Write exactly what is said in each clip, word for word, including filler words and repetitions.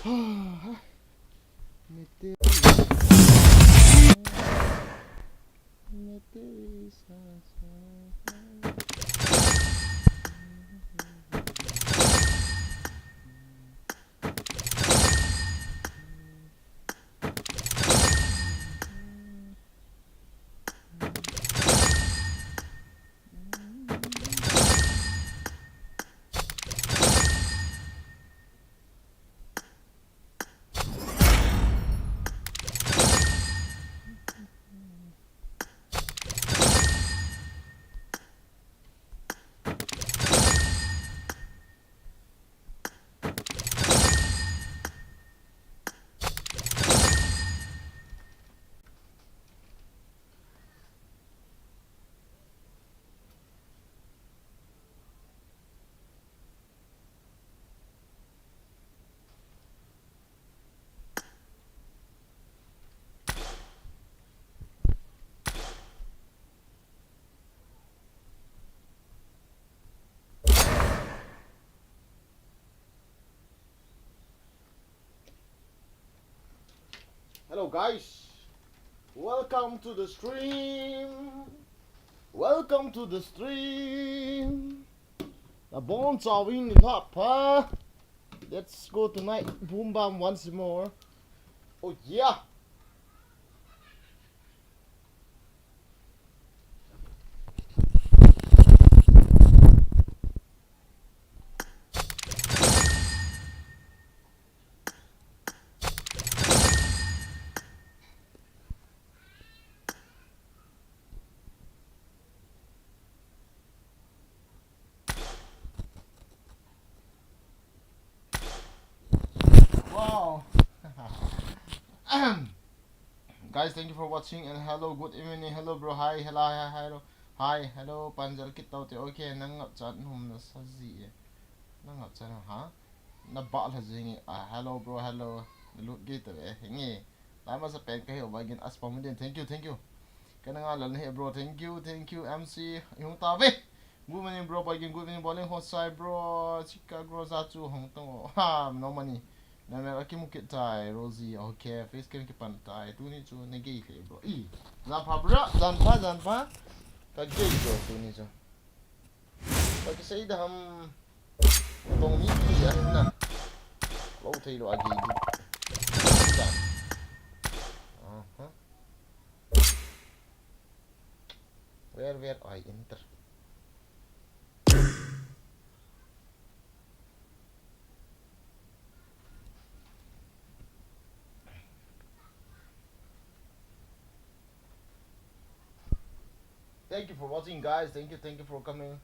Mete. Mete. Hello guys, welcome to the stream. Welcome to the stream. Nabonchauvin nilhah pha. Let's go tonight. Boom bam once more. Oh yeah. Wow. Guys, thank you for watching and hello, good evening. Hello, bro. Hi, hello, hi, hi, hello. Hi, hello, panjal kit tau te. Okay, nang ngap chan hum na sa ji e. Nang ngap chan ha? Na ba la jing e. Ah, hello, bro, hello. Lut ge ta ve. Hinge. Lai masa pen ka hi o ba gin as pa mun den. Thank you, thank you. Ka na nga lal na he, bro. Thank you, thank you, M C. Ihung ta ve. Good morning, bro. Boy, good morning, bowling hot side, bro. Chika, bro, za chu hong tong. Ha, no money. Na me aki mukit tai, Rosie. Okay, face cam ki pan tai. Tuni chu na gei fe, bro. I, jan pha, bro. Jan pha, jan pha. Ka gei, bro, tuni chu. Ka ki sei da ham. Tong mi ki ya na. Lo thei lo a gei. Jan. Aha. Where, where I enter? Thank you for watching, guys. Thank you, thank you for coming.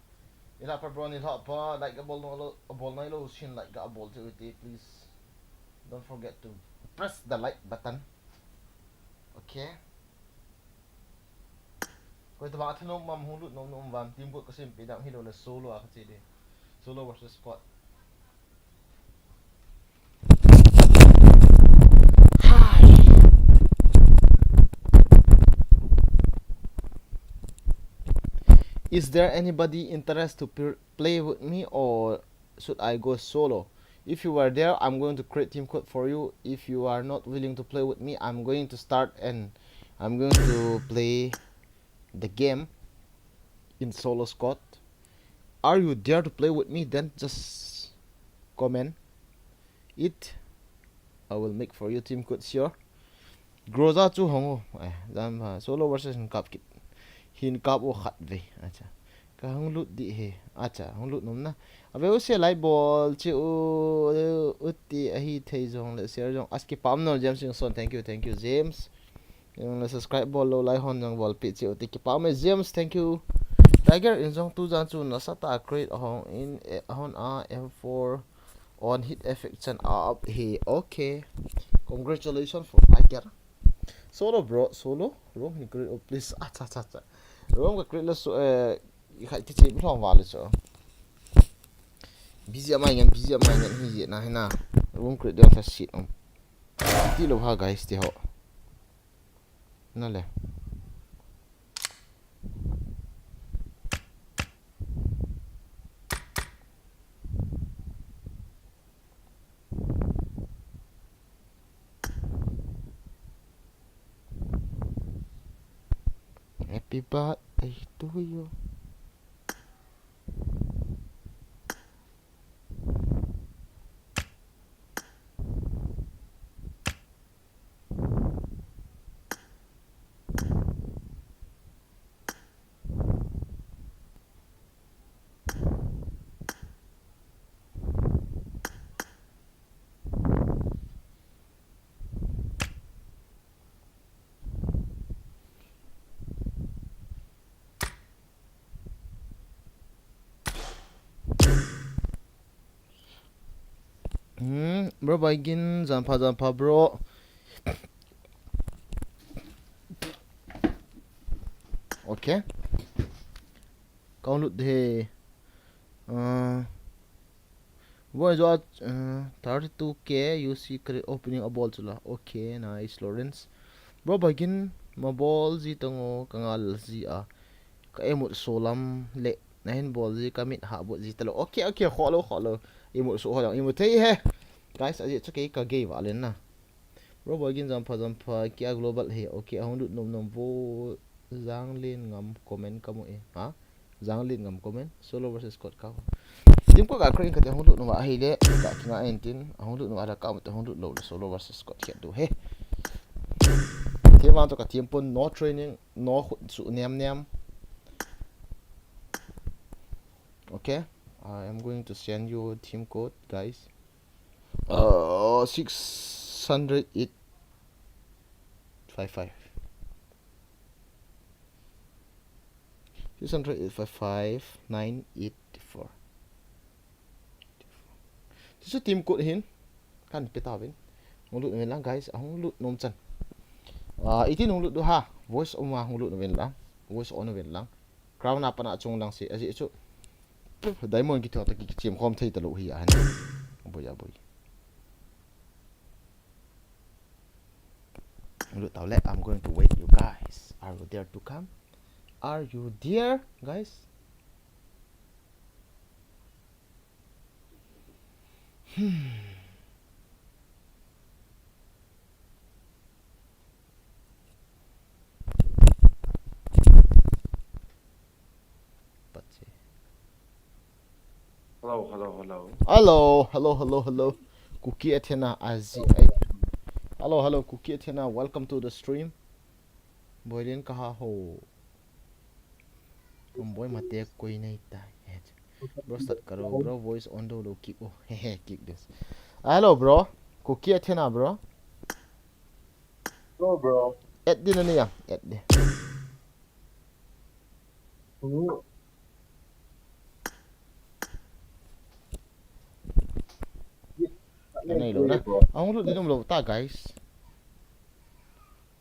Nilhah pha, bro, nilhah pha, like a bol no lo, a bol nai lo, shin like a bol te, please. Don't forget to press the like button. Okay. Koi tobang a thanom mam hung lut nom nom vam, team code ka sim pe dam hilou le solo a ka che di. Solo versus squad. Hi. Is there anybody interest to pl- play with me or should I go solo? If you are there, I'm going to create team code for you. If you are not willing to play with me, I'm going to start and I'm going to play the game in solo squad. Are you there to play with me? Then just comment it. I will make for you team code, sure. Groza chu hong o. Eh, jam ha. Solo versus hin kap kit. Hin kap o khat ve. Acha. Ka hung lut di he. Acha, hung lut nom na. Ave u se lai bol che u, u ti ahi thei jong le share jong. As kipah um no, James Singson. Thank you, thank you, James. Jong le subscribe bol lou lai hon jong bol pi che u ti kipah um e, James. Thank you. Tiger in jong tu jan chu nasatah a create a hong in, eh, a hon a M four on hit effect chan a up he. Okay. Congratulations for Tiger. Solo, bro, solo. Room hin create o, please. Acha, acha, acha. Room ka create la so, eh, khai ti che mi hlong va le so. Busy amai ngen, busy amai ngen hi je na, hi na. Room create ding tha sit um. Ti lo ha, guys, ti ho. Na le. Happy birthday to you. Hmm, bro Baigin, janpha, janpha, bro. Okay. Count lut de. Uh, Bro, jo, uh, thirty-two K U C credit opening a bol chula. Okay, nice, Lawrence. Bro Baigin, ma bol ji tango, ka ngal ji a. Ka imut so lam le, na hin bol ji, ka mit ha bot ji talo. Okay, okay, kholo, kholo. Imut so ho, imut thei he. Guys, aji chu kei ka gei va len na. Bro Baigin, janpha, janpha, kia global he. Okay, ahung lut nom nom vo. Janglen Ngam comment ka mu e. Ha? Janglen Ngam comment. Solo versus squad ka. Team ko ka create ka te hung lut nom a hile. Ka kinga entin. Hung lut nom a ka mu te hung lut lou le solo versus squad khet du he. Team ang to ka team pon no training, no khut su niam niam. Okay. I am going to send you team code, guys. Uh, six hundred eight five five. Six hundred eight five five nine eight four. Tichu team code hin. Kan pe ta vin. Hung lut nom in lang, guys. Ahung lut nom chan. Ah, iti hung lut du ha. Voice on a hung lut nom in lang. Voice on nom in lang. Crown a pat a chung lang si. Aji chu. Diamond kithua ta ki, kichem khom thei ta lou hi a han. Aboi, aboi. Lut tau le, I'm going to wait you guys. Are you there to come? Are you there, guys? Hmm. Patse. Hello, hello, hello. Hello, hello, hello, hello. Kuki Athena, aji ai. Hello, hello, Kuki Athena, welcome to the stream. Boilin kaha ho. Kum boi mate koi nei ta. Bro, start karo, bro, voice on do lo, kick o. Hehe, kick this. Hello, bro. Kuki Athena, bro. Hello, bro. Add din na niya, add din. Hello. Anei lou na. Ahung lut din um lou ta, guys.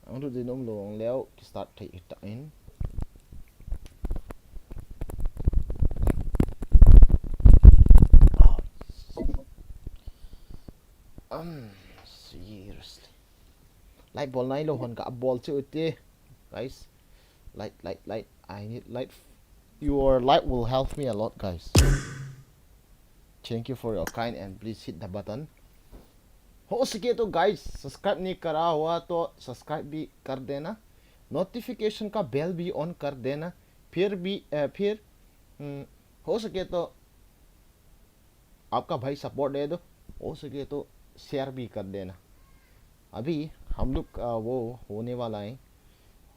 Ahung lut din um lou leh ki start thei ta in. Um, seriously. Like bol nai lou hon ka bol chu te. Guys, like, like, like. I need like. Your like will help me a lot, guys. Thank you for your kind and please hit the button. हो सके तो guys, subscribe नहीं करा हुआ तो subscribe भी कर देना, notification का bell भी on कर देना, फिर भी, अ, फिर, हम्म, हो सके तो आपका भाई support दे दो, हो सके तो share भी कर देना। अभी हम लोग, अ, वो होने वाला है,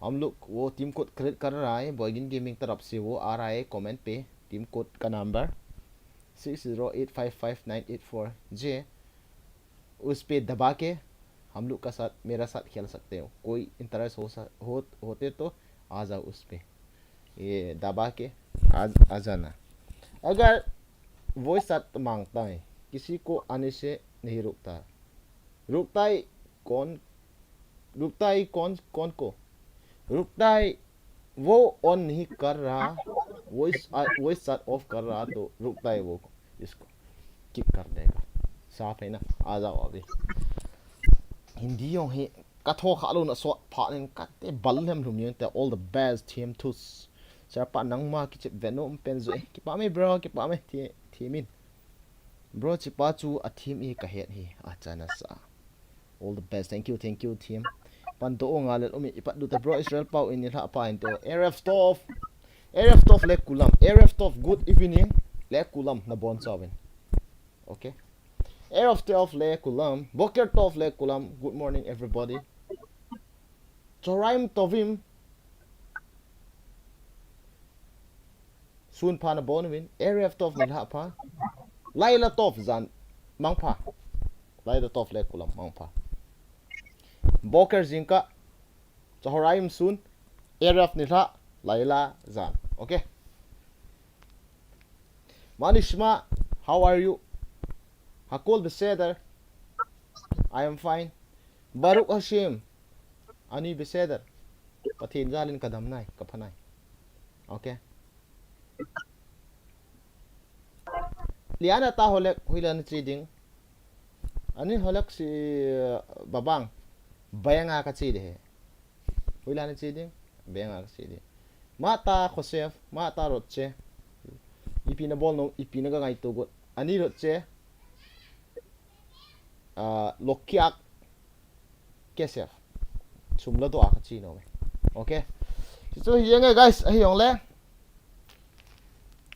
हम लोग वो team code create कर रहा है, Boygin Gaming तरफ से वो आ रहा है comment पे, team code का number six zero eight five five nine eight four J। उस पे दबा के हम लोग का साथ, मेरा साथ खेल सकते हो। कोई interest हो सा-, हो, होते तो आ जाओ उस पे। ये दबा के आ, आ जाना। अगर voice chat मांगता है, किसी को आने से नहीं रुकता। रुकता है कौन, रुकता है कौन, कौन को? रुकता है वो on नहीं कर रहा, voice, आ, voice chat off कर रहा तो रुकता है वो, इसको kick कर देगा। साफ है ना? आ जाओ अभी। हिंदी यो ही कथो खालो ना सो फानिन कते बल हम लुमियन ते all the best team tus। Sir pa nangma kichep venu um pen zui. Kipah me bro, kipah me thi, thi min. Bro, chipa chu a team i ka het hi, a chana sa. All the best. Thank you, thank you, team. Pan to nga le umi ipat du te bro Israel Pau in ni hla pa in to. Erev Tov. Erev Tov le kulam. Erev Tov, good evening. Le kulam na bon sawin. Okay. Erev Tov le kulam. Boker Tov le kulam. Good morning, everybody. Choraim Tovim. Sun pha na bon win. Erev Tov ni hla pha. Laila Tov zan. Mang pha. Laila Tov le kulam mang pha. Boker Zinka. Choraim Sun. Erev ni hla. Laila zan. Okay. Manishma, how are you? Hakol Beseder. I am fine. Baruch Hashem. Ani Beseder. Pathen jalin ka dam nai, ka pha nai. Okay. Liana ta holek, hoila na chi ding. Ani holek si, uh, babang. Bayanga ka chi de he. Hoila na chi ding. Bayanga ka chi ding. Mata Joseph, Mata Roche. Ipi na bol no, ipi na ka ngai to got. Ani Roche. Ah, Lokiak. Kesef. Sum la do a ka chi no me. Okay. Chu hi yang guys, ahi yong le.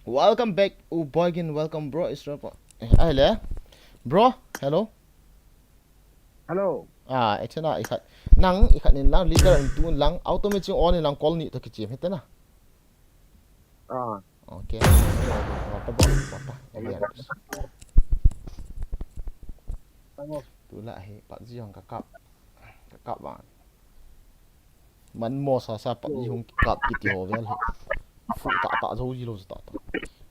Welcome back, U Boygin. Welcome, bro. Israel pa. Eh, ahi le. Bro, hello. Hello. Ah, eh, chena, ikhat. Nang, ikhat nin lang, leader in tun lang, automatic on in lang, call ni to kichim, hetena. Ah. Okay. Papa, papa. Ayan. Tamo. Tula hi, PUBG hong kakap. Kakap bang. Man mo sa sa PUBG hong kap kiti ho vel hi. Fu ta ta zo ji lo ta ta.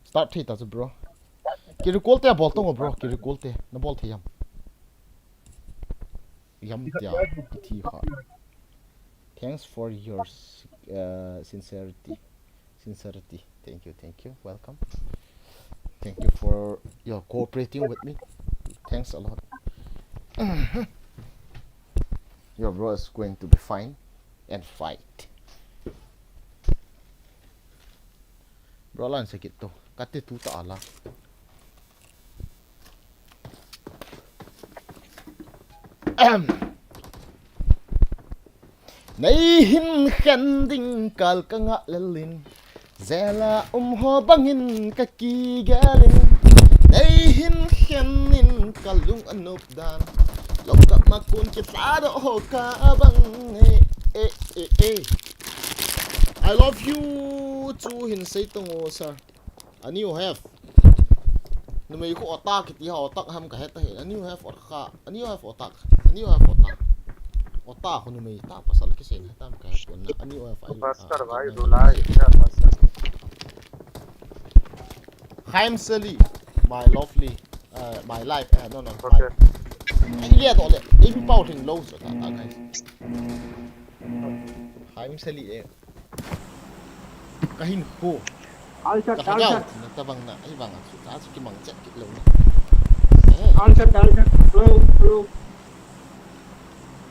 Start thei ta chu, bro. Ki recall te bol tong, bro. Ki recall te. Na bol thei yam. Yam tia, ithi kha. Thanks for your s-, uh, sincerity. Sincerity. Thank you, thank you. Welcome. Thank you for your cooperating with me. Thanks a lot. Your bro is going to be fine and fight. Bro, lan sakit to. Kate tu ta ala. Ahem. Nei hin khen ding kal ka ngah lel in, jail a um ho bangin ka kigel in. Nei hin khen in ka lung a nop dan, lockup ma kon kisa doh ho ka bang. Eh, eh, eh, eh. I love you chu hin sei tong o, sir. Ani u have. Numei khu ota kiti ha, ota ham ka heta he. Ani u have ota kha. Ani u have ota. Ani u have ota. Ota khu numei ta pasal kisei na tam ka he pon na. Ani u have ai. Pastor bhai, dulai, kya pastor? Haim Sally, my lovely, uh, my life. Uh, no, no, okay. Ai le do le. Ei mi pau thing lo so ta ta, guys. Haim Sally eh. Ka hin ko. Alchat, ka hagao, Alchat. Na tabang na, ai bang, su ta su ki mang chat ki lo na. Eh. Alchat, Alchat. Hello, hello.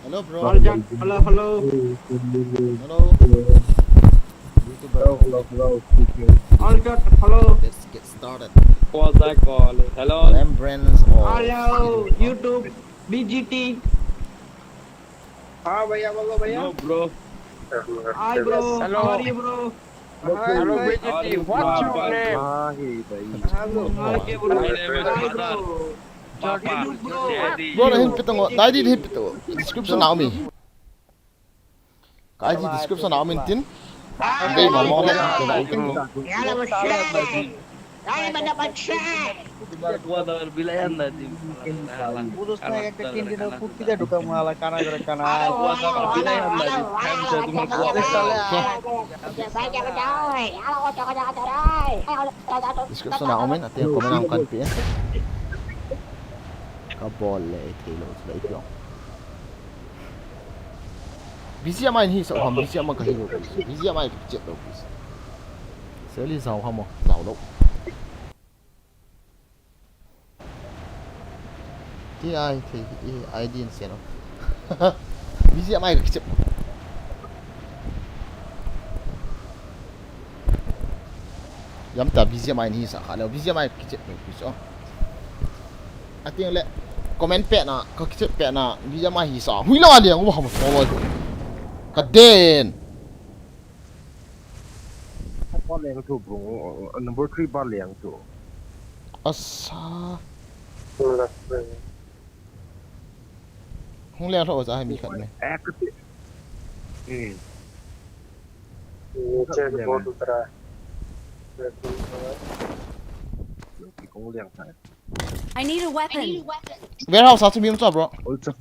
Hello, bro. Alchat, hello, hello. Hello. YouTuber. Hello, hello, hello. Alchat, hello. Let's get started. Call that call. Hello. Remembrance of. Hello, YouTube, B G T. हाँ भैया, बोलो भैया। No, bro. Hi, bro. Hello. How are you, bro? Hello, B G T. What's your name? हाँ, ही भाई। Hello. Hi, bro. My name is Hi, bro. Bro, na hin pitong, dai di hin pitong. Description na umi. Ka I G description na umi tin. Dei ma mo na. Yala mo siya. Dai ma na pa siya. Description na umin, ati comment ang kan pi. Ka bol le, eh, thei lo, le, eh, piong. B G M I hi sa ham, B G M I ka hi lo, B G M I ka chet lo, please. Seli zau ham, zau lo. Ti ai thei, i ai din se no. B G M I ka kichep. Yam ta B G M I ni sa kha le, B G M I ka kichep ni kicho. Ating le comment pe na, ka kichep pe na, B G M I hi sa. Hui la le, ngo ham ko lo. Ka den. Ba leng tu bro. Number three ba leng tu. Asa. Hung leng lou cha hai mi khat me. Eh, ka ti. Hmm. नीचे से बहुत उतरा है। Ki kong leng ta. I need a weapon. Warehouse a chu mi um cha bro. Ol cha.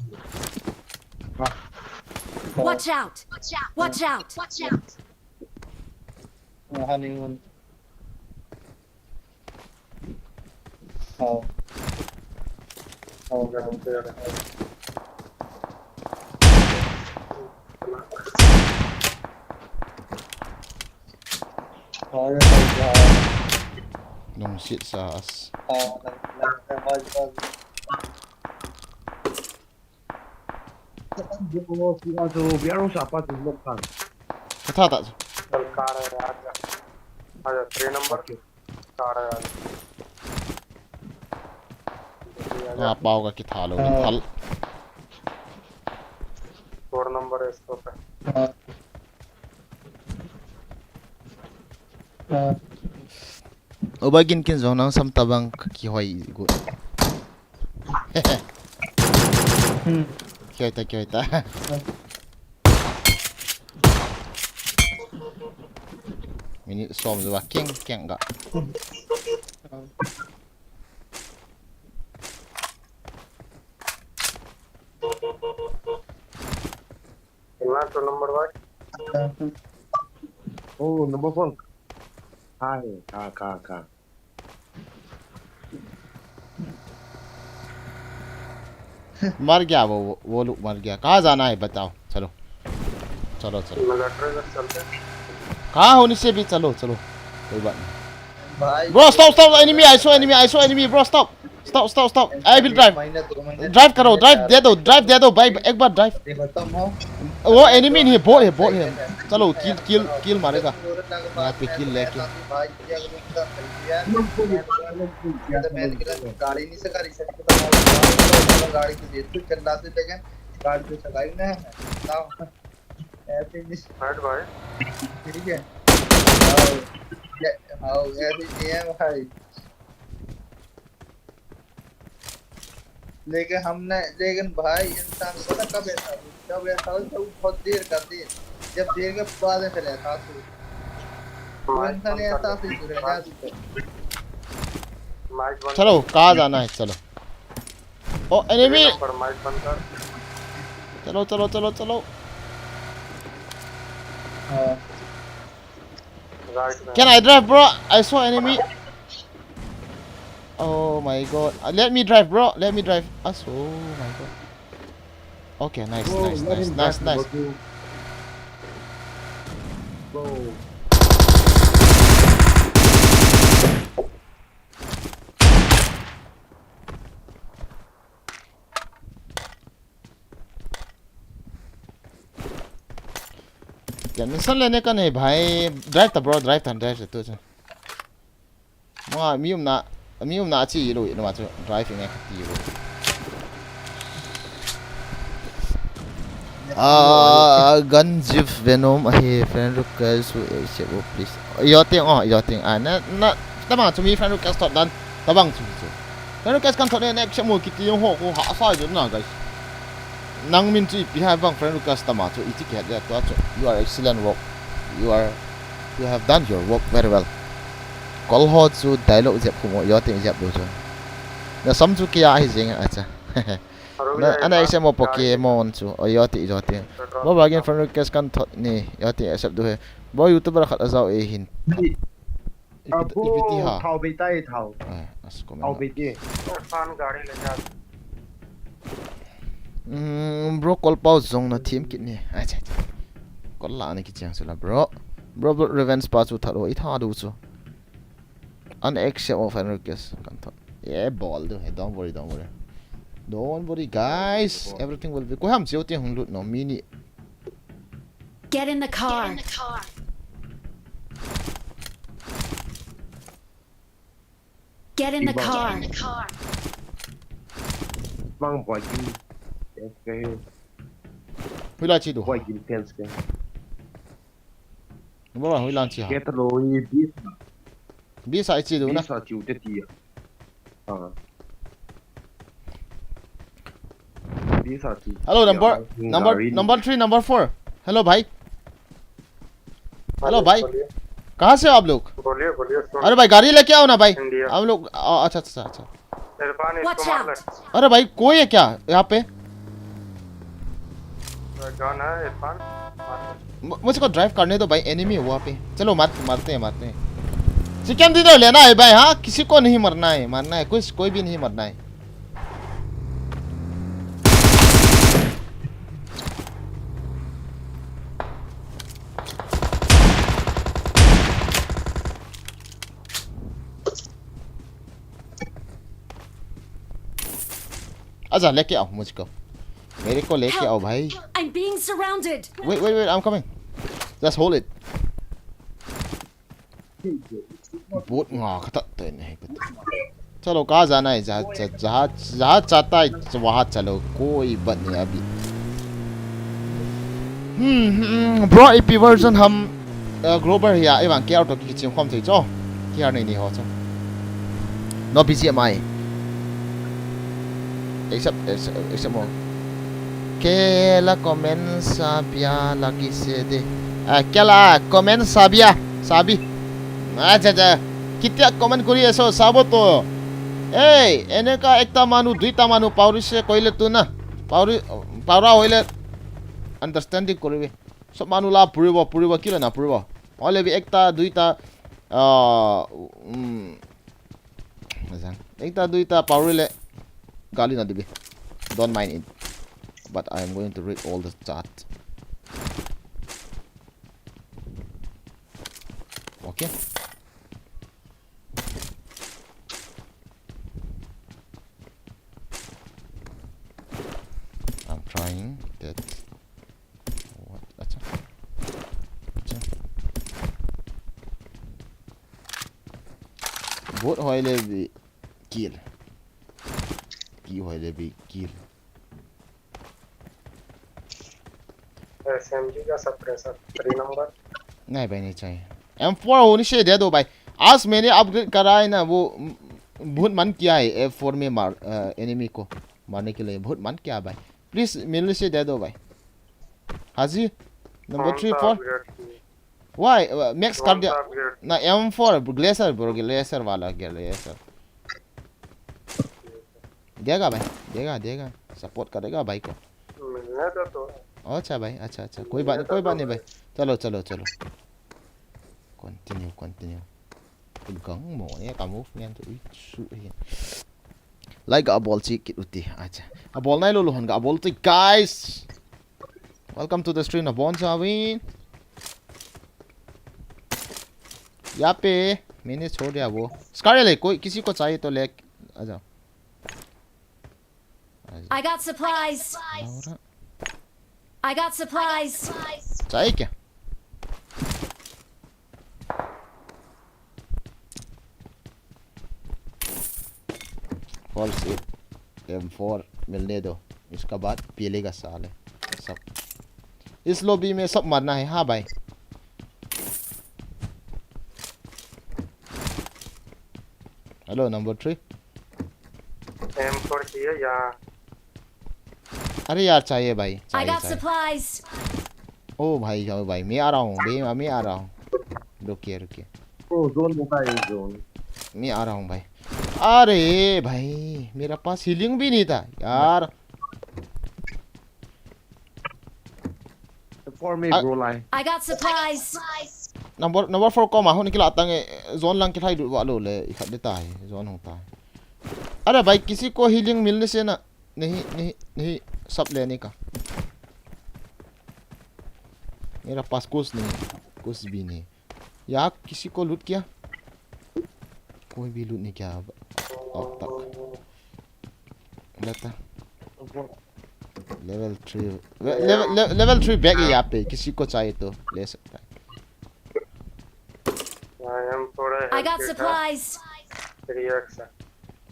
Watch out! Watch out! Honeymoon. Oh. Oh, no. Oh, yeah. Lungset sa as. Oh, no, no, no, no, no. Bro, si a tu biar sa pa tu lok kan. Ka tha ta chu. चल कार है, आ जा। आ जा, three number. Car है, आ जा। Nga pao ka kitha lou in thal. Four number है इसको पे। Uba gin kin jong nang sam tabang ka kihoi gu. Kihoi ta, kihoi ta. Minute som jo ba keng keng ga. कितना तो नंबर भाई? Oh, number four. Hai, ka, ka, ka. मर गया वो, वो लोग मर गया। कहाँ जाना है बताओ, चलो, चलो, चलो। मैं गटर में चलते हैं। कहाँ होने से भी चलो, चलो, कोई बात नहीं। भाई Bro, stop, stop, enemy, I saw enemy, I saw enemy, bro, stop, stop, stop, stop, I will drive, महीने दो महीने drive करो, drive दे दो, drive दे दो भाई, एक बार drive। ये खत्म हो। वो enemy नहीं, bot है, bot है। चलो, kill, kill, kill मारेगा। यहाँ पे kill लेके। भाई किया करो, पूरा खरीद लिया। मैं तो मैंने किया, गाड़ी नहीं सका रही, सच बताऊं, गाड़ी को देख के चिल्लाते थे, गाड़ी तो सका ही नहीं है। बताओ, ऐसे ही नहीं, हट भाई। ठीक है। हाँ, ये, हाँ, ऐसे ही नहीं है भाई। लेकिन हमने, लेकिन भाई, इंसान को ना कब ऐसा हो, जब ऐसा हो, तो बहुत देर कर दे, जब देर के बाद में फिर ऐसा हो, तो इंसान ऐसा से जुड़ेगा। माइक बंद चलो, कहाँ जाना है, चलो। ओ, enemy। पर माइक बंद कर। चलो, चलो, चलो, चलो। हाँ। राइट में। Can I drive, bro? I saw enemy. Oh my God. Uh, let me drive, bro. Let me drive. Ah, so, oh my God. Okay, nice, Bro, nice, let nice, him nice, drive, nice. Bro. Bro. Tension lene ka nei bhai, drive ta bro, drive ta, drive ta tu chu. Ma mi umna, mi umna chi lo, no ma chu drive nge ka ti lo. Ah, Ganjif Venom ahi, friend request chu accept o please. Yo ting o, yo ting a na na, tabang chu mi friend request thot dan, tabang chu chu. Friend request kan thot ne accept mo kiti jong ho ko hahsa jo na guys. Nang min chu ipi ham bang friend request tama chu iti kihet le tua chu. You are excellent work. You are, you have done your work very well. Kol ho chu dialogue jep khu mo, yo ting jep lo chu. Na sam chu kia hi jing a cha. Na, ana accept mo po ke mo on chu. O yo ting, yo ting. Bo ba gen friend request kan thot ni, yo ting accept du he. Bo YouTuber khat a jao e hin. Ipi ti ha. Thao bei tai thao. Ah, as comment. Thao bei ti. Irfan गाड़ी ले जा। Mm, bro, kol pau jong na thim kit ni. Ai cha. Kol la ni ki chang sila bro. Bro, bro, revenge pa chu thalo i tha du chu. An accept of friend request kan thot. Yeah, bol du. Hey, don't worry, don't worry. Don't worry, guys. Everything will be. Ko ham chiu ti hung lut no mini. Get in the car. Get in the car. Bang boy kin. Okay. Hoilai chi du. Koi gin fence ke. Number one, hoilai chi ha. Ke ta lo ni bi. Bi sa chi du na. Bi sa chi u te ti. Ah. Bi sa chi. Hello, number, number, number three, number four. Hello, bhai. Hello, bhai. कहाँ से हो आप लोग? बोलिए, बोलिए, सुन। अरे भाई, गाड़ी लेके आओ ना भाई। इंडिया। हम लोग, आ, अच्छा, अच्छा, अच्छा। इरफान, इसको मार ले। अरे भाई, कोई है क्या यहाँ पे? कौन है इरफान? मार ले। मु-, मुझको ड्राइव करने दो भाई, एनिमी है वहाँ पे। चलो, मार, मारते हैं, मारते हैं। चिकन डिनर लेना है भाई, हाँ? किसी को नहीं मरना है, मारना है, कुछ, कोई भी नहीं मरना है। आजा, लेके आओ मुझको। मेरे को लेके आओ भाई। I'm being surrounded. Wait, wait, wait, I'm coming. Just hold it. Bot nga kata to ne. चलो, कहाँ जाना है? जहाँ, जहाँ, जहाँ चाहता है, वहाँ चलो, कोई बात नहीं अभी। हम्म, हम्म, bro, A P version हम, अ, ग्रोबर या, एवं क्या तो किसी को हम थे जो, क्या नहीं, नहीं हो तो। No B G M I. Except, except, except mo. Kela comment sabia lagi sede. Ah, kela comment sabia, sabi. Acha, acha. Kitia comment kuri eso, sabo to. Ei, eneka ekta manu, duita manu, pauri se koile tu na. Pauri, paura hoile understanding koribe. Sob manu la puribo, puribo, kila na puribo. Hoile bi ekta, duita, ah, um, Ajang. Ekta duita pauri le gali na dibi. Don't mind it. But I am going to read all the chat. Okay. I'm trying that. What? Acha. Acha. Bot hoile bi kill. Ki hoile bi kill. S M G का suppressor three number. नहीं भाई, नहीं चाहिए। M four होनी चाहिए, दे दो भाई। आज मैंने अपग्रेड करा है ना, वो, बहुत मन किया है F four में मार, अ, एनिमी को मारने के लिए बहुत मन किया भाई। प्लीज, मिलने से दे दो भाई। हाजी, number three, four. Why? Uh, max कर दिया। ना, M four, glacier, bro, glacier वाला, ग्लेशियर। देगा भाई, देगा, देगा। सपोर्ट करेगा भाई को। मिलने दो तो। अच्छा भाई, अच्छा, अच्छा। कोई बात नहीं, कोई बात नहीं भाई। चलो, चलो, चलो। Continue, continue. Gang mo ne ka move ngen to i su hi. Like a bol chi kit uti. Acha. A bol nai lo lo hon ga bol ti, guys. Welcome to the stream, a bon sa win. यहाँ पे मैंने छोड़ दिया वो। स्कार ले, कोई किसी को चाहिए तो ले आ जाओ। I got supplies. Laura. I got supplies. चाहिए क्या? False eight, M four मिलने दो, इसका बाद पिलेगा साले सब। इस लॉबी में सब मरना है, हाँ भाई। Hello, number three. M four चाहिए या? अरे यार, चाहिए भाई, I चाहिए, got चाहिए। Supplies. ओ भाई, जाओ भाई, मैं आ रहा हूँ, बे, मैं आ रहा हूँ। रुकिए, रुकिए। ओ, जोन होता है, जोन। मैं आ रहा हूँ भाई। अरे भाई, मेरा पास हीलिंग भी नहीं था यार। For me, uh- bro, line. I got supplies. Number, number four ko ma hon kila tang e, zone lang kilhai du va lo le, i khat de ta hai, zone hong ta hai. अरे भाई, किसी को हीलिंग मिलने से ना, नहीं, नहीं, नहीं, सब लेने का। मेरा पास कुछ नहीं, कुछ भी नहीं। यहाँ किसी को लूट किया? कोई भी लूट नहीं किया अब, अब तक। लेता। लेवल थ्री, ले-, लेवल, ले-, लेवल थ्री बैग है यहाँ पे, किसी को चाहिए तो ले सकता है। I am for a I got heavy supplies. Three X है।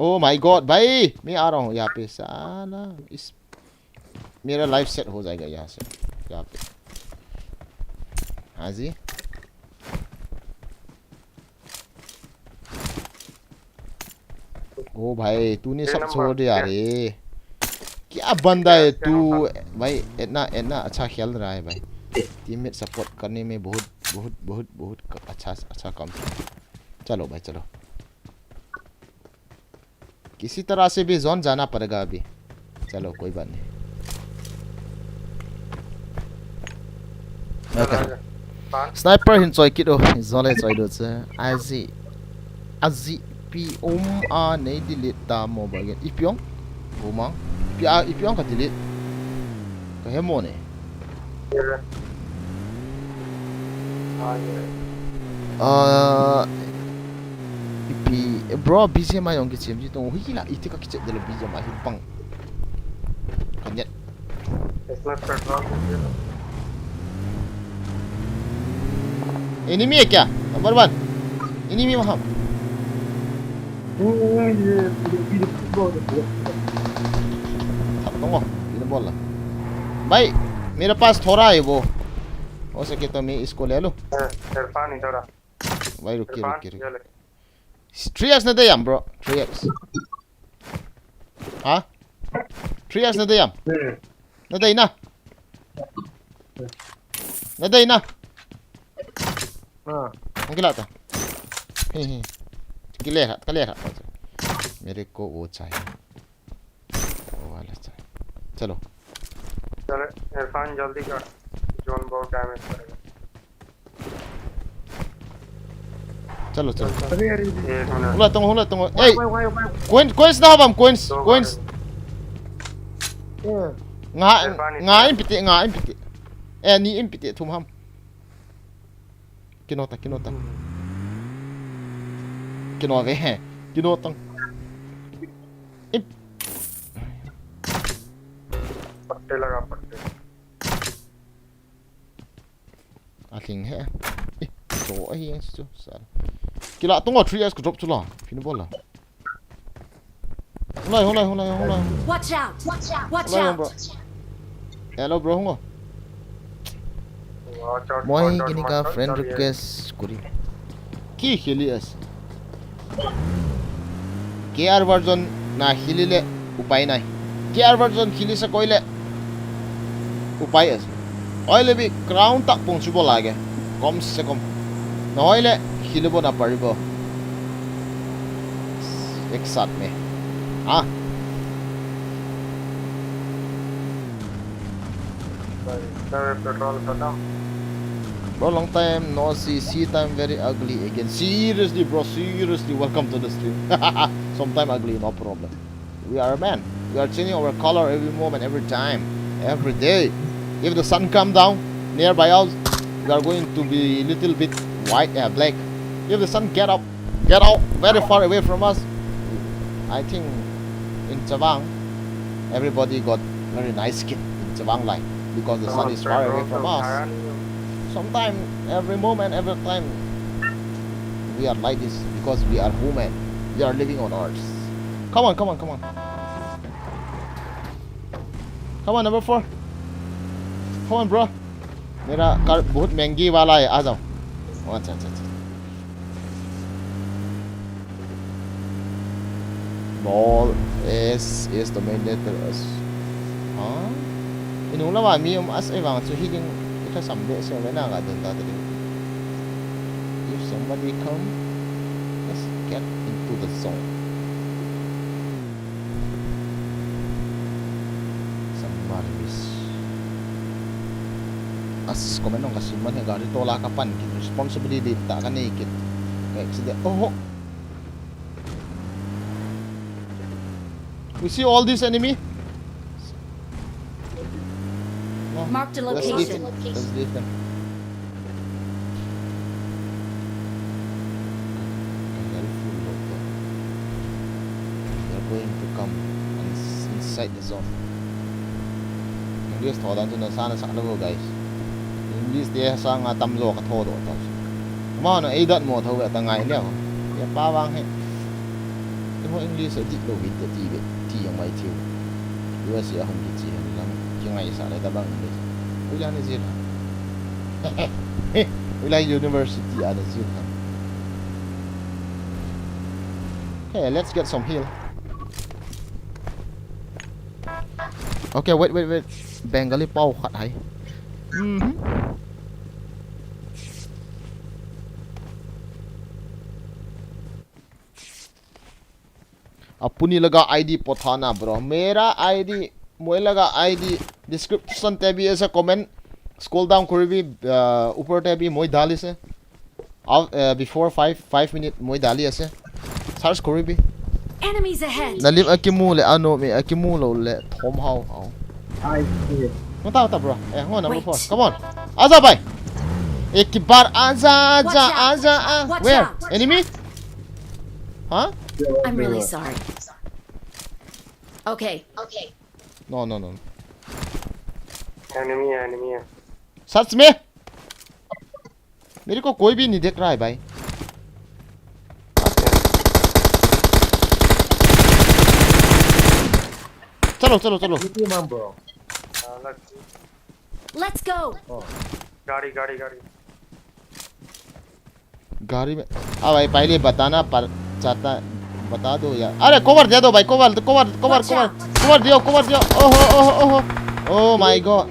Oh my God, भाई, मैं आ रहा हूँ यहाँ पे, साला, इस, मेरा लाइफ सेट हो जाएगा यहाँ से। Aji. ओ भाई, तूने सब छोड़ दिया रे। क्या बंदा है तू? भाई, इतना, इतना अच्छा खेल रहा है भाई। टीममेट सपोर्ट करने में बहुत, बहुत, बहुत, बहुत क-, अच्छा, अच्छा काम किया। चलो भाई, चलो। किसी तरह से भी जोन जाना पड़ेगा अभी। चलो, कोई बात नहीं। Okay. Sniper hin choi kit o, zole choi do che. Aji, aji pi um a nei delete ta mo ba gen. Ipi ong? Umang. Ipi a, ipi ong ka delete. Ka he mo ne. Ah, ipi, bro, B G M I ong kichem ji tong, hui la, iti ka kichem de lo B G M I hi bang. Ka net. इसमें पेट्रोल दीजिए ना। Enemy है क्या? Number one. Enemy वहां। ये, ये, ये, ये, ये, ये। Thap tong o, pina bol la. भाई, मेरे पास थोड़ा है वो। हो सके तो मैं इसको ले लूं। इरफान इधर आ। भाई, रुकिए, इरफान, रुकिए, रुकिए। ये ले। Three X na dei am, bro. Three X. Ha? Three X na dei am. Hmm. Na dei na. Na dei na. Ah. Ang kilata. Hi, hi. Kile ha, kile ha. मेरे को वो चाहिए। वो वाला चाहिए। चलो। चलो, इरफान जल्दी कर। जोन बहुत डैमेज करेगा। चलो, चलो। अरे, अरे, अरे। एक minute. Hula tong, hula tong. Wait, ए, wait, wait, wait। Coins, coins na hobam, coins, दो coins। गाड़ी। ए। Nga, इरफान, nga Irfan. Impiti, nga impiti. Eh, ni impiti, thum ham. Kinota, kinota. Kino ve, he. Kinotang. Imp- पट्टे लगा, पट्टे। Aling he. Eh, to ahi ang chu sal. Kila tunga three X ka drop chu la. Phin bol la. Hung lai, hung lai, hung lai, hung lai. Watch out! Watch out! Watch out! Hello, bro, hung o. Moi kini ka friend request kuri. Ki kheli as. K R version na kheli le upai nai. K R version kheli sa koi le upai as. Oi le bi crown tak pung chu bol lage. Kom se kom. Na hoi le kheli bo na paribo. Ek saath mein. Ah. Sir, petrol khatam. Bro, long time no see. See time very ugly again. Seriously, bro, seriously, welcome to the stream. Sometime ugly, no problem. We are a man. We are changing our color every moment, every time, every day. If the sun come down nearby us, we are going to be little bit white, uh, black. If the sun get up, get out very far away from us, I think in Chavang, everybody got very nice skin in Chavang life because the sun is far away from us. Sometime, every moment, every time, we are like this because we are human. We are living on earth. Come on, come on, come on. Come on, number four. Come on, bro. मेरा कार बहुत महंगी वाला है, आ जाओ। अच्छा, अच्छा, अच्छा। Ball S, S to main letter S. Ha? Inung lama mi um as evang chu hiding ita sam be se ve na ga den ta de. If somebody come, let's get into the zone. Somebody miss. As comment nong ka sim man he gari tola ka pan kit, responsibility ta ka nei kit. Ka accident. Oh. We see all this enemy. No. Marked a location. Let's leave them. Let's leave them. They are going to come and s-, inside the zone. English tho dan chu na sa na sa lo, guys. English te sanga tamjo ka tho doh ta. Ama na ei dat mo tho ve ta ngai leo. Ya pa vang he. Te mo English a dik lo vin te ti ve, ti jong mai thiu. U S A a hung kichi hen lang, kingaisah le tabang English. Ui, ani jil. Ui, lai university ani jil. Okay, let's get some heal. Okay, wait, wait, wait. Bengali pao khat hai. Mhm. अपनी लगा आईडी पठाना bro. मेरा आईडी, मोए लगा ID description ते भी ऐसा comment scroll down करीबी, अ, ऊपर ते भी मोए डाली से। Af-, अ, before five, five minute मोए डाली ऐसे। Search करीबी। Enemies ahead. Nalim akimu le ano me akimu lo le thom hao hao. I see. Mata, mata, bro. Eh, ngo number Wait. four. Come on. Aza, bhai. Ek baar aza, aza, Watch out. aza, ah. Watch Where? out. Enemy? Huh? I'm really sorry. Okay. Okay. No, no, no. Enemy, enemy. Search me. मेरे को कोई भी नहीं देख रहा है भाई। चलो, चलो, चलो। Team, bro. Let's go. गाड़ी, गाड़ी, गाड़ी। गाड़ी में। हाँ भाई, पहले बताना पर चाहता, बता दो यार। अरे, cover दे दो भाई, cover, cover, cover, Watch cover, out. cover दियो, cover दियो। ओहो, ओहो, ओहो। Oh my God।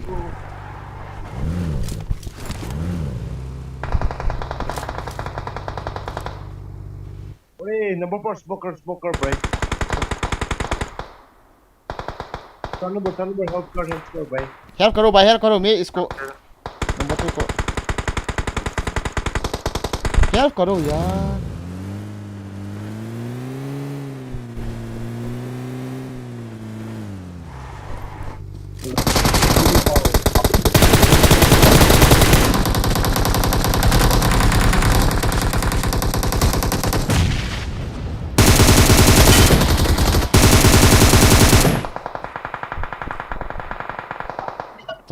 अरे, number four smoker, smoker, भाई। Help करो, help करो भाई, help करो, मैं इसको नंबर टू को help करो यार।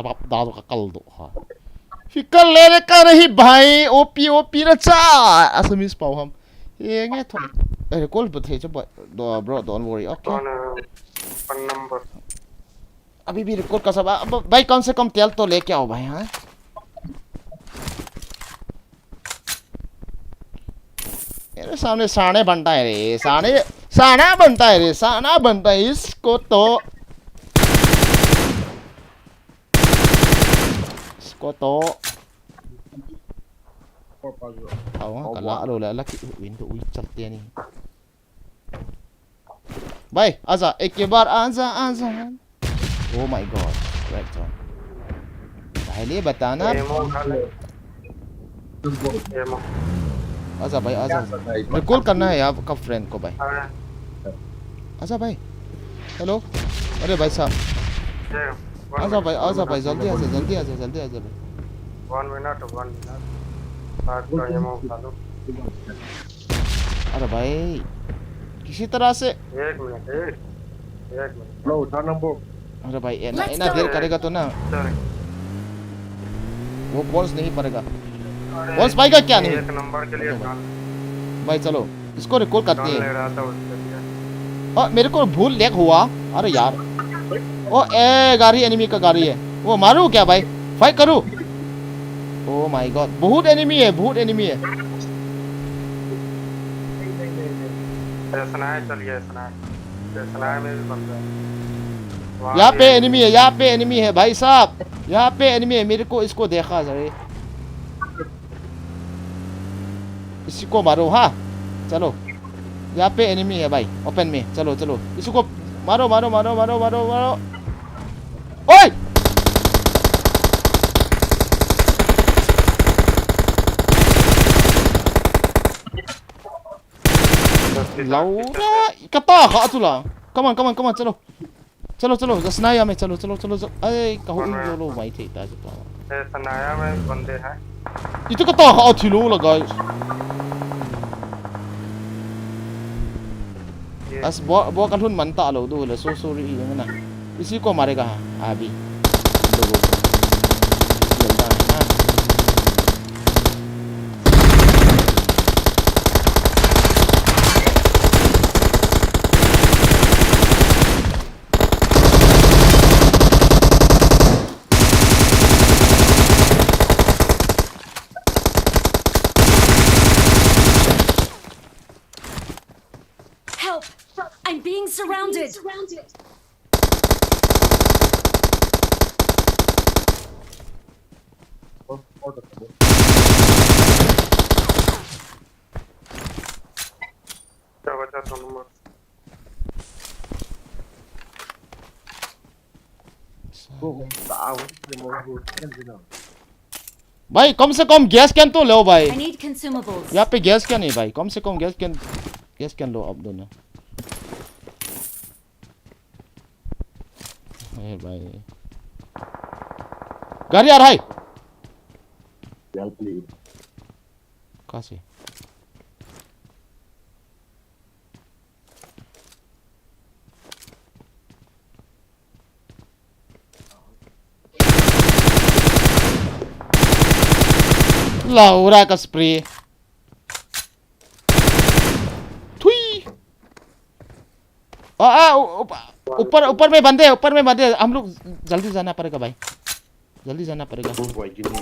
Jawab da do ka kal do ha. Fikal lere ka rahi bhai, O P, O P na cha. Assamese pao ham. Ye nge tho. Eh, call but hey, bro, don't worry, okay? One, uh, one number. अभी भी रिकॉर्ड कर सकता भाई, कम से कम तेल तो लेके आओ भाई। हाँ, मेरे सामने साने बनता है रे, साने, साना बनता है रे, साना बनता है इसको तो, इसको तो। Four pa jo. Aw, kala lo la, laki window ui chal te ni. भाई, आजा, एक बार आजा, आजा। Oh my God, right on। पहले बताना। Ammo उठा ले। Ammo। आजा भाई, आजा। क्या पता है? रिकॉल करना है आपका फ्रेंड को भाई। हाँ। आजा भाई। हेलो। अरे भाई साहब। ये, one आजा minute, भाई, one आजा minute, भाई, जल्दी one आजा, minute। जल्दी आजा, जल्दी आजा भाई। One minute, one minute। आज का ammo उठा लो। अरे भाई, किसी तरह से। एक मिनट, एक, एक मिनट। लो, उठा नंबर। अरे भाई, ये ना, ये ना देर करेगा तो ना। Sorry। वो बॉन्स नहीं पड़ेगा। अरे, बॉन्स पाएगा क्या नहीं? एक नंबर के लिए भाई, चलो, इसको रिकॉल करते हैं। ले रहा था उसके लिए। और मेरे को भूल लैग हुआ। अरे यार। ओ, ए, गाड़ी, एनिमी का गाड़ी है। वो मारूं क्या भाई? फाइट करूं? Oh my God, बहुत एनिमी है, बहुत एनिमी है। ये स्नाइपर चल गया, स्नाइपर। ये स्नाइपर में भी बंदा है। वहाँ यहाँ पे एनिमी है, यहाँ पे एनिमी है भाई साहब, यहाँ पे एनिमी है। मेरे को इसको देखा जरा, इसी को मारो। हाँ, चलो, यहाँ पे एनिमी है भाई, ओपन में। चलो, चलो, इसी को मारो, मारो, मारो। ओए! Laura, kata kha tu la. Come on, come on, come on, चलो। चलो, चलो, जसना या में, चलो, चलो, चलो, चलो। अरे, कहूँ इन लोलो भाई थे, ताज पावा। ए, सनाया में बंदे हैं। इतो kata kha thi lo la, guys। ये बस, बो, बो का लुन मनता लो, दो ले, so sorry, ये ना। इसी को मारेगा, हाँ, अभी। हम लोगों को। जल्दा है ना। I'm being surrounded. भाई, कम से कम गैस कैन तो लो भाई। I need consumables. यहाँ पे गैस कैन है भाई, कम से कम गैस कैन, गैस कैन लो आप दोनों। ए भाई, गाड़ी आ रहा है। कहाँ से? लाउरा का स्प्रे। थुई। आ, आ, उ-, ऊप-, ऊपर, ऊपर में बंदे हैं, ऊपर में बंदे हैं। हम लोग जल्दी जाना पड़ेगा भाई, जल्दी जाना पड़ेगा। Boom boy, give me.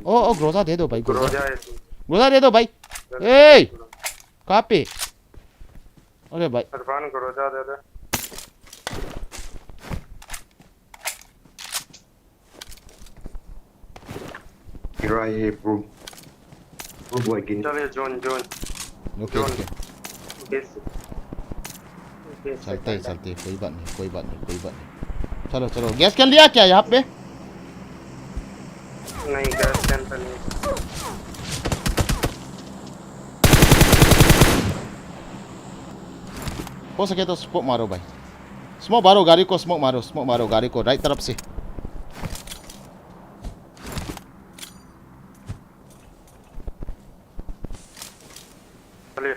ओ, ओ, ग्रोजा दे दो भाई, ग्रोजा। Groza hai. ग्रोजा दे दो भाई। ए, कहाँ पे? अरे भाई। Irfan, Groza de de. Here I am, bro. Bro, boy, give me. Chale, zone, zone. Okay, okay. Yes. Yes, चलते ही चलते ही, कोई बात नहीं, कोई बात नहीं, कोई बात नहीं। चलो, चलो, गैस कैन लिया क्या यहाँ पे? नहीं, गैस कैन तो नहीं। हो सके तो स्मोक मारो भाई। स्मोक मारो गाड़ी को, स्मोक मारो, स्मोक मारो गाड़ी को, राइट तरफ से। चलिए।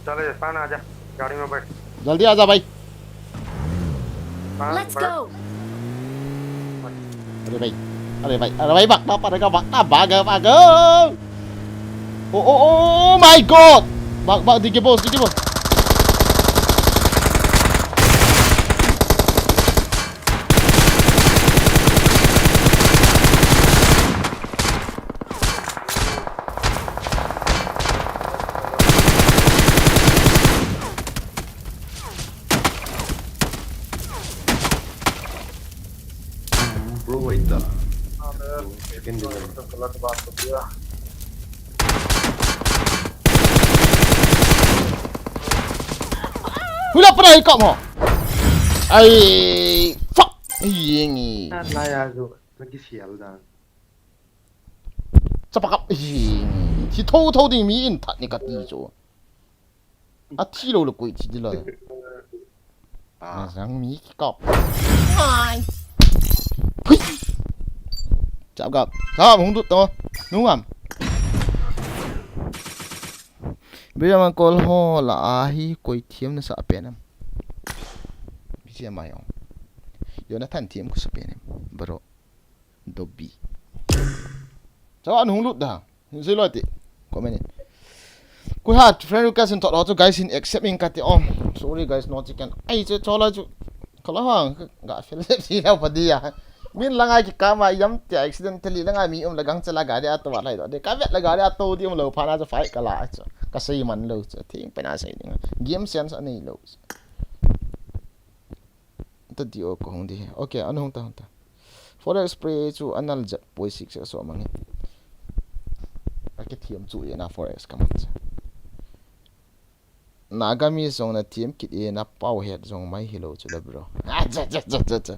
चले इरफान, आजा, गाड़ी में बैठ। जल्दी आजा भाई। हाँ, Let's बड़ा। Go. अरे भाई, अरे भाई, अरे भाई, भागना पड़ेगा, भागना, भागो, भागो। ओ, ओ, ओ, माय गॉड। भाग, भाग, दिखे बॉस, दिखे बॉस। Bro, wait the. हाँ, मैं Second level. तो गलत बात हो गया। Hula pernah ikap mo. Ai, fuck. Ai, ini. Naya zo. Lagi sial dan. Chapakap. Ai, ini. Si thou thou ding mi in that ni kati so. Athi lo lo koi thi dilo. Ah, Sang mi kikap. Hui. Chap gap. Chap hung dut to. Nungam. Bijaman kol ho la ahi koi thiam na sa penam. Bisi mai ong. Jonathan thiam ku sa penam. Bro. Dobi. Chawa hung lut da. Hin sei loi ti. Comment in. Koi ha friend request in thot ho chu guys in accept in kati ong. Sorry guys, no chicken. Ai chu chola chu. Kala hang ga fel si la pa dia. Min la ngai ki kama yam ti accidentally la ngai mi um la gang chala gari a to wa lai do. De ka vet la gari a to di um lo pha na chu fight kala chu. Ka sei man lo chu. Thing pe na sei ding. Game sense anei lo. Ta di o ko hung di. Okay, an hung ta hung ta. Forex spray chu anal jep poi six so mangin. Aki thiam chu ina forex ka man cha. Nagami zong na thiam kit e na pau het zong mai hilo chu da bro. Ah, cha, cha, cha, cha, cha.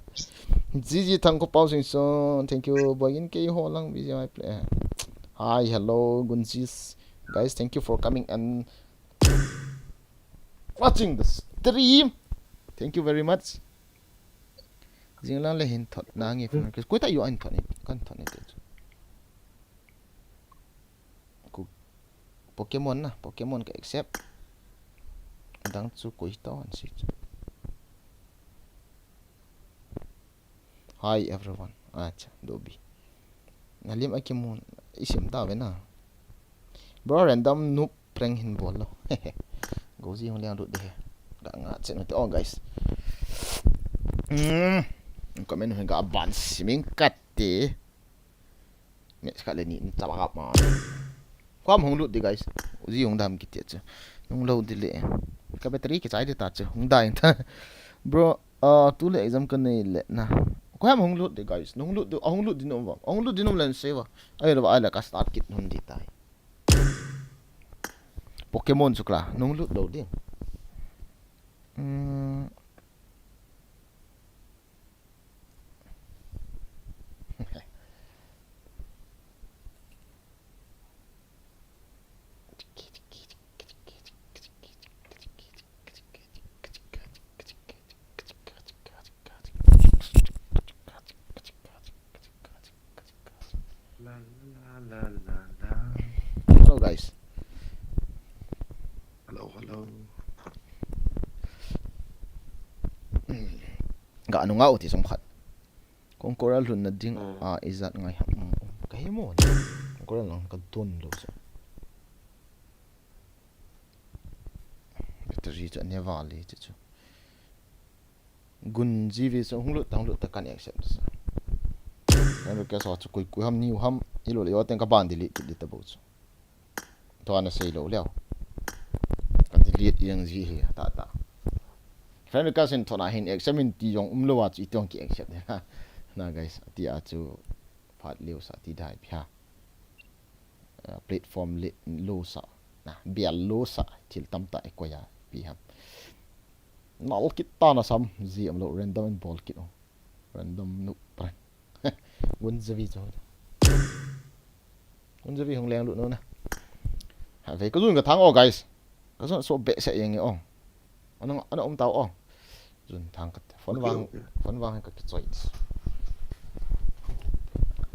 G G Thangko Pau Sing Song, thank you. Boy in kei ho lang B G M I play. Hi, hello, Gunjis. Guys, thank you for coming and watching the stream. Thank you very much. Jinglang le hin thot na nge friend request. Koi ta yo an thot ni. Kan thot ni te chu. Ku Pokemon na, Pokemon ka accept. Dang chu koi ta an si chu. Hi everyone. Acha, Dobi. Na lim a kimun isim ta ve na. Bro, random noob prank hin bol lo. Goji hung liang lut de he. Ga nga chen te on, guys. Mm. Comment hung ga ban siming kate. Match khat le ni chapa kap ma. Koi ham hung lut di, guys. Uji hung dam kiti chu. Hung lut di le. Ka battery kichai di ta chu. Hung dai ta. Bro, ah, tu le exam ka nei le na. Koi ham hung lut di, guys. Hung lut di, hung lut di nom va. Hung lut di nom len se va. Ai lo, ai la ka start kit hung di tai. Pokemon chu kla. Hung lut do di. Hmm. Hello, guys. Hello, hello. Ga nunga u ti som khat. Kong Coral lhun na ding a ijat ngai ham. Ka hi mo. Kong Coral lang ka don lo sa. Battery chu ne vale chu chu. Gun G V chu hung lut ta, hung lut ta kan accept sa. Kan request ho chu koi koi ham ni u ham. I lo le yo ten ka ban delete kit di ta bo chu. Tua na sei lo leo. Ka delete yang ji hi ta ta. Friend request in thona hin accept in ti jong um lo a chu itong ki accept ha. Na guys, ti a chu phat leo sa ti dai pia. Uh, platform le lo sa. Na bial lo sa thil tam ta e ko ya pi ham. Nal kit ta na sam ji am lo random in bol kit o. Random nu pran. Gun G V chu. Gun G V hung leng lut no na. Ha, ve ka jun ka thang o, guys. Ka jun so be se yang o. Ana, ana um tau o. Jun thang ka phone vang, phone vang ka kichoi.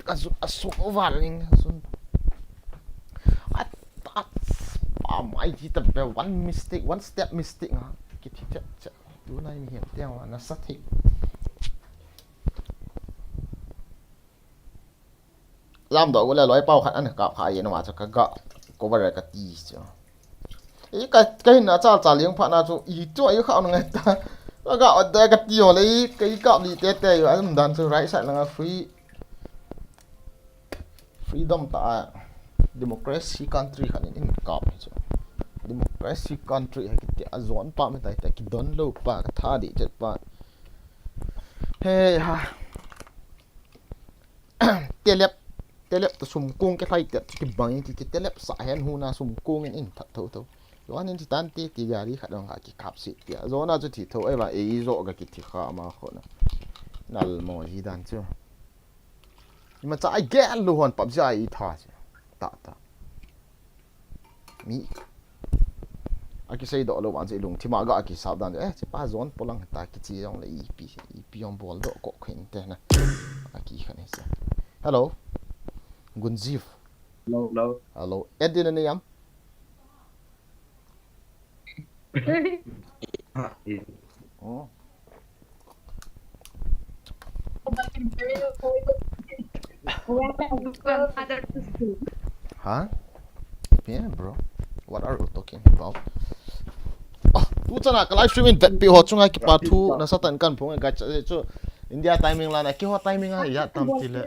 Ka jun a so o va ling jun. At, at, pa mai ji ta be one mistake, one step mistake nga. Ki thi che che. Tu nai mi hiam tiang wa na sa thi. Lam do ko le loi pau khat an kap kha ye no ma chu ka ga cover ka ti chu. I ka, ka hin na chal chal yang pha na chu i chu i kha ngai ta. Ka ga da ka ti ho le i ka i kap li te te yo an dan chu right side langa free freedom ta a democracy country khat in in kap chu. Democracy country ha kiti a zon pa me tai ta ki don lo pa ka tha di chet pa. He ha. Telep, telep ta sum kung ke lai te ki bang in ti telep sa hen hu na sum kung in in that tho tho. Lo an in ti tan ti ti gari khat dong ha ki kap si ti. Zo na chu ti tho ai ba e zo ga ki ti kha ma kho na. Nal mo ji dan chu. Ima cha ai gel lo hon pap ja i tha chu. Ta ta. Mi. A ki sei do lo wan se lung thima ga a ki sap dan. Eh, che pa zon polang ta ki chi jong le ipi, ipi jong bol do ko khin te na. A ki khan se. Hello. Gunjiv. Hello, hello. Hello. Edin ne yam. Oh. Huh? Yeah, bro. What are you talking about? Oh, tu chana ka live stream in vet pi ho chunga ki pa thu na satan kan phung ga cha chu India timing la na ki ho timing a ya tam ti le.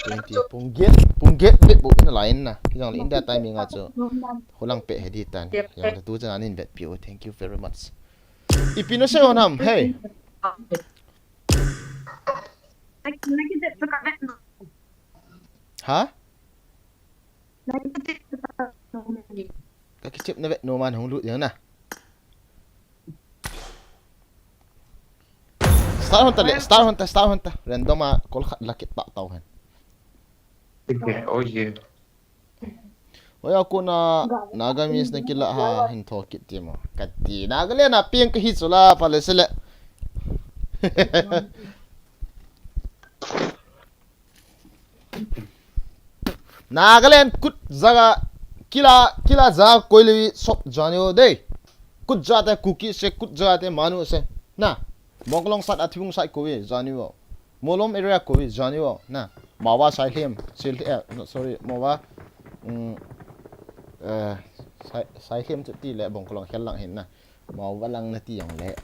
Twenty pung get pung get bit bu na line na. Ki jong le India timing a chu. Hulang pe he di tan. Yang tu chana nin vet pi ho. Thank you very much. Ipi na se ho nam. Hey. Ha? Ka kichep na ve no man hung lut jeng na. Star Hunter le, Star Hunter, Star Hunter. Random a call khat la kit ta tau hen. Oh yeah. Oya kuna Nagamese na kila ha hin tho kit ti mo. Kati Nagaland na piang ka hi chula pale sele. Nagaland kut jaga kila kila jaga koilevi sop jani o dei. Kut jate Kuki se kut jate Manu se. Na. Bongkolong sat athibung sai kovi jani o. Molom area kovi jani o. Na. Mawa Sailhem. Sil eh, no, sorry. Mawa. Mm, eh, Sai, Sailhem chu ti le Bongkolong hel lang hin na. Mau valang na ti jong le.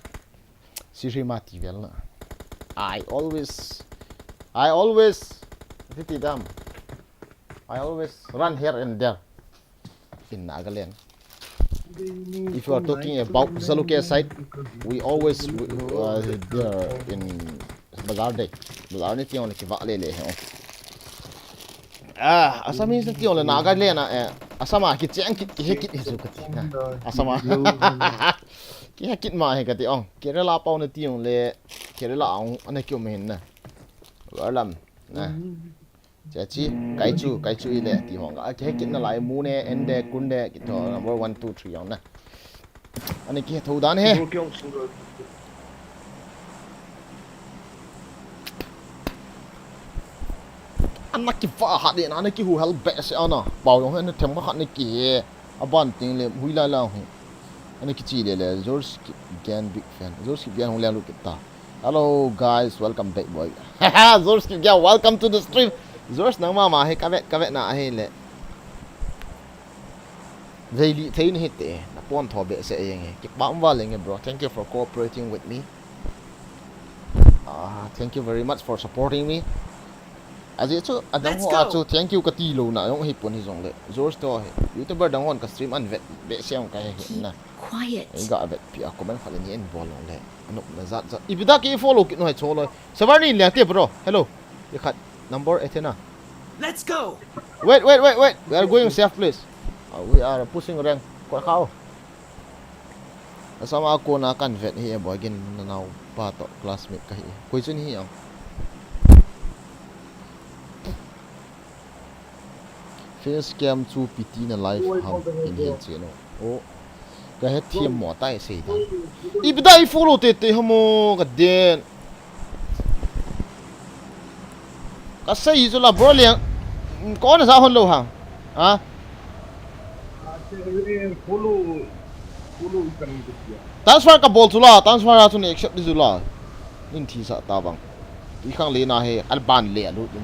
Siri ma ti vel na. I always, I always, ti ti dam. I always run here and there in Nagaland. If you are talking about Zaluke side, we always uh, there in Bazar day. Bazar ni ti jong le kiva le le he. Ah, Assamese ti jong le Nagaland na eh. Assam a kicheng kit kihe kit hi chu kati na. Assam a kihe kit ma hi kati ong. Kerala pau na ti jong le Kerala ong ana kium hin na. Varlam na. Chachi, kaichu, kaichu ile ti hong. A kihe kit na lai mu ne, en de, kun de, kito number one, two, three jong na. Ani kihe tho dan he. Bro, kiong single. Ana kiva ha de na, ana kihu hel be se ana. Pau jong he na them khat ni kihe. Aban ting le hui lai lang hi. Ana kichi le le George Kipgen big fan. George Kipgen hung leng lut kit ta. Hello guys, welcome back boy. George Kipgen, welcome to the stream. George nang mama hi ka vet ka vet na hi le. Veili thei ni hi te. Na pon tho be se eng e. Kipah um va leng e bro. Thank you for cooperating with me. Ah, thank you very much for supporting me. Aji chu adang ho a chu thank you kati lou na jong hi pon hi jong le. George to hi. YouTuber dang hon ka stream an vet be se ong ka he he na. Quiet. Ei ga vet pi a comment khat le ni en bol long le. Anop na jat jat. Ipi da ki follow kit no hai cho loi. Sabar ni le te bro. Hello. Ye khat number eight na. Let's go. Wait, wait, wait, wait. We are going safe place. Uh, we are pushing rank. Ko khao. Asama kona kan vet hi e boy gin na nau pa to classmate ka hi. Koi chun hi ang. Face cam chu piti na live ham in hin che no. O. Ka het thiam mo tai sei ta. Ipi da i follow te te hamo ka den. Ka sei chu la bro liang. Ko na sa hon lo ha. Ha? Follow, follow kan dia. Transfer ka bol chu la, transfer a chu ni accept di chu la. Nin thi sa ta bang. I khang le na he, al ban le alu ni.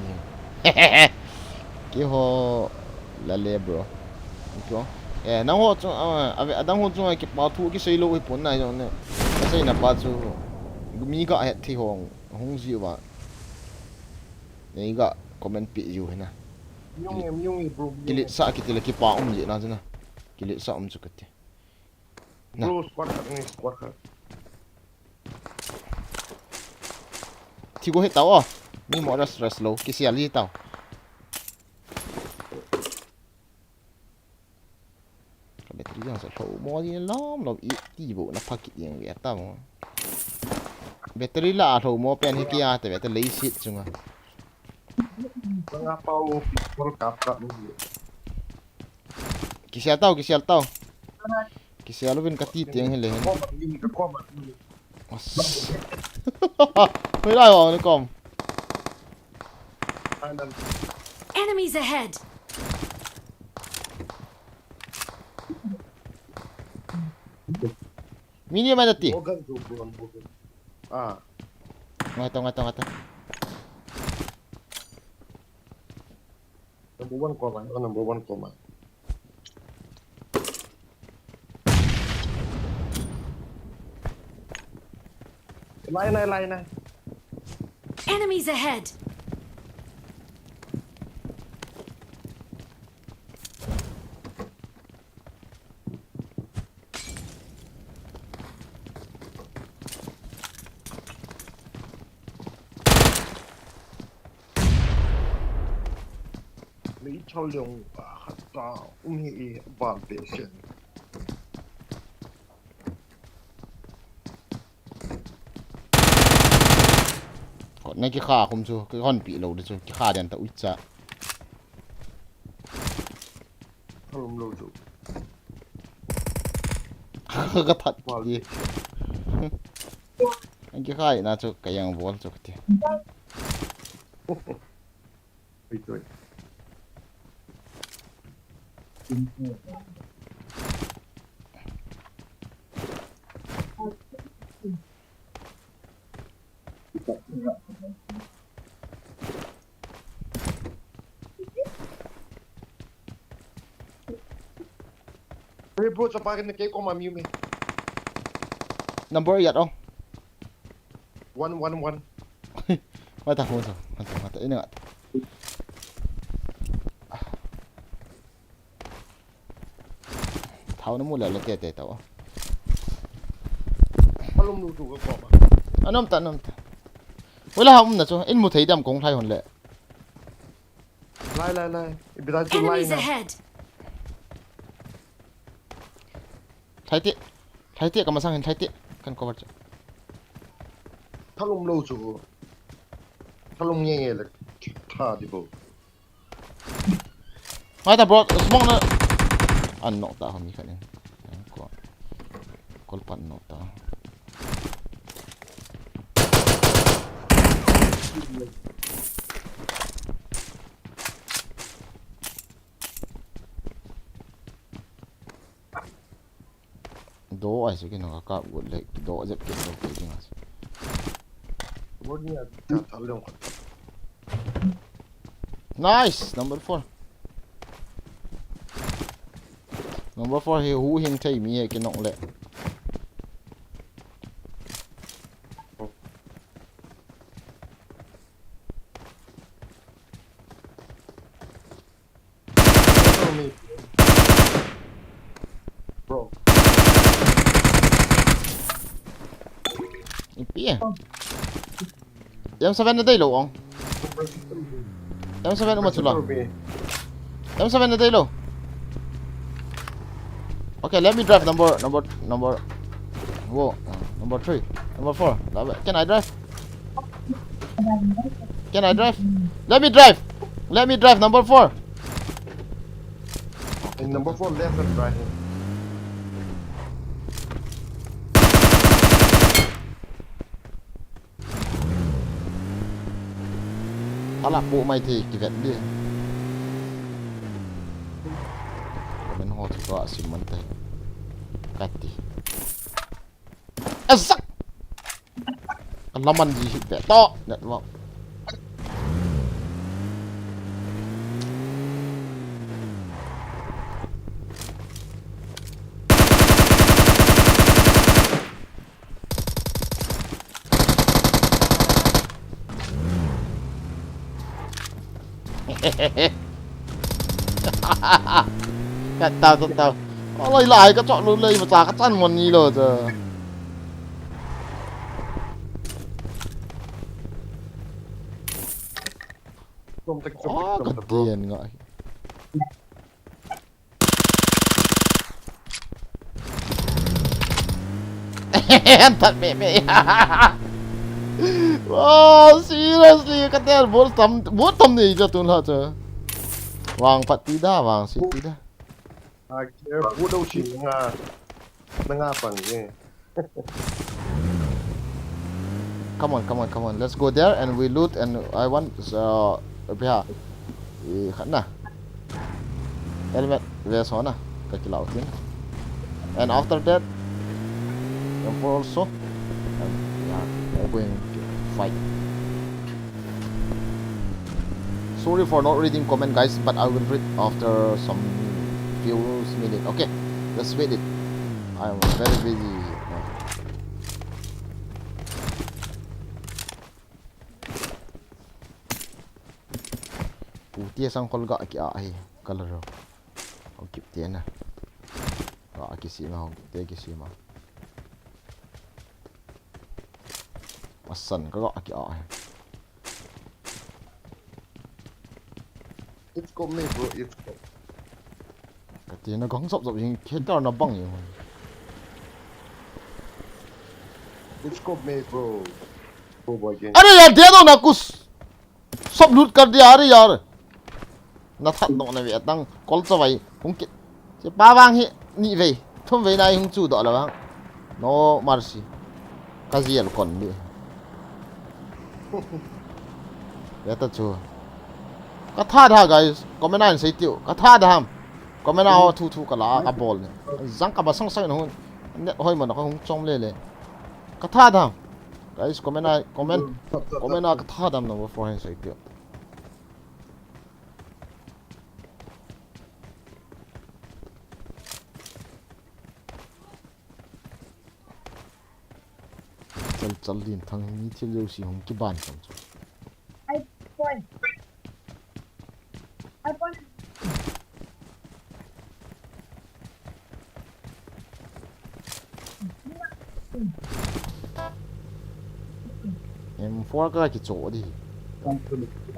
Ki ho la le bro. Ko. Eh, nang ho chu, ah, ave, adang ho chu ki pa thu ki sei lo hi pon na jong ne. Ka sei na pa chu. Mi ka het thi hong, hung ji wa. Nei ga comment pi jiu hina. Miung e, miung e, bro, miung e. Kilit sa kiti le kipa um ji na jina. Kilit sa um chu kati. Na. Bro, squad khat ni, squad khat. Thi go he tao. Mi mo ras ras lo, kisial ji tao. Ka battery jong sa lhou mo ni lom lom i ti bo na phakit jeng ve ta mo. Battery la lhou mo pen hi kia te ve ta lei sit chunga. Banga pau pistol kap kap ni. Kisial tao, kisial tao. Kisial uvin ka ti tiang hi le hin. Ko ma ni, ko ma ni. As. Hoi lai ho ni kom. Enemies ahead. Mini mana ti. Bogan tu, bogan, bogan. Ah. Ngai to, ngai to, ngai to. Number one ko ma, oh, number one ko ma. Lai nai, lai nai. Enemies ahead. Lei chau leong khat ta um hi i ban pe sen. Kot na kikha khum chu, kihon pi lo de chu, kikha den ta ui cha. Khum lo chu. Ka that ti. An kikha na chu, ka yang bol chu ti. Ui, ui. Hey bro, chapa kene ke koma miu me. Number eight, oh. One, one, one. Mata, mata, mata, mata. Ina. Thao na mu le le te te tao. Alum lu tu ka ko ba. Anom ta, anom ta. Wala ha um na chu. In mu thei dam kong thlai hon le. Lai, lai, lai. Ibi lai chu lai Enemies na. Ahead. Thlai te. Thlai te ka masang hin thlai te. Kan cover chu. Thalum lo chu. Thalum nge nge le. Tha di bo. Mai ta bro, smoke na. An nok ta ho mi khat in. Ko. Kol pan nok ta. Do ai se ke na ka gut le do jep ke do ke ding as. Bor ni a ta thal le ko. Nice, number four. Number four hi hu hing thei mi he ke nok le. Follow me. Bro. Ipi e. M seven na dei lo ong. M seven uma chula. Follow me. M seven na dei lo. Okay, let me drive number, number, number. Whoa, uh, number three, number four. Can I drive? Can I drive? Let me drive. Let me drive number four. In number four, left and right. Ala po mai thei kivet di. Men ho chu ka sim man te. Kati. Asak. Alaman ji hit ve to network. Ka tao, tao, tao. Alai lai ka chok lu lei, ma cha ka chan mon ni lo cha. Tum tik, tum tik, ah, tum tik, bro. Ka tian ngai. An that me me. Wow, seriously, ka tel bol tam, bol tam ni ja tun la cha. Vang phat ti da, vang si ti da. Ah, careful, dau si nga. Na nga pang ye. Come on, come on, come on. Let's go there and we loot and I want, uh, biha. Eh, khat na. Helmet, vest ho na. Ka kilau tin. And after that, M four also. And yeah, we're going to fight. Sorry for not reading comment, guys, but I will read after some few minutes. Okay, just wait it. I'm very busy now. Pu tia sang kol ga ki a hi color ro. Hong kip tia na. Ga ki si ma, hong kip tia ki si ma. Asan ka ga ki a hi. It's got me, bro. It's got. Ka ti na gong sop sop jing khe tar na bang jing. It's got me, bro. Bro, boy, gang. अरे यार, दे दो ना कुछ। सब लूट कर दिया, अरे यार। Na that nok na ve tang, kol cha vai, hung kit. Che pa vang hi, ni vei, thum vei na hung chu do la vang. No mercy. Ka jial kon ni. Ya ta chu. Ka that da, guys. Comment a hin sei tiu. Ka that da ham. Comment a ho thu thu ka la, ka bol ni. Jang ka ba sang sang na hun. Net hoi man ka hung chom le le. Ka that da ham. Guys, comment a, comment, comment a ka that da ham number four hin sei tiu. Chal chal din thang hi mi thil jouse hung kiban chang chu. M four ka kicho di.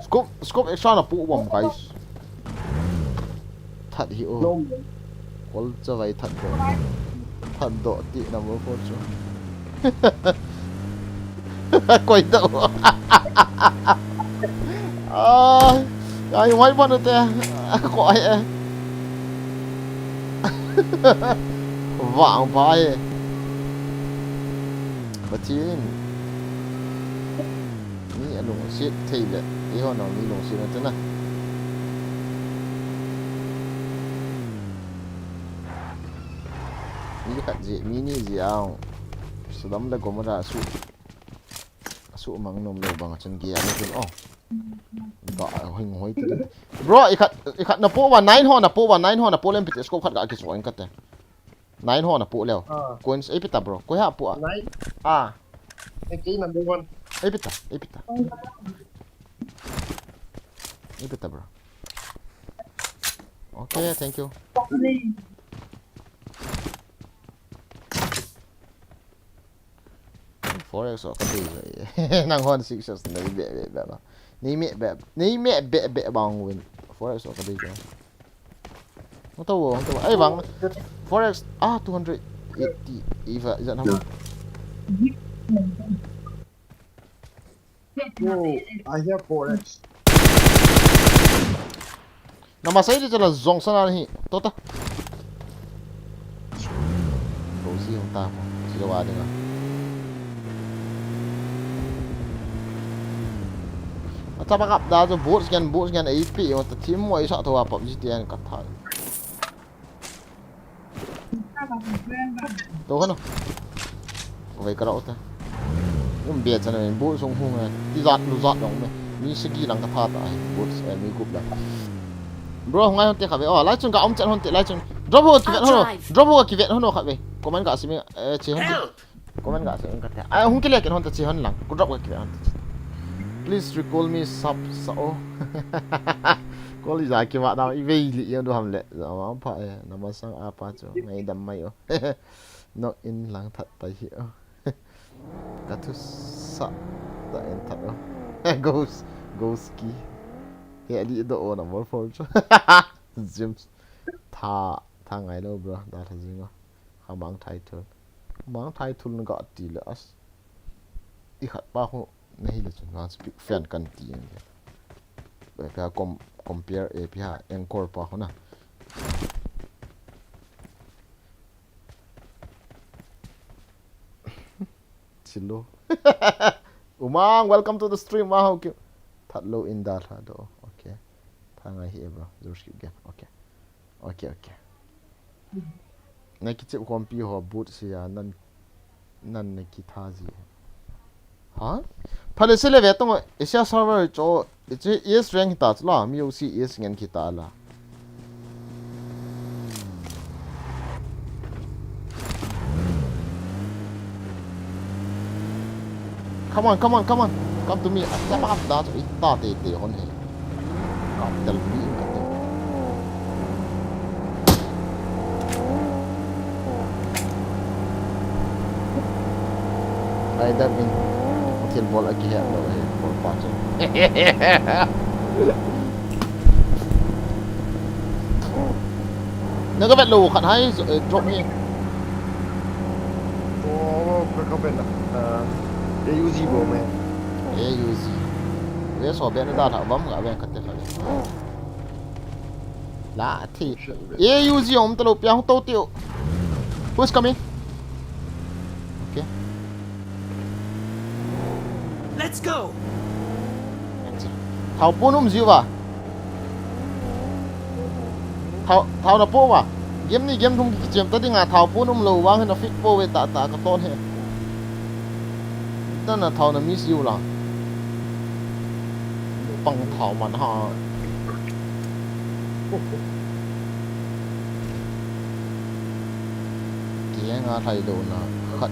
Scope, scope extra na pu bom, guys. That hi o. Kol chavai that do. That do ti na mo ko chu. Koi do. Ai, ai, wai ban te. Ko ai. Vang pai. Pathen. Mi alungset thei le, eiho nang mi lungset na chana. Mi khat jeh, mi ni jeh a, Sodom le Gomorrah su, su mang nom lo bang chun ge ani chun, oh. Ga hing hoi ti. Bro, i khat, i khat na po ba, nine ho na po ba, nine ho na po lem piti scope khat ga kiso in kate. Nine ho na po leo. Ah. Coins, ei pita, bro. Koi ha po a? Nine. Ah. Ei, kei number one. Ei pita, ei pita. Ei pita, bro. Okay, thank you. Forex o ka dei. Nang hon six shots nei be be be ba. Nei me be, nei me be be bang win. Forex o ka dei. Hung tau, hung tau. Ai bang. Forex, ah, two hundred eighty. Iva, is that how much? Oh, I have forex. Na masai di chala zong sana hi. Tota. Go si hung ta mo. Si lo adi na. Acha bakap da jo boots ngen, boots ngen A P, yung ta team mo isa to wa PUBG ti an ka tha. To hano. Vai ka rau ta. Um be chan in boots hung hung eh. Ti zat lu zat dong me. Mi sagi lang ka tha ta ai. Boots eh mi gup la. Bro, ngai hon te kha ve. Oh, lai chun ka um chan hon te lai chun. Drop ho ki vet hano. Drop ho ki vet hano kha ve. Comment ka simi eh che hon. Comment ga se in kate. Ai, hung kile ken hon ta chi hon lang. Ku drop ga kile hon ta chi. Please recall me sap sa o. Call i ja ki wa da i vei li yong du ham le. Ja ma pha e. Na ma sang a pa chu. Ngai dam mai o. No in lang that pai hi o. Ka thu sa ta en that o. Ghost, ghost ki. He li do o na mol phol chu. James. Tha, tha ngai lo bro. Da tha jing o. Kha mang thai thul. Mang thai thul na ga ti le as. I khat pa ho na hi le chun nga speak fan kan ti. Pia com, compare e pia anchor pa ho na. Chilo. Umang, welcome to the stream. Wow, okay. That low in that ha do. Okay. Thangai hi bro. Zero skip game. Okay. Okay, okay. Na kichep khompi ho boot sia nan, nan na kitha ji. Ha? Phale se le ve tong Asia server cho, ichi E S rank ta la, mi O C E S ngen kita la. Come on, come on, come on. Come to me. Asa pa da to ita te te hon he. Ka tel pi in ka te. Ai da min. Thil bol a kihe lo he bol pa chu. Na ka vet lo khat hai, eh, drop hi. Oh, ka ka vet la. Ah, A U G bo me. A U G. Ve so be na da tha bam ga ve ka te kha. La thi. A U G om ta lo pia hung to tiu. Who's coming? Okay. Let's go. Thao pon um jiu va. Thao, thao na po va. Game ni game thum kichem ta dinga thao pon um lo vang hin a fit po ve ta ta ka ton he. Ta na thao na miss jiu la. Pang thao man ha. Kihenga thai lo na khat.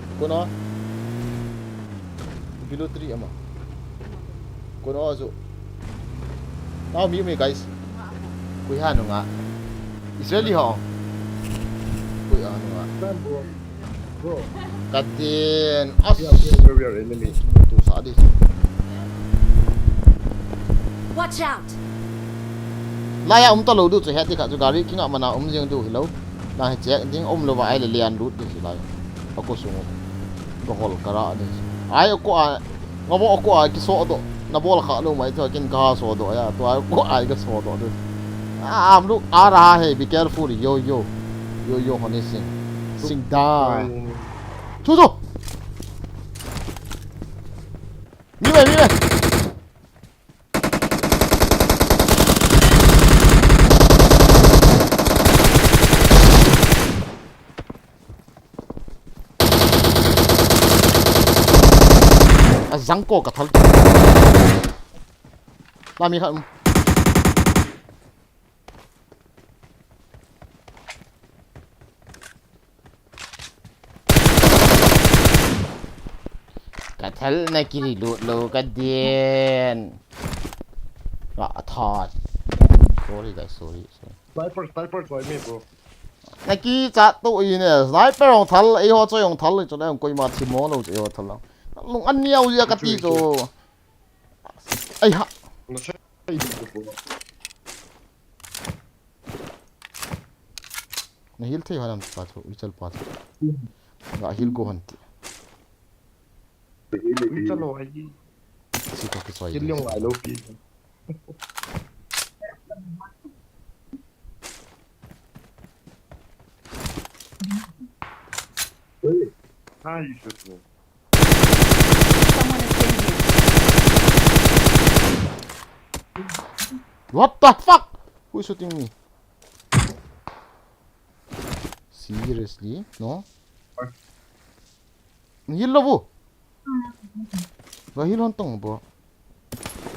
Kono. Below three ama. Kono ajo. Now mi mi guys. Kui ha nunga. Israeli ho. Kui ha nunga. Bro. Bro. Katin. As. We are, we are, we are enemy. Tu sa di. Watch out. Laiya um talou diu chu hiti kha chu gari kinga mana um jing diu hilou. Nang hi check ding um louva ahile lian lut ding chu lai. Ako sung. Ka hol kara ding chu. Ai ako a. Ngabo ako a kiso do. Na bol kha lou mai chu kin ka so do ya. Tu ai ako ai ka so do ding. Ah, am lu ara he, be careful, yo yo. Yo yo honi sing. Sing da. Chu chu. Mi ve, mi ve. Ajang ko ka thal. La mi khat um. Ka thal na kiri lut lou ka din. Ka thal. Sorry guys, sorry, sorry. Sniper, sniper, so me, bro. Na ki chat tu i ne, sniper hong thal, ei ho choi hong thal, chu le hong koima thi mo lou chu ei ho thal lang. Lung an niau ya ka ti chu. Ai ha. Na sai, bro. Na heal thei hon am pa chu, i chal pa chu. Ga heal go hon ti. Ui, chalo, hai. Si to ki soi. Ki liong lai lo pi. Ui. Hai, shoot me. Someone has been here. What the fuck? Who is shooting me? Seriously? No? Heal lo bu. Ba heal hon tong bo.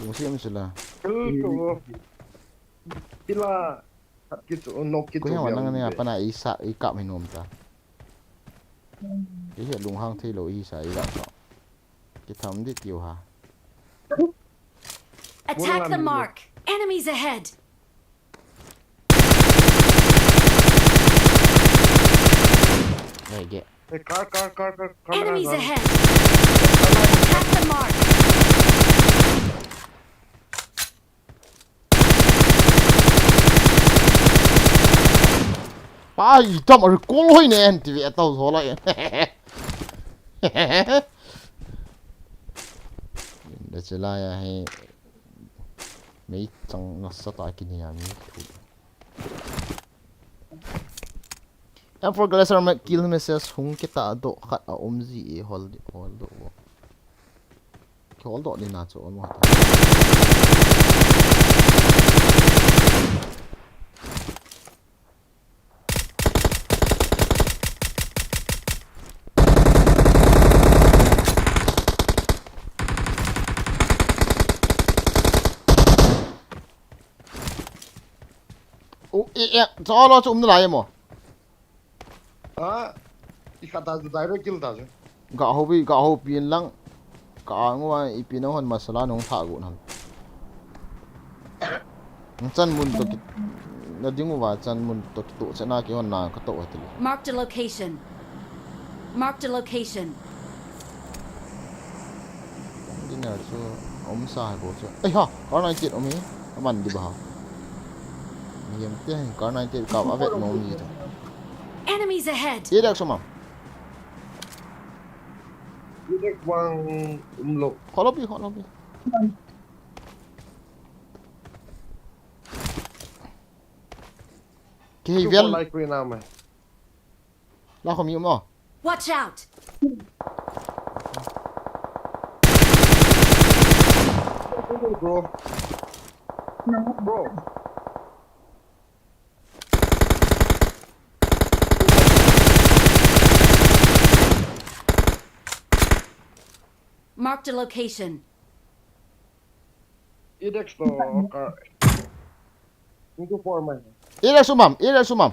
Lung si am sila. Heal to bo. Kila. Kit, no, kit. Ko ya nang ne apa na isa i kap hinom ta. I he lung hang thei lo isa i la ka. Ki tham di tiu ha. Attack the mark. Enemies ahead. Hey, get. Hey, car, car, car, car, car. Enemies ahead. Attack the mark. Pai, tam ar kol hoi ne, N T V atau zo lai. Da chelai a he. Mei chang nasa ta kini a mi thu. M four Glacier me kill message hung kita do khat a um ji e hol di, hol do. Ki hol do ni na chu um ta. O, e, e, chalo chu um nalai mo. A, i khat ta chu direct kill ta chu. Ga ho bi, ga ho pin lang. Ka angu a i pin hon masala nong tha gu nam. Chan mun to ki, na ding uva chan mun to ki to chana ki hon na ka to ha ti. Marked a location. Marked a location. Dinner chu um sa hai bo chu. Ei ha, kar nine kit um hi. Aman di ba ha. Ni yam te hin kar nine kit ka avet nom ni ta. Enemies ahead. Ye dak suma. Ye dak wang um lo. Kholo bi, kholo bi. Ki hei vel. Like we na me. La khomi um o. Watch out! Bro. No. Bro. Marked a location. Idex to car. Into four man. Idex sumam, Idex sumam.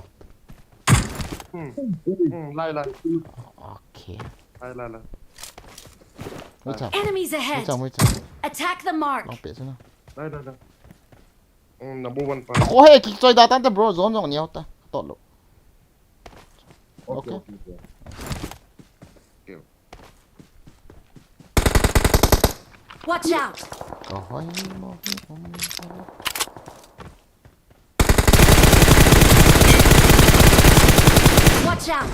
Hmm. Hmm, lai, lai. Okay. Lai, lai, lai. Mucha. Enemies ahead! Mucha, mucha. Attack the mark! Long pe suna. Lai, lai, lai. Mm, number one pa. Ko he kichoi da tante bro, zone zone niau ta. Tolo. Okay, Okay. okay, okay. Okay. Watch out! Kahoi mo hi um. Watch out!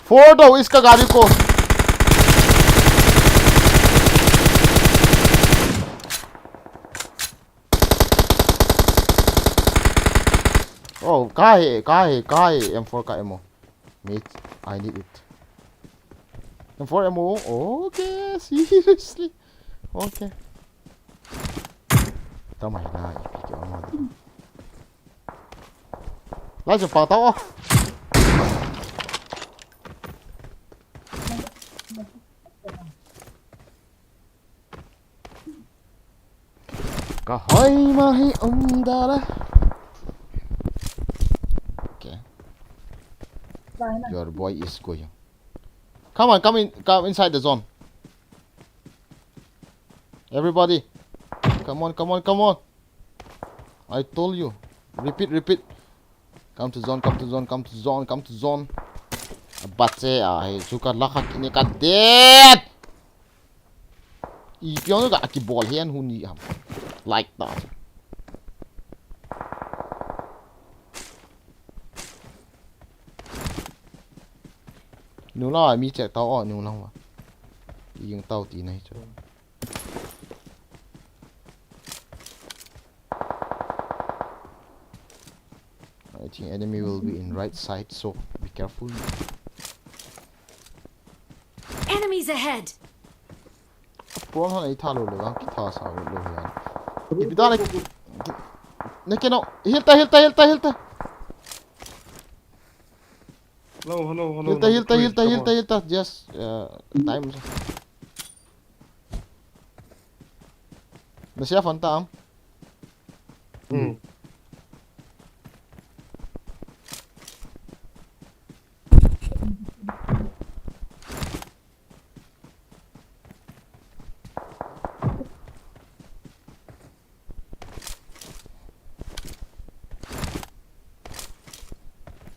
Four to, इसका गाड़ी को। Oh, कहाँ है, कहाँ है, कहाँ है M four का ammo? Mate, I need it. M four ammo? Okay, seriously? Okay. Tao mày na, ipi kêu mà. Lai chu pa tao. Kahoi mo hi um da la. Okay. Your boy is going. Come on, come in, come inside the zone. Everybody. Come on, come on, come on. I told you. Repeat, repeat. Come to zone, come to zone, come to zone, come to zone. Bache a, hey, suka lakha kini ka dead. Ipi jong ka kibol hian hun ni ham. Like that. Nula mi check tao o, nula wa. Iyeng tao ti nai chu. I think enemy will be in right side, so be careful. Enemies ahead! Prawn han ei tha lo le vang, ki tha sa lo lo hian. Ipi ta le. Ne ke no. Heal ta, heal ta, heal ta, heal ta. Hello, hello, hello. Heal ta, heal ta, Number heal ta, three, heal come ta, on. Heal ta. Just uh, time. Na sia fan ta am. Hmm.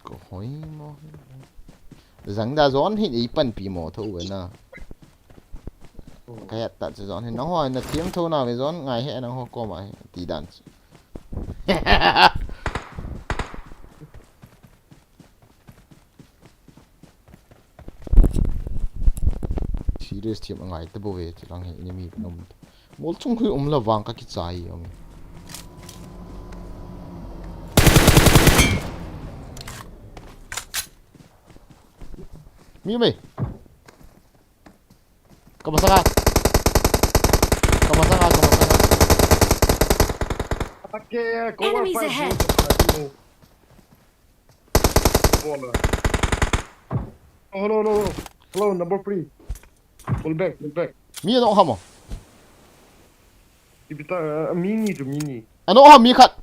Ko hoi mo. Zang da zon hin ei panpi mo tho we na. Ka het ta chu zon hin nang hoi na thiam tho na ve zon ngai he nang ho ko ma he ti dan. Serious thiam angai ta bo ve chu lang he enemy nom. Mol chung hui um la vang ka kichai um. Mi mai. Ka masanga. Ka masanga, ka masanga. Okay, go Enemies one five, ahead. Go. Go, uh, oh, hello, hello, hello. Hello, number three. Pull back, pull back. Mi ano hamo. Ipi ta, uh, mini to mini. Ano ha mi khat.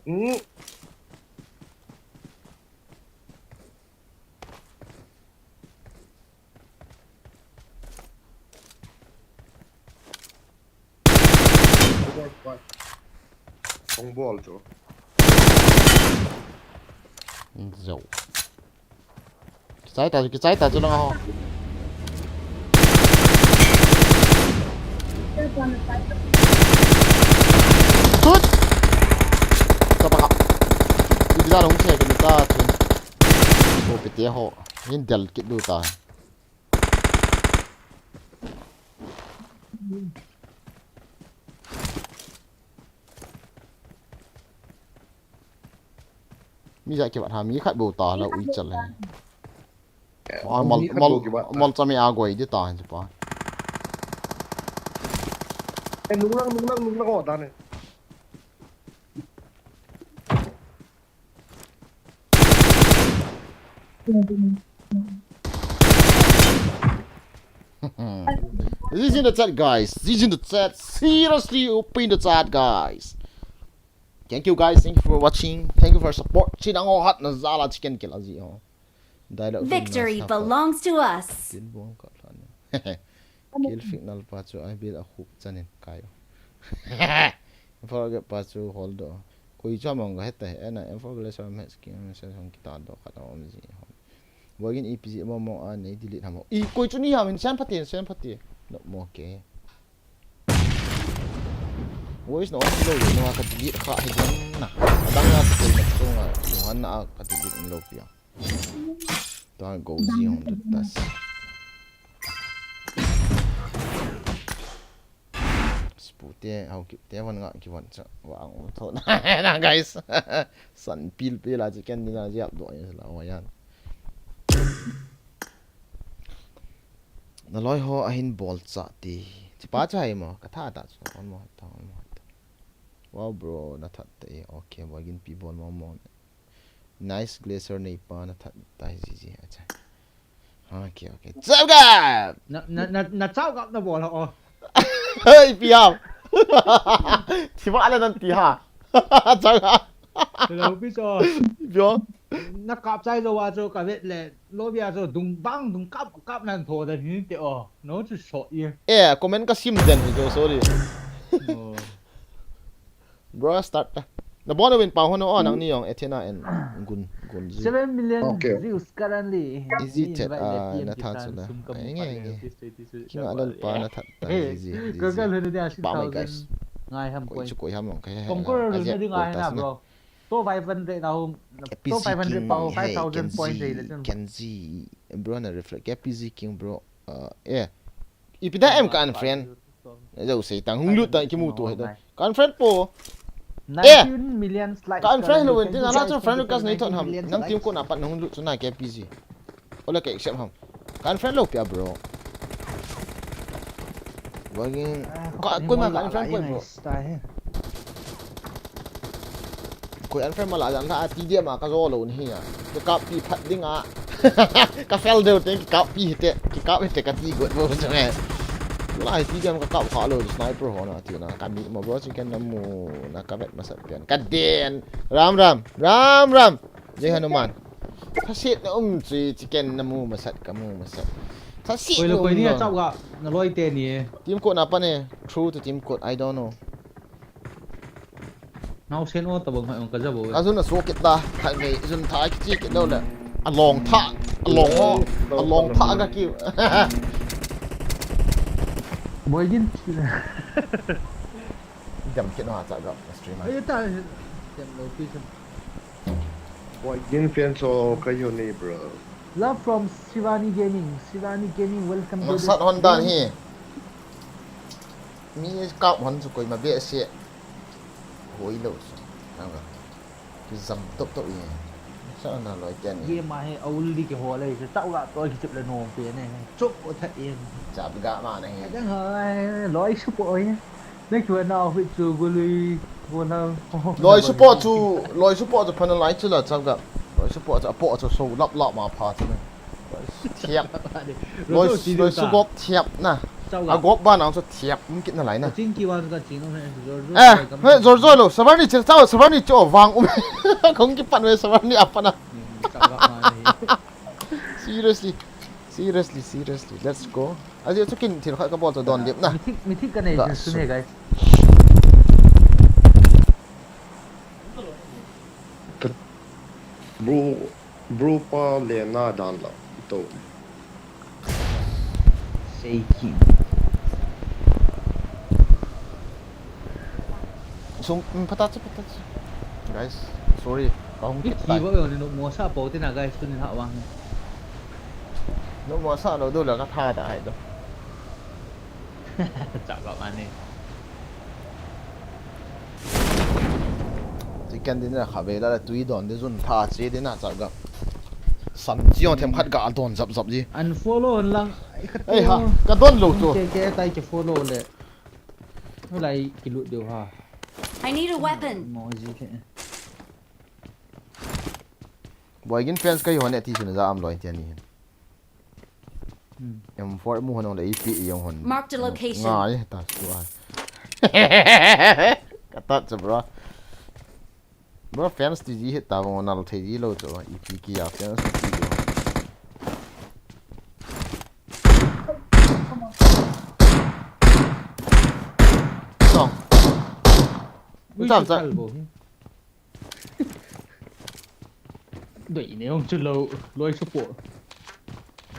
Hmm. Go one five. Kong bol chu. Zo. Kichai ta, kichai ta chu lang ho. Shoot! Tapa ka. Ipi da long che ka ni ta chu. Ko pete ho. Hin del kit du ta. Mi ja ke bat ha mi khat bo ta la ui chal le. Ah, mal Mi khat mal bo ki bat ta. Mal chami a goi di ta hin pa. Eh, nung lang, nung lang, nung lang, oh, done. This is in the chat, guys. This is in the chat. Seriously, open the chat, guys. Thank you, guys. Thank you for watching. Thank you for support. Chinang ho hat na zala chicken kill aji ho. Dialogue. Victory belongs to us. Tin bong ka thlan. Kill fik nal pa chu ai bil a khup chanin kai. Forget pa chu hold on. Koi chu among ka heta he na em forget sa match king sa hong kita do khat om ji ho. Wagin E P Z mo mo a nei delete ham. I koi chu ni ham in san phate san phate. No mo ke. Voice no on lo no ka delete kha he din na. Adang na ka koi na ko nga. Luhan na ka delete lo pia. Ta go ji hong du tas. Spute hau ki te van nga ki van cha wa ang um tho na guys. San pil pil a chicken ni na jap do ni la wa yan. Na loi ho ahin bol cha ti. Chi pa cha hai mo ka tha ta chu on mo ta on mo ta. Wow bro na that te okay bo gin pi bol mo mo. Nice glacier nei pa na that ta ji ji acha. Okay okay. Chau ga. Na na na na chau ga na bol ho. Hei pi ha. Thi ba la nan ti ha. Chau ga. Hello pi so. Yo. Na kap chai zo wa cho ka vet le. Lo bia cho dung bang dung kap kap nan tho da ni te o. No chu so ye. Eh comment ka sim den hi jo sorry. Bro start ta. Na bon win pa hono on ang ni yong Athena and gun gun ji. Seven million views currently. Easy chat a na tha chu na. Ai nge nge. Kinga lal pa na that ta ji ji. Ka ka lu dia six thousand. Ngai ham koi. Chu koi ham long kai. Kongkor lu dia ngai na bro. To five hundred na hum. To five hundred pa five thousand point de le. Kenji bro na reflect K P Z King bro. Uh, eh. Ipi da em ka unfriend. Jao sei tang hung lut tang kimu tu he da. Ka unfriend po. Eh. Nineteen million likes. Ka unfriend lo wen tin ala chu friend request nei thon ham. Nang team ko na pat hung lut chu na K P Z. Ola ke accept ham. Ka unfriend lo pia bro. Wagin ka ko ma ka unfriend ko bro. Koi unfriend mala jan la T D M a ka jo lo ni hi a. Ka kap pi phat ding a. Ka fel deu teng ki kap pi hite, ki kap hite ka ti got bo chu nge. Lai T D M ka kap kha lo sniper ho na ti na ka mi mo bro chicken na mu na ka vet masat pian. Ka den. Ram ram, ram ram. Jai Hanuman. Thasit na um chui chicken na mu masat ka mu masat. Thasit na um. Koi lo koi ni a chau ga na loi te ni. Team code na pa ne. True to team code. I don't know. Nau sen o tabang hai ong ka jabo. Ka jun a so kit ta, thai mei jun thai kit kit lo le. A long tha, a long o, a long tha ka ki. Boy jin. Jam kit no ha cha ga stream. Ai ta, jam lo pi sa. Boy jin fan so ka yo ni bro. Love from Shivani Gaming. Shivani Gaming welcome to the stream. Masat Honda hi. Mi kap hon chu koima behseh. Hoi lo chu. Nang ka. Ki jam top top i. Sa na loi tian i. Ye ma he aul li ki ho le chu tau ga to ki chip le no pe ne. Chop o tha in. Chap ga ma ne. Dang ha loi su po ye. Ne ki na fit chu gu lui go na. Loi su po chu, loi su po chu phan lai chu la chap ga. Loi su po chu po chu so lap lap ma pha chu ne. Thiap. Loi, loi su gop thiap na. A gop ba nang chu thiap um kit na lai na. Ching ki wan ka ching he. Eh, he, jor jor lo, sabar ni che, chau, sabar ni cho, vang um. Kong ki pan ve, sabar ni apa na. Seriously. Seriously, seriously. Let's go. Aji chu kin thil khat ka bol to don dip na. Mi thik, mi thik ka nei sun he guys. Bro, bro pa le na dan la to. Sei ki. Sum, mm, pata chu, pata chu. Guys, sorry. Ka hung kit tai. Ki ba yo ni no mo sa po te na guys, tu ni ha wang. No mo sa lo do la ka tha ta hai do. Chak gap mane. Ti ken din na kha ve la tui don de jun tha che din na chak gap. San chi ong them khat ga don jap jap ji. Unfollow hon lang. Ei ha, ka don lo to. Ke ke tai ke follow le. Lai ki lut deu ha. I need a weapon. Mo ji ke. Boy gin fans kahi hon e ti chun ja am loi ti ani hin. Hmm. M four mu hon le ipi i jong hon. Marked a location. Ngai ta su a. Ka tat cha bro. Bro fans ti ji hit ta vong nal thei ji lo cho ipi ki ya fans ti ji. Song. Ui, cham, cham. Doi ne hong chu lo, loi support.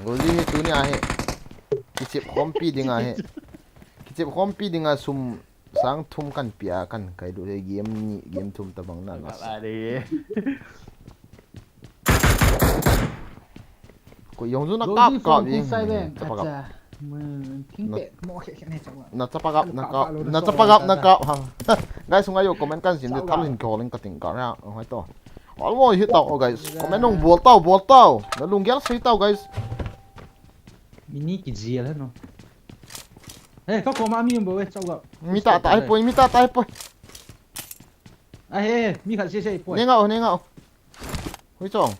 Gozi hi tuni a hi. Kichep khompi ding a hi. Kichep khompi ding a sum sang thum kan pia kan kai du he game ni, game thum ta bang na na. Ka la de. Ko yong zu na kap kap ing. Chapa kap. Na chapa kap, na kap, na chapa kap, na kap ha. Guys, sungai yo comment kan sim de thal hin ko ling ka ting ka ra. Hoi to. Almost hit out, oh, guys. Comment nung bol tau, bol tau. Na lunggel sei tau, guys. Mini ki jia la no. Hey, ka ko ma mi bo we chau ga. Mi ta ta ai poi, mi ta ta ai poi. Ai he, mi khat se se poi. Nenga o, nenga o. Hui chong.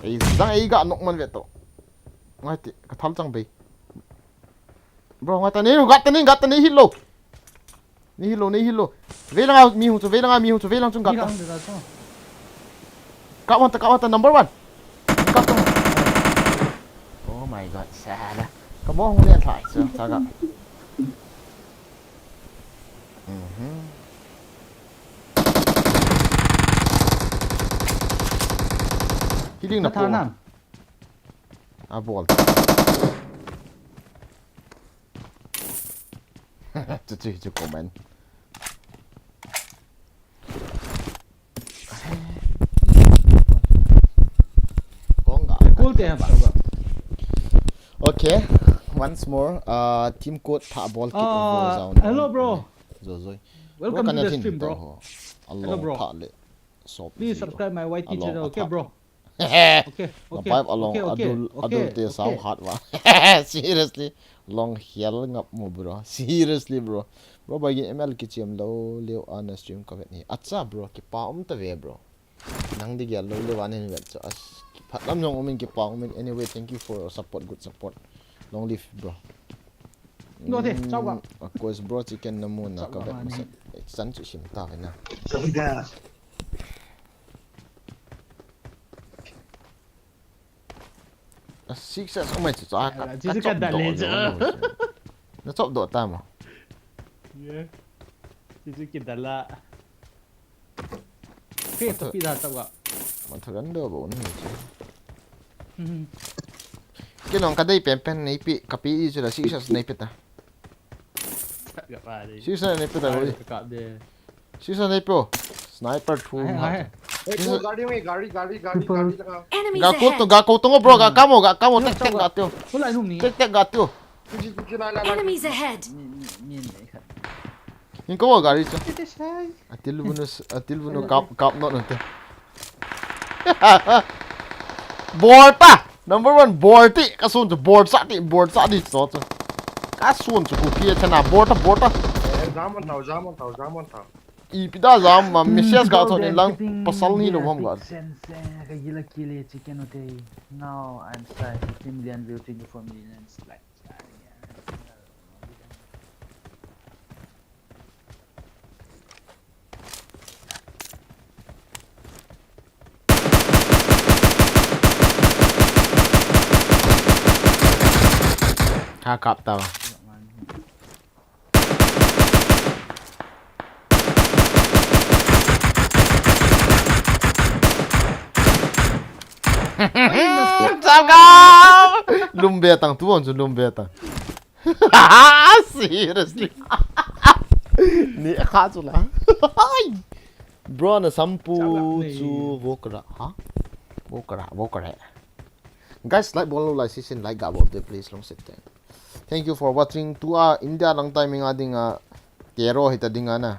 Ei, zang ei ga nok man ve to. Ngai ti, ka thal chang bei. Bro, ngai ta ni, gat ta ni, gat ta ni hit lo. Ni hit lo, ni hit lo. Vei langa mi hung chu, vei langa mi hung chu, vei lang chung gat ta. Kap hon ta, kap hon ta, number one. Kap ta. Oh my God, sala. Ka mo hung le thai chu, sa ga. Mhm. Healing na po. A bol. Chu chu chu comment. Okay, once more, uh, team code tha bol kit. Hello, bro. Zo zoi. Welcome to the stream, bro. Hello, bro. Please subscribe my Y T channel, okay, bro? Okay, okay, okay, okay, okay. Seriously, long hial ngap mo, bro. Seriously, bro. Bro, bai gin M L kichiem lo leo ana stream ka vet ni. Acha, bro, kipa um ta ve, bro. Nang di gel lo leo ana vet cho. As, phat lam jong um in kipa um in. Anyway, thank you for your support, good support. Long live, bro. No de, chau ga. Of course, bro, chicken na mu na ka vet masa. Chan chu sim ta ve na. A six as umai chu cha ka. Chu chu ka dal le cha. Na chop do ta ma. Ye. Chu chu ki dal la. Ke to pi da ta wa. Ma tharan do bo ni chu. Ke long ka dei pen pen nei pi ka pi i chu la six as nei pe ta. Six as nei pe ta. Ka de. Six as nei po. Sniper thu ma. Hey, gari, gari, gari, gari, gari laga. Ga ko to, ga ko to bro, ga kamo, ga kamo, tek tek ga teo. Tek tek ga teo. Enemies ahead. Hin ko gari cha. Atil bunu, atil bunu kap, kap no no te. Borta. Number one, Borti. Ka sun chu Borsa ti, Borsa ti so chu. Ka sun chu ku pia chana Borta, Borta. Zaman tau, zaman tau, zaman tau. Ipi da jam ma message ka chon in lang pasal ni lo bom ga. Now I'm shy, fifty million view, twenty-four million likes. Ha kap ta. Chagau! Lumbe tang, tu on chu lumbe tang. Seriously. Ni kha chu la. Bro na sampu chu vokra, ha? Vokra, vokra. Guys, like bol lo lai sisin like ga bol te please long sit ten. Thank you for watching. Tua India lang timing a dinga tero hita dinga na.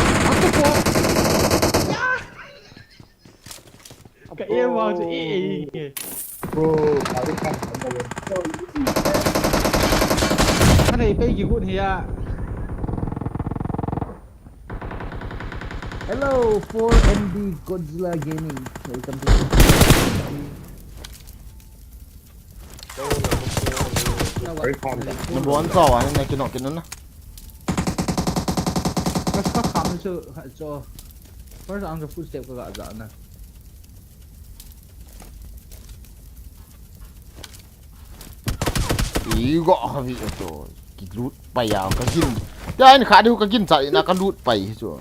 Ka aim vang chu e e nge. Bro, ka ri kan kan lo. Ka nei pe ki hun hi a. Hello, four M D Godzilla Gaming. Welcome to the Number one saw, ah, na kino, kino na. First ka kham chu, chu. First ang ka footstep ka ga ja na. Igo havi to. Ki lut pai ya ka gin. Ya in kha diu ka gin cha ina ka lut pai chu.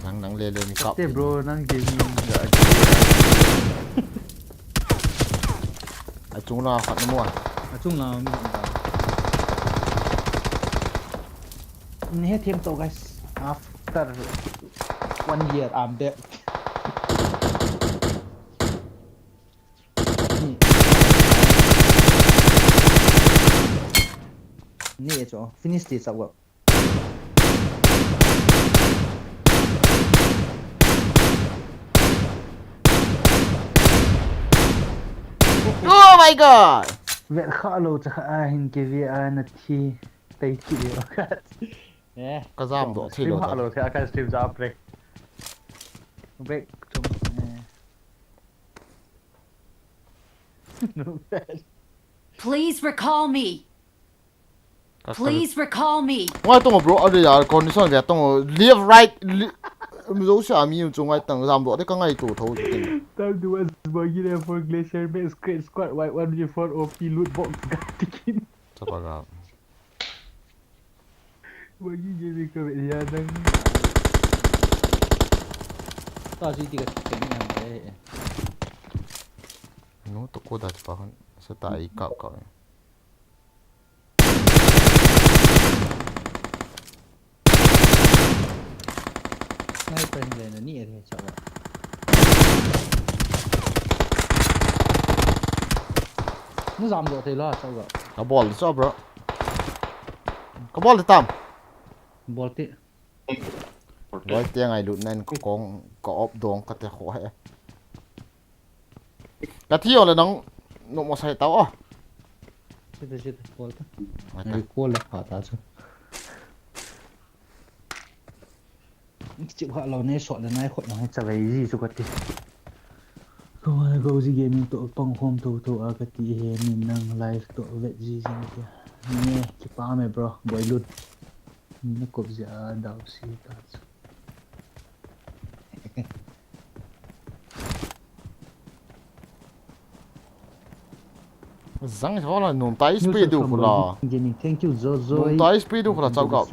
Nang nang le le ni kap. Te bro, nang gaming ga. Achung la khat na mo. Achung la mi da. Ni he them to, guys. After one year, I'm back. Ni, ni e cho. Finish this up. Oh my God! Vet kha lo cha kha a hin ke vi a na thi tai ki le kha. Eh. Ka jam doh thei lo. Stream ha lo cha ka stream ja pre. Back to, eh. No bad. Please recall me. Please recall me. Ngai tong bro, ade ya condition ve tong left right. Mi zo sia mi chung ngai tang jam doh de ka ngai to tho. Time to watch Bagi le for Glacier Max Great Squad White one before O P loot box ga tikin. Chapa ga. Bagi game ka ve ya dang. Ta si ti ka teng ya ma e. No to ko da pa hon. Sa ta i ka ka. Sniper hin le na ni e cha wa. Na jam doh thei lo cha wa. Ka bol cho bro. Ka bol tam. Bol ti. Bol ti ngai lut nan ko kong ko op dong ka te kho he. Ka thi o le nang no mo sai tao a. Sita sita bol ta. Recall le pha ta chu. Kichep kha lou ne, sot le nai khot nang he chavei ji chu kati. Ko, Goji Gaming to pang khom tho tho a kati he, min nang live to vet ji ji kati. Ne, kipah me bro, Boilut. Na kop ji a dau si ta chu. Zang ho la, num tai spray du khula. Gaming, thank you, Jojo. Num tai spray du khula, chau kau.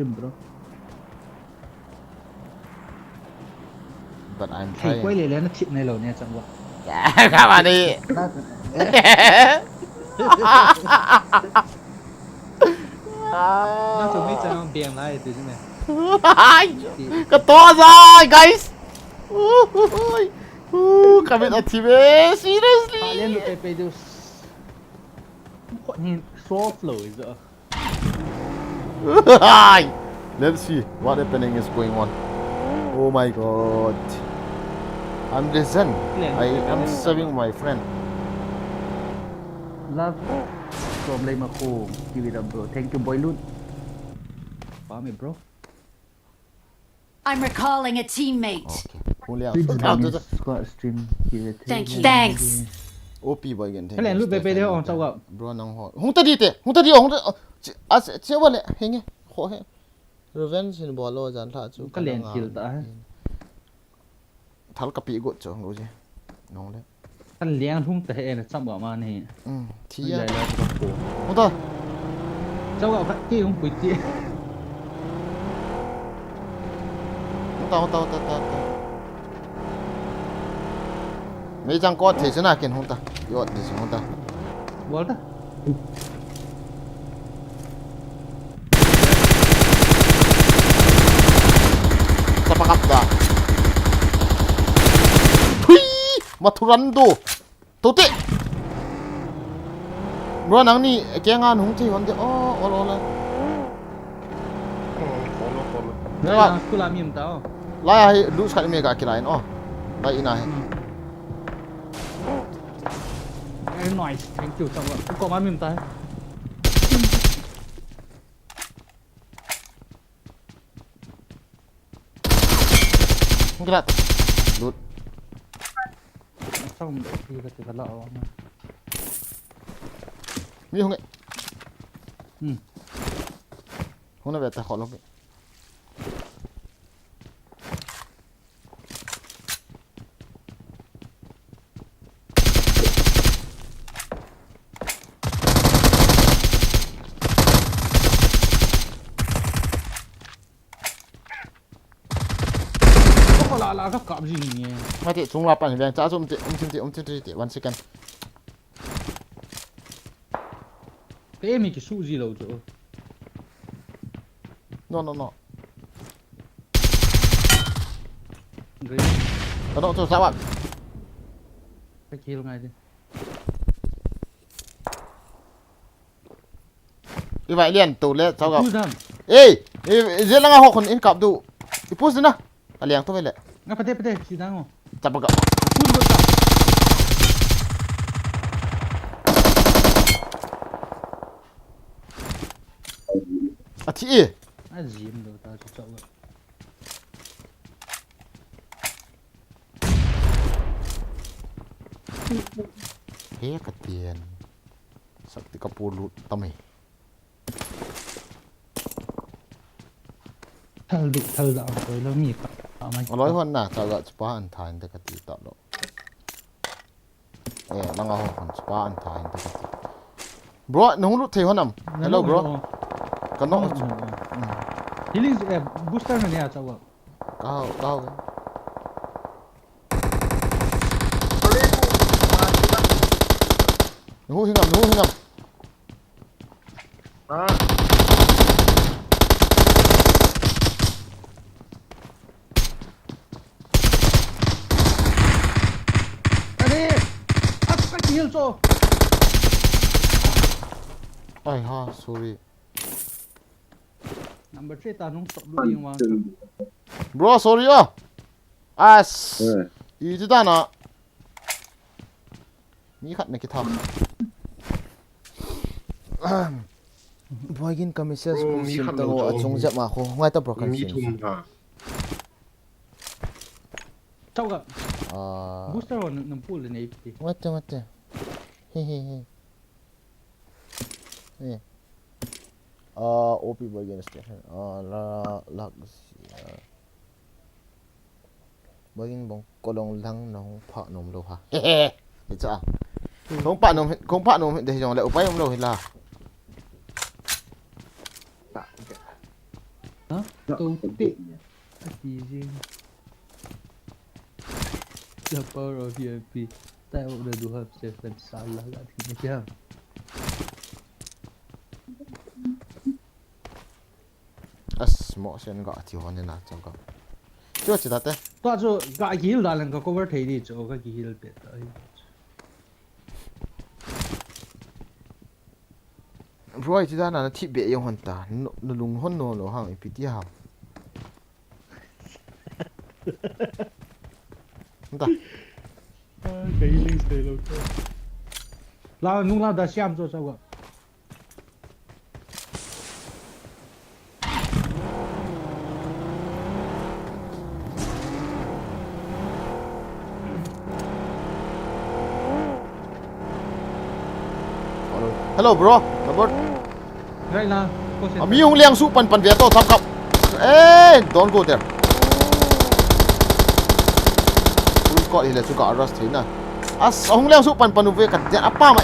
But I'm trying. Koi le le na thip nei lo ne chang wa. Ka ba ni. Na chu mi chang beng lai tu ne. Ka to za, guys. Ui, ui, ka mit a thi ve, seriously. Let's see what happening is going on. Oh my God. I'm the Zen. I am saving my friend. Love from Lei Makhong. Give it up, bro. Thank you, Boy Lut. Pame, bro. I'm recalling a teammate. Okay. Cool, yeah. Sweet Johnny Squad stream. Thank you. Thanks. O P boy again. Kalen lut bebe de ong tawap. Bro nang ho. Hung ta di te. Hung ta di ong. Hung ta. A se wa le. Henge. Ho he. Revenge in bolo jan tha chu. Kalen kill ta he. Thal ka pi got chu lo je. Nong le. Kan liang lhung ta he na cham ba ma ni. Um, thi a. Lai lai ka ko. Hung ta. Chau ka khat ki hung pui ti. Hung ta, hung ta, hung ta, ta, ta. Mei chang kot thei sina kin hung ta. Yot di hung ta. Bol ta. Chapa kap da. Thui! Mathuran do. Tute. Bro, nangni kenga nahung thei hon de. Oh, ol, ol, ol. Oh, ol, ol, ol. Ngai, nang school a mi um ta, oh. Lai a hi loot khat me ga kilai in, oh. Lai in a hi. Hmm. Very nice. Thank you, Chawga. Ko ma mi um ta. Hung kilat. Lut. Sao um deuh pi ka ti ka la o. Mi hung e. Hmm. Hung na ve ta kho lo ke. Ko la la ka kap jing ni. Mati, chung la pan veng cha chu um ti, um ti, um ti, um ti, ti, one second. Ka aim hi kisu ji lou chu. No, no, no. Green. Ka no chu sawat. Ka kill ngai di. I vai lian to le, Chawga. Push dam. Ei, ei, ei, je langa ho khun in kap du. I push na. A liang to ve le. Nga pate, pate, si dang o. Chapa ga. Push go ta. A thi e. A jim do ta chu Chawga. He ka tian. Sakti ka pu lut tam e. Thal dik thal dak koi lo mi pa, pa mai. A loi hon na, Chawga chupa an tha in te ka ti ta lo. Eh, langa ho hon chupa an tha in te ka ti. Bro, nahung lut thei hon am? Na hello, lo bro. Lo. Ka no. No, no, no. Hmm. Healing, eh, booster na nia, Chawga. Ka hau, ka hau. Nahung hing am, nahung hing am. Ah. Are, ap ka kill cho. Ai ha, sorry. Number three ta nung stop lu ing wang. Bro, sorry ah. As. Eh. Iti ta na. Mi khat na kitha. Boigin ka message. Bro, ko mi sim khat ta na lo cho. Achung jep ma ko. Ngai ta bro kan mi sim. Thum ha. Chawga. Ah. Booster ho nam pu le nei pi. Ngate, ngate. He, he, he. He. Ah, O P Boigin station. Ah, la, la, ah. Boigin bong kolong lang nong pha nom lo ha. He, he. Ni cha. Hmm. Kong pha nom, kong pha nom de jong le upai um lo hi la. Ha? To te. Ati jing. The power of U M P. Tai o da du hap se kan sala ga ti ni kya. As mo sen ga ti hon na chang ka. Chu chi ta te. Ta chu ga heal da lang ka cover thei di chu ga heal pe ta. Bro, iti dan a na thip be jong hon ta. No, na lung hon no lo hang ipi ti ham. Nta. Ah, ka healing stay lo to. La, nung la da siam cho Chawga. Hello, bro. Double. Right now, ko se. Ami hung liang su pan pan ve to thap kap. Eh, don't go there. Full squad hi le chu ka rush thei na. As hung liang su pan pan u ve ka dia apa ma.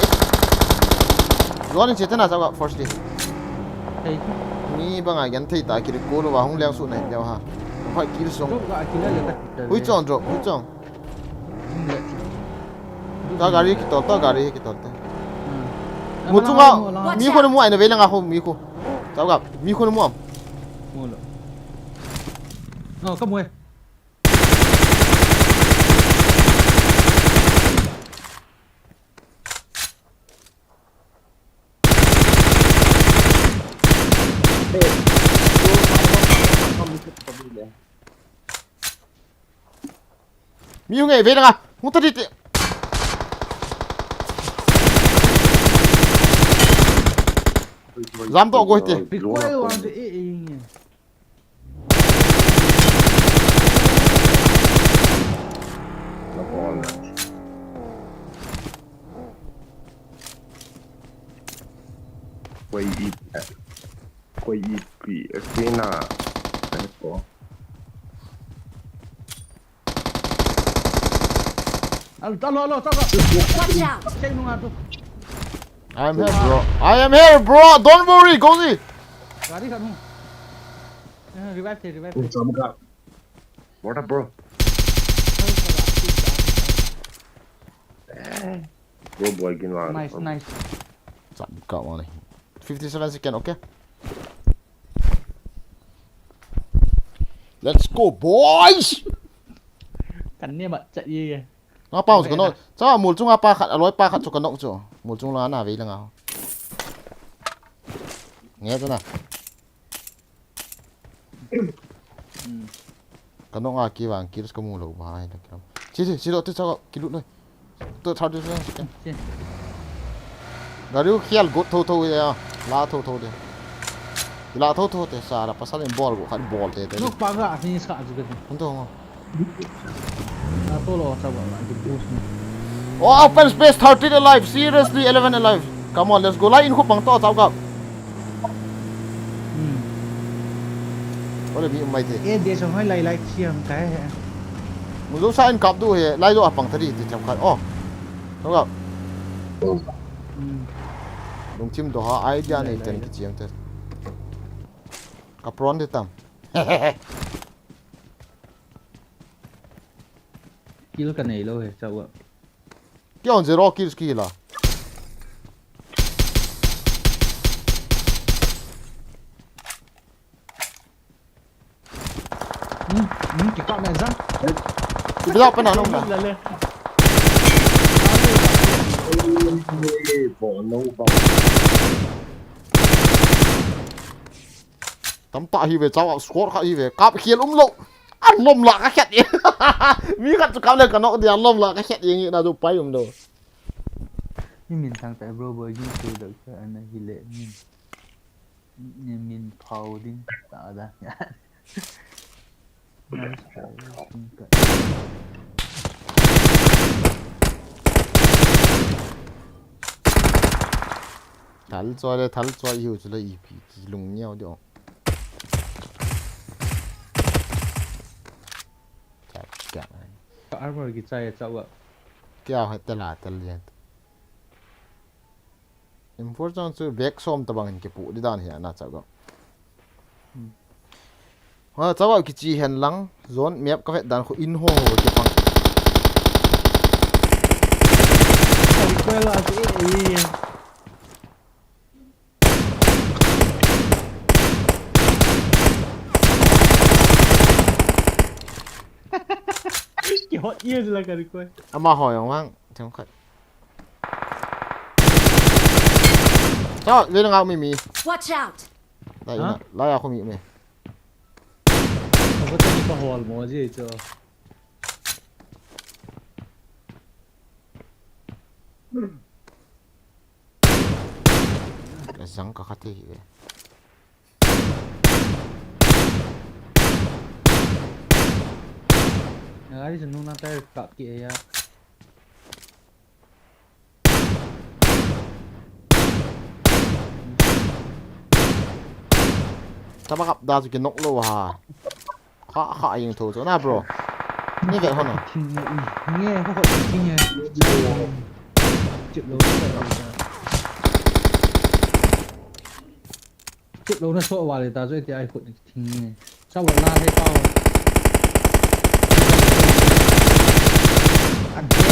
Zone in che te na Chawga firstly. Hey. Mi banga gen thei ta kiri ko lo wa hung liang su na hin deu ha. Hoi kiri song. Drop ga kila le ta. Hui chong drop, hui chong. Hmm, le. Ta gari kitol, ta gari kitol te. Hmm. Mu chunga, mi khu na mu ai na ve langa khu mi khu. Chawga, mi khu na mu am. Mu lo. Oh, ka mu e. Mi hung e, ve langa. Hung ta di ti. Jam to go hite. Recoil vang chu e e nge. Koi i, koi i pi, pi na. Ko. Alo, alo, alo, tao, tao. Watch out! Sei nunga tu. I am here, bro. I am here, bro. Don't worry, Gozi. Gari khat hung. Eh, revive the, revive the. What up, bro? Bro, boy, gin lang. Nice, nice. Sab ka wale. Fifty-seven second, okay? Let's go, boys! Kan ne mat chat ye. Nga pa chu ka nok. Cha mul chunga pa khat, aloi pa khat chu ka nok chu. Mul chung langa ve langa. Nge chu na. Ka nok nga ki vang, kills ka mu lou ba hai na kilam. Chi, chi, chi lo, ti cha ki lut noi. To thirty seconds. Gari u khial got tho tho ya. La tho tho de. La tho tho te sa la pasal in bol go khat bol te te. No pa ga ni sa ju de. Hung to ngo. Na to lo cha ba la ki boost ni. Oh, open space, thirteen alive. Seriously, eleven alive. Come on, let's go. Lai in khu pang to chao ka. Hmm. Ole mi um mai the. E de song hai lai lai chiam kai he. Mu zo sa in kap du he, lai zo a pang thari ti cham khat. Oh. Chao ka. Hmm. Lungthim doha idea nei ten kichiam te. Ka pron de tam. Kill ka nei lou he, chao a. Kei on zero kills ki la. Hmm, hmm, kikap na jang. Kibla pa na nung na. La le. Tam tah hi ve, chao a score khat hi ve. Kap khial um lou. An lom la ka khet e. Mi khat chu kap le ka nok dia, an lom la ka khet e nge na chu pai um lou. Ni min thang ta bro boy, ni tu dok ta ana hi le min. Ni min phau ding ta da. Nice try, King Cut. Thal choi le, thal choi hiu chu le ipi chi lung niau dio. Chap chap. Ka armor kichai chao a. Kya hai tela tel yen. Important chu bag som tabang in kipu di dan hi ana chao ka. Hmm. Ha, chao ka kichi hen lang, zone map ka vet dan khu in ho ho kipang. Ai, ko la ki e e. Kihot ye la ka ri ko. Ama ho jong vang, themkhat. Chao, ve langa mi mi. Watch out! Lai na, lai a khu mi mi. Ka ba ta ni ka hol mo ji cho. Ka jang ka khat hi ve. Ngai ji nung nang tai kap ki e ya. Taba kap da chu ki nok lou ha. Kha kha jeng tho chu na bro. Ni ve ho na. Thing nge, nge, ho ho thing nge. Chip lou, chip lou. Chip lou na so wa le ta chu ti ai khut ni thing nge. Sa wa la hei pao. An he.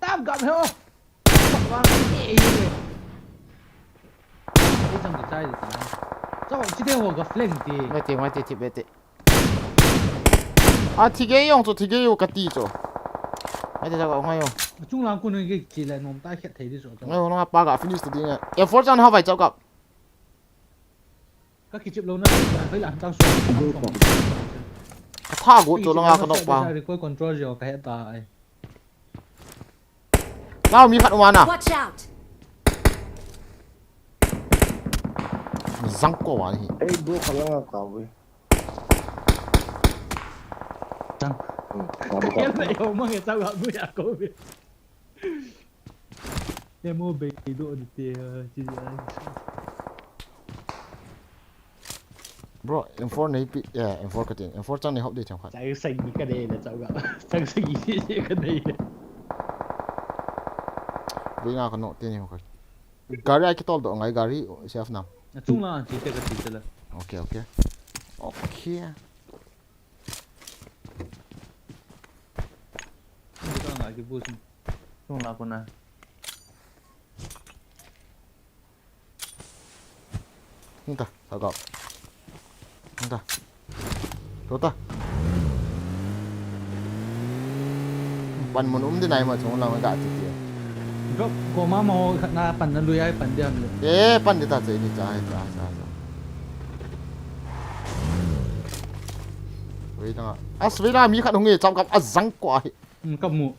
Tam gam he o. Tam gam he. Ei, ei, ei. Ei, chang kichai di ta. Chang Chite ho ka flank ti. Mai ti, mai ti, thi be ti. A thi ge yong chu, thi ge yo ka ti chu. Mai ti sa ka ngai yo. Chung lang kun nge chi le nom ta khet thei di chu. Ngai ho nga pa ga finish ti nge. F four chan ha vai chau ka. Ka kichip lo na, bai la tang so. Ka tha go chu lo nga ka nok pa. Recoil control jo ka he ta ai. Nau mi khat um ana. Watch out! Zang ko wa hi. Ei, bro, ka la nga ka we. Tang. Hmm, ka bu ka. Kaya na yung mga tao mo ya ko. Demo bay do di te, ah, chi ai. Bro, M four nei pi, eh, M four ka tin. M four chang nei hop di chang khat. Chang sang ni ka dei le chang ga. Chang sang ni si si ka dei le. Bui nga ka no tin ni ka. Gari ai ki tol do ngai gari, oh, safe nam. Na chung la, chi te ka chi te la. Okay, okay. Okay. Ni ka nga ki bu si. Chung la ko na. Nta, ta gap. Nta. Tota. Pan mun um di nai ma chung lang ga ti ti. Drop ko ma ma ho khat na pan na lui ai pan di ham le. Eh, pan di ta che ni cha cha cha cha. Wei ta. As wei la mi khat hung e cham kap a zang ko ai. Hmm, ka mu.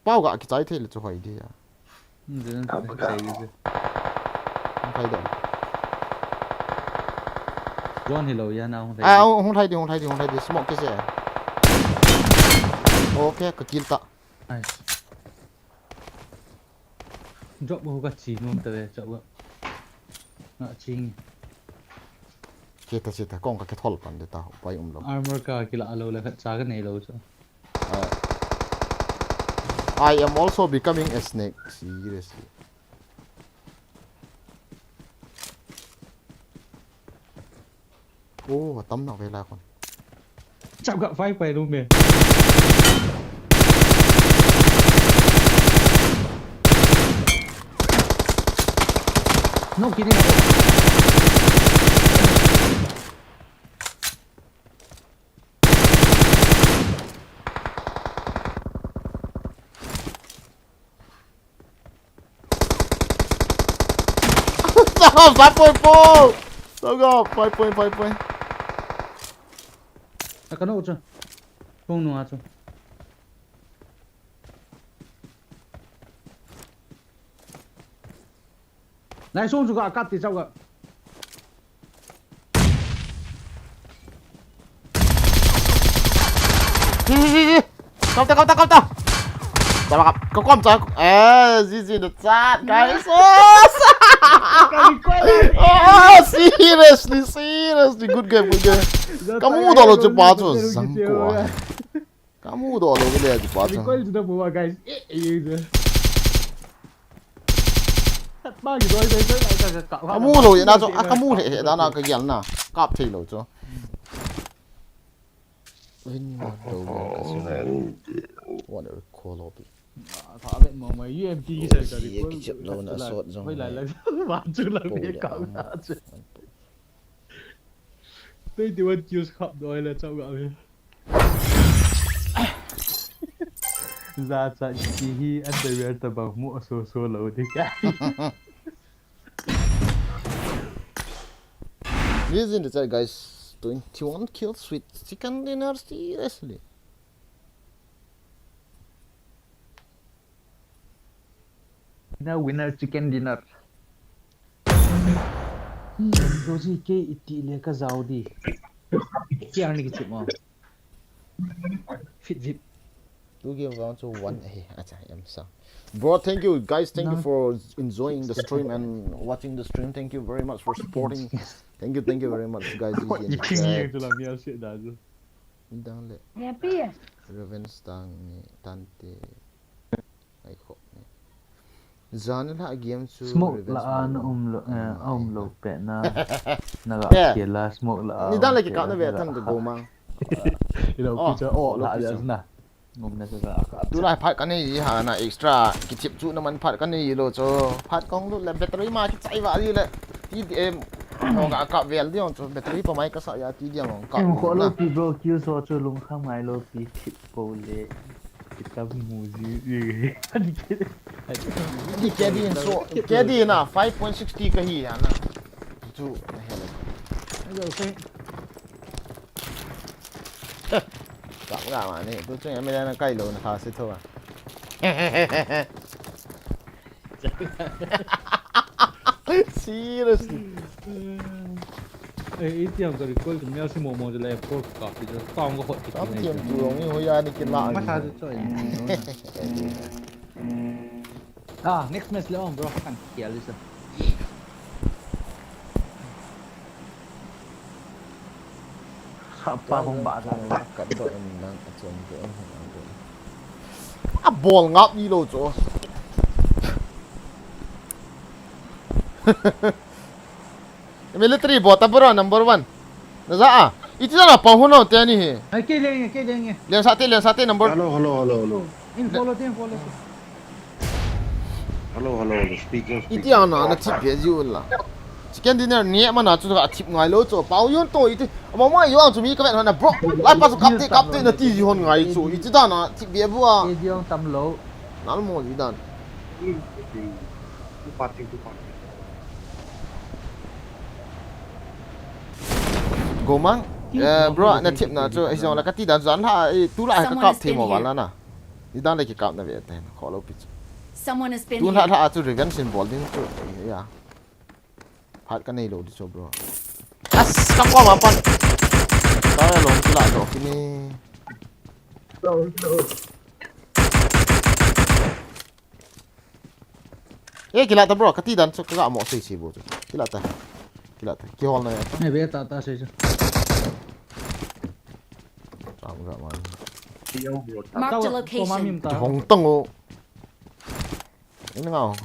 Pau ga kichai thei le chu hoi di ya. Hmm, din. Ka bu ka. Sai di. Hung khai do. Zone hi lo ya na hung khai. Ah, hung khai di, hung khai di, hung khai di. Smoke kise. Okay, ka kill ta. Nice. Drop ho ka chi nom ta ve chau ga. Nga ching. Che ta, che ta, kong ka ke thol pan de ta, pai um lo. Armor ka kila lo le khat cha ka nei lo chu. Ah. I am also becoming a snake, seriously. Oh, atam na ve la kon. Chau ga vai pai lu me. No kini. Five point, four. Five point, five point. A ka no chu. Kong nu a chu. Nai sung chu ka kap ti chau ka. Hi, hi, hi, hi. Kap ta, kap ta, kap ta. Chau kap. Ka kom cha. Eh, G G in the chat, guys. Oh, seriously, seriously. Good game, good game. Ka mu do lo chu pa chu. Zang ko a. Ka mu do lo le chu pa chu. Recoil chu da bu wa, guys. Eh, eh, eh. Kat ba ki doi doi doi ka ka ka. Ka mu lo ya na chu, a ka mu le he da na ka yal na. Kap thei lo chu. Win ma do ka chu. What a recall of it. Tha le mo mai U M P ki sai ka recoil. Ki chep lo na sot jong. Hoi lai lai. Wa chu la me ka na chu. Twenty-one kills khap doi le chau ga ve. Za cha chi hi underwear tabang mu so so lo di ka. This is in the chat, guys. Twenty-one kills with chicken dinner, seriously. Winner, winner, chicken dinner. Hmm, Rosie ke iti le ka zau di. Kiang ni kichip mo. Fit zip. Two games down to one. Hey, acha, I'm sorry. Bro, thank you guys. Thank you for enjoying the stream and watching the stream. Thank you very much for supporting. Thank you, thank you very much, guys. What you king you to love me? I'll sit down. Dang le. Happy. Revenge tang ni tante. Ai kho ni. Zan la game chu smoke la an um lo, eh, um lo pe na. Na ga ke la smoke la. Ni dang le ki ka na ve thang go mang. Ilo ki cha o la ya na. Ngomna sa sa ka. Tulai phat kanei ha na extra kithip chu na man phat kanei lo chu. Phat kong lut le battery ma kichai va li le. T D M. Ho ga ka vel diong chu battery pa mai ka sa ya T D M ka. Em ko lo pi bro kill so chu lung khang mai lo pi thip ko le. Kitam mu ji ji. Di K D in so K D na five point six T ka hi ya na. Chu na hele. Hello, sir. Kap nga ma ni, tu chung ya me na kai lo na kha se tho a. Seriously. Eh, iti ang ka recall tu mel si mo mo le pro ka pi jo tang ko hot ki. Sam tiam tu long ni ho ya ni ki la. Ma sa jo choi. Ah, next match le on, bro. Kan kial isa. Sapa hong ba da. Ka do in lang a chon do in hong do. A bol ngap ni lo cho. Military bot a bro number one. Na za a. Iti za na pa hu no te ni he. Ai ke lenge, ke lenge. Len sa te, len sa te number. Hello, hello, hello, hello. In follow te, in follow te. Hello, hello, hello. Speaking, speaking. Iti ana na thip be ji un la. Chicken dinner ni ma na chu ka thip ngai lo chu. Pau yun to iti. Ama ma yo ang chu mi ka vet hon na bro. Lai pa chu kap te, kap te na ti ji hon ngai chu. Iti da na thip be bu a. Ke ji ong tam lo. Nal mo ji dan. Two party, two party. Gomang, eh, bro, na thip na chu, eh, jong la ka ti dan jan la, eh, tu la ka kap thei mo wala na. Ni dan le ki kap na ve te, kho lo pi chu. Someone has been Tu la here. La chu revenge in bol ding chu, eh, ya. Phat ka nei lo di chu, bro. As, ka ko ma pan. Ka lo ki la lo ki ni. Eh, kila ta bro, ka ti dan chu ka ga mo sei sei bo chu. Kila ta. Kila ta. Ki hol na ya ta. Ne be ta ta sei chu. Tam ga ma. Mark the Ta, location. Ko ma mim ta. Hong tang o. Ini ngau.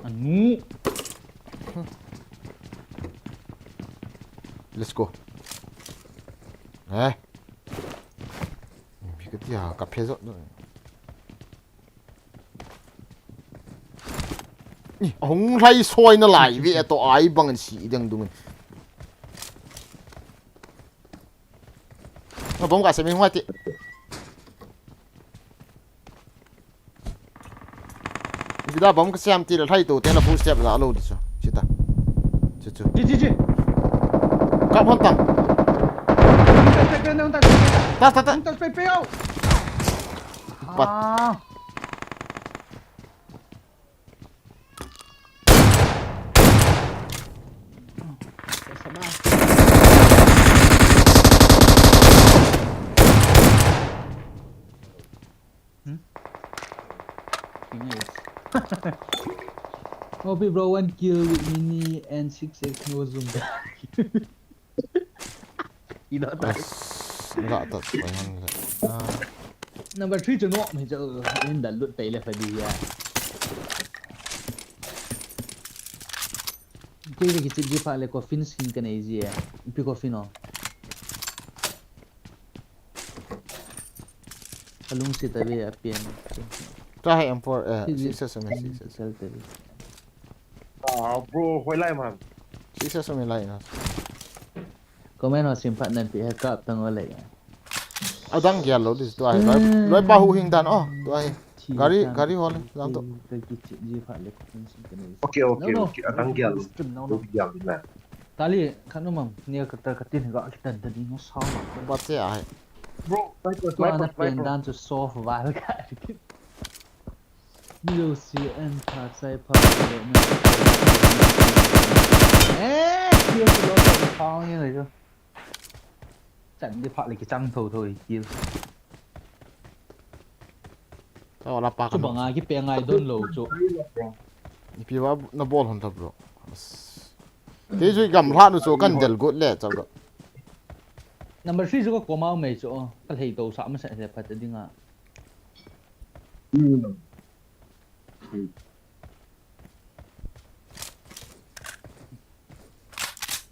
Anu. Let's go. Eh. Pi ka ti ha, ka phe zo. Ni, hong lai soi na lai ve to ai bang si dang dung. Nga bom ka se mi huai ti. Vida bom ka siam ti la thai to te la full step la lo di chu. Chita. Chu chu. Ji, ji, ji. Ka phon tang. Ta, ta, ta. Pat. Ah. Hmm? Nice. O P bro, one kill with mini and six X no zoom. Ina ta. As, nga ta ko han le. Ah. Number three chu no, mi chu in da lut pai le fa di ya. Kei le kichip ji pha le coffin skin ka nei ji e. Ipi coffin o. Ka lungset a ve a pian. Tua hi M four, eh, six S M, six S M. Sel te ve. Ah, bro, hoilai man. Six S M lai na. Comment ho sim phat nan pi he kap tang o le. Adang gel lo di tua hi. Loi, loi pa hu hing dan o. Tua hi. Gari, gari ho le, jang to. Ka kichip ji pha le. Okay, okay, okay. Adang gel lo. No, no. Gel na. Tali, khat nu mam, ni ka ta ka tin ga ki tan ta ding sa ma. Ba che ai. Bro, sniper, sniper, sniper. Tua na pen dan chu soft val ka. Ni lo si en pha sai pha le na. Eh, kill lo ta pha ni le jo. Chan di pha le ki chang tho tho i kill. Ka wala pa ka. Chu banga ki pe ngai don lo chu. Ipi va na bol hon ta bro. As. Kei jui gam hla nu chu kan del got le chal got. Number three chu ka koma mai chu. Ka lhei to sa ma sa le phat ding a.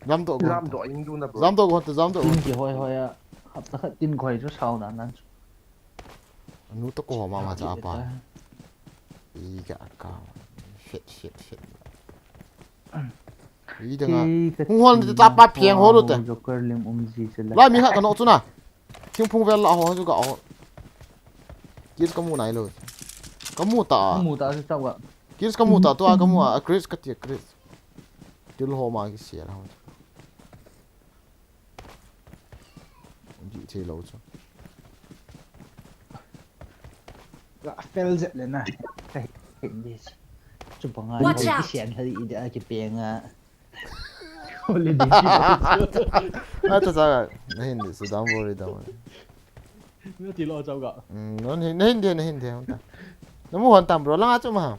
Jam to go. Jam to in du na bro. Jam to go to jam to. Tin ki hoi hoi a. Hapta khat tin khoi chu sao dan dan chu. Anu to ko ma ma cha pa. I ga ka. Shit, shit, shit. I dang a. Hung hon te ta pa piang ho lo te. Joker lim um ji se la. La mi ha ka no chu na. Thingphung vel la ho chu ga ho. Kids ka mu nai lo. Ka mu ta. Mu ta chu chau ga. Kids ka mu ta to a ka mu a. Chris ka ti Chris. Til ho ma ki sia la ho. Di thei lo chu. Ga fel zet le na. Ka hin di. Chu pa ngai. Watch out. Sian hal i da ki pe nga. Holiday. A ta sa ga. Na hin di so don't worry, don't worry. Mi ti lo chau ga. Mm, no, na hin, na hin di, na hin di, hon ta. Na mu hon tam bro, langa chu ma.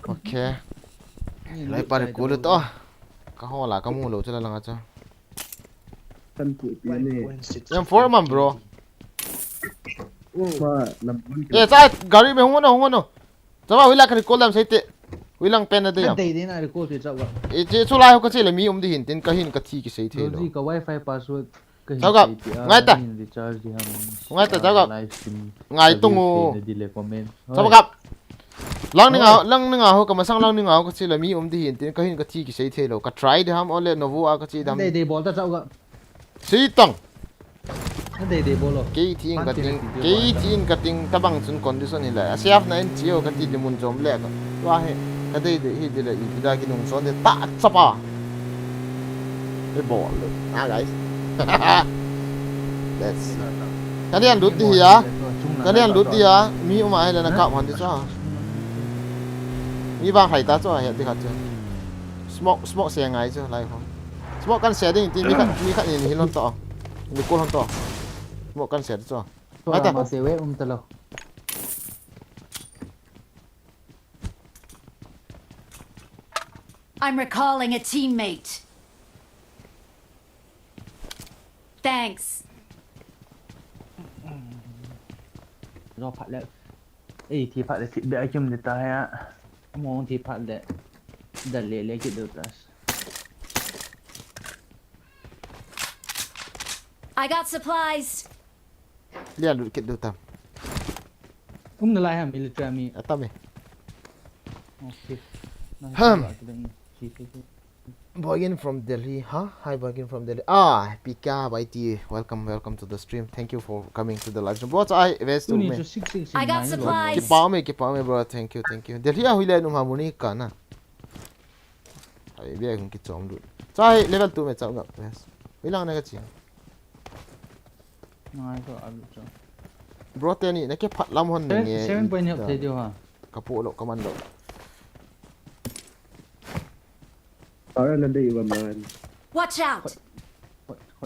Okay. Lai pa ri ko le to. Ka ho la ka mu lo chu la langa chu. Kan pu pi ne. Yang four man bro. Ma lam. Eh, cha gari me hung no, hung no. Cha ba wila ka recall dam sai te. Wilang pen na de yam. Dei dei na recall te chau ga. Eh, che chu lai ho ka che le mi um di hin tin ka hin ka thi ki sei the lo. Rosie ka wifi password. Chau ga, ngai ta. Recharge di ham. Ngai ta, chau ga. Live stream. Ngai tung o. Di le comment. Chau ga. Lang ni nga, lang ni nga ho ka masang lang ni nga ho ka che le mi um di hin tin ka hin ka thi ki sei the lo. Ka try di ham o le no vu a ka che dam. Dei dei bol ta chau ga. Sei tang. Na dei dei bol o. Kei thi in ka ting, kei thi in ka ting tabang chun condition hi lai. A safe na in chi o ka ti di mun jom le ka. Wa he. Ka dei dei hi di le i bida ki nung son de ta chapa. E bol le. Ah, guys. Let's see. Ka lian lut di hi a. Ka lian lut di a. Mi um a hi le na kap han di cha. Mi bang hai ta cha he di khat cha. Smoke, smoke se ngai cha lai ho. Smoke kan se ding ti mi khat, mi khat ni hi lon to. Ni ko lon to. Smoke kan se di cha. Ai ta. Ma se we um ta lo. I'm recalling a teammate. Thanks. Ro phat le. Ei, thi phat le thi be a kim de ta ya. Mo thi phat le. Da le le ki do ta. I got supplies. Lia lut kit do tam. Um na lai ham military mi. Atam e. Okay. Ham. Boygin from Delhi, huh? Hi, Boygin from Delhi. Ah, Pika Baiti, welcome, welcome to the stream. Thank you for coming to the live stream. Bro, I vest tu me. I got supplies. Kipa me, kipa me, bro. Thank you, thank you. Delhi a huile num harmony ka na. Ai, bia kung kichom du. Chai level two me chau ngap. Yes. Bilang na ka chi. Ngai ko alu cho. Bro, te ni na ke phat lam hon nge. Seven point help thei diu ha. Ka po lo, ka man lo. Para na dei ba man. Watch out!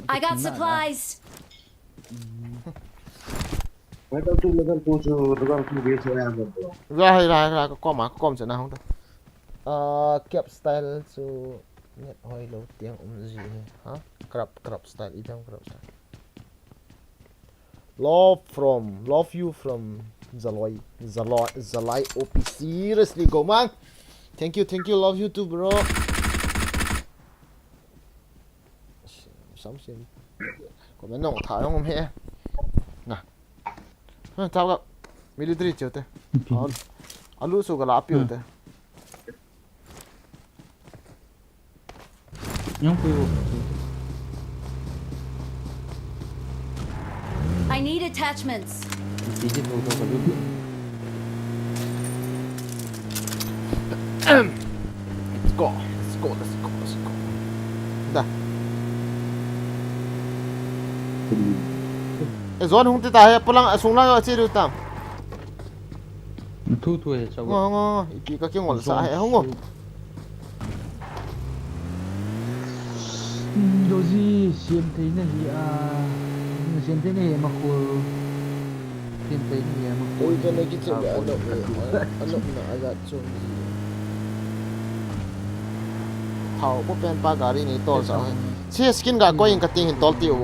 I got supplies. Level two, level two chu, level two base area mo bro. Ra hai ra ra ka kom a, ka kom chana hong ta. Ah, cap style chu net hoi lo tiang um ji he. Ha? Crop, crop style, i jam crop style. Love from, love you from Zaloi, Zaloi, Zaloi O P. Seriously, go man. Thank you, thank you, love you too, bro. Sam sim. Ko men nong tha nong he. Na. Ha, tao ka. Military cheu te. Alu su ka la piu te. Yang pui wo. I need attachments. Ti ji to to ka lu. Let's go, let's go, let's go, let's go. Da. E zone hung ti ta he, pulang asung lang chi du tam. Thu thu he chau. Ngo ngo, ipi ka kingol sa he hung ngo. Doji siam thei na hi a, siam thei na hi ma khul. Siam thei na hi ma khul. Oi ka na ki che ba no. Ano na aga chung. Thao ko pen pa gari ni tol sa he. Si skin ga ko in ka ting hin tol ti u.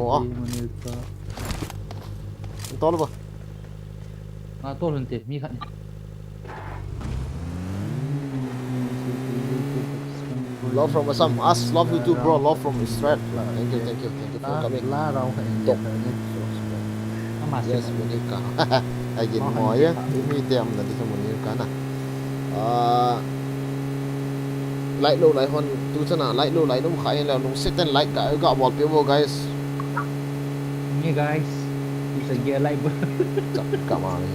Tol ba. Nga tol hun te, mi khat ni. Love from Assam. Us love you too, bro. Love from Israel. Thank you, thank you, thank you for coming. La rau ka India ka ni. Ama se. Yes, Monica. Again, mo ya. Imi te am na di sa Monica na. Ah, like lo, like hon tu chana, like lo, like num khai la nung sit and like ka ga bol pe bo, guys. Ni guys. Isa ge like bo. Chak ka ma ni.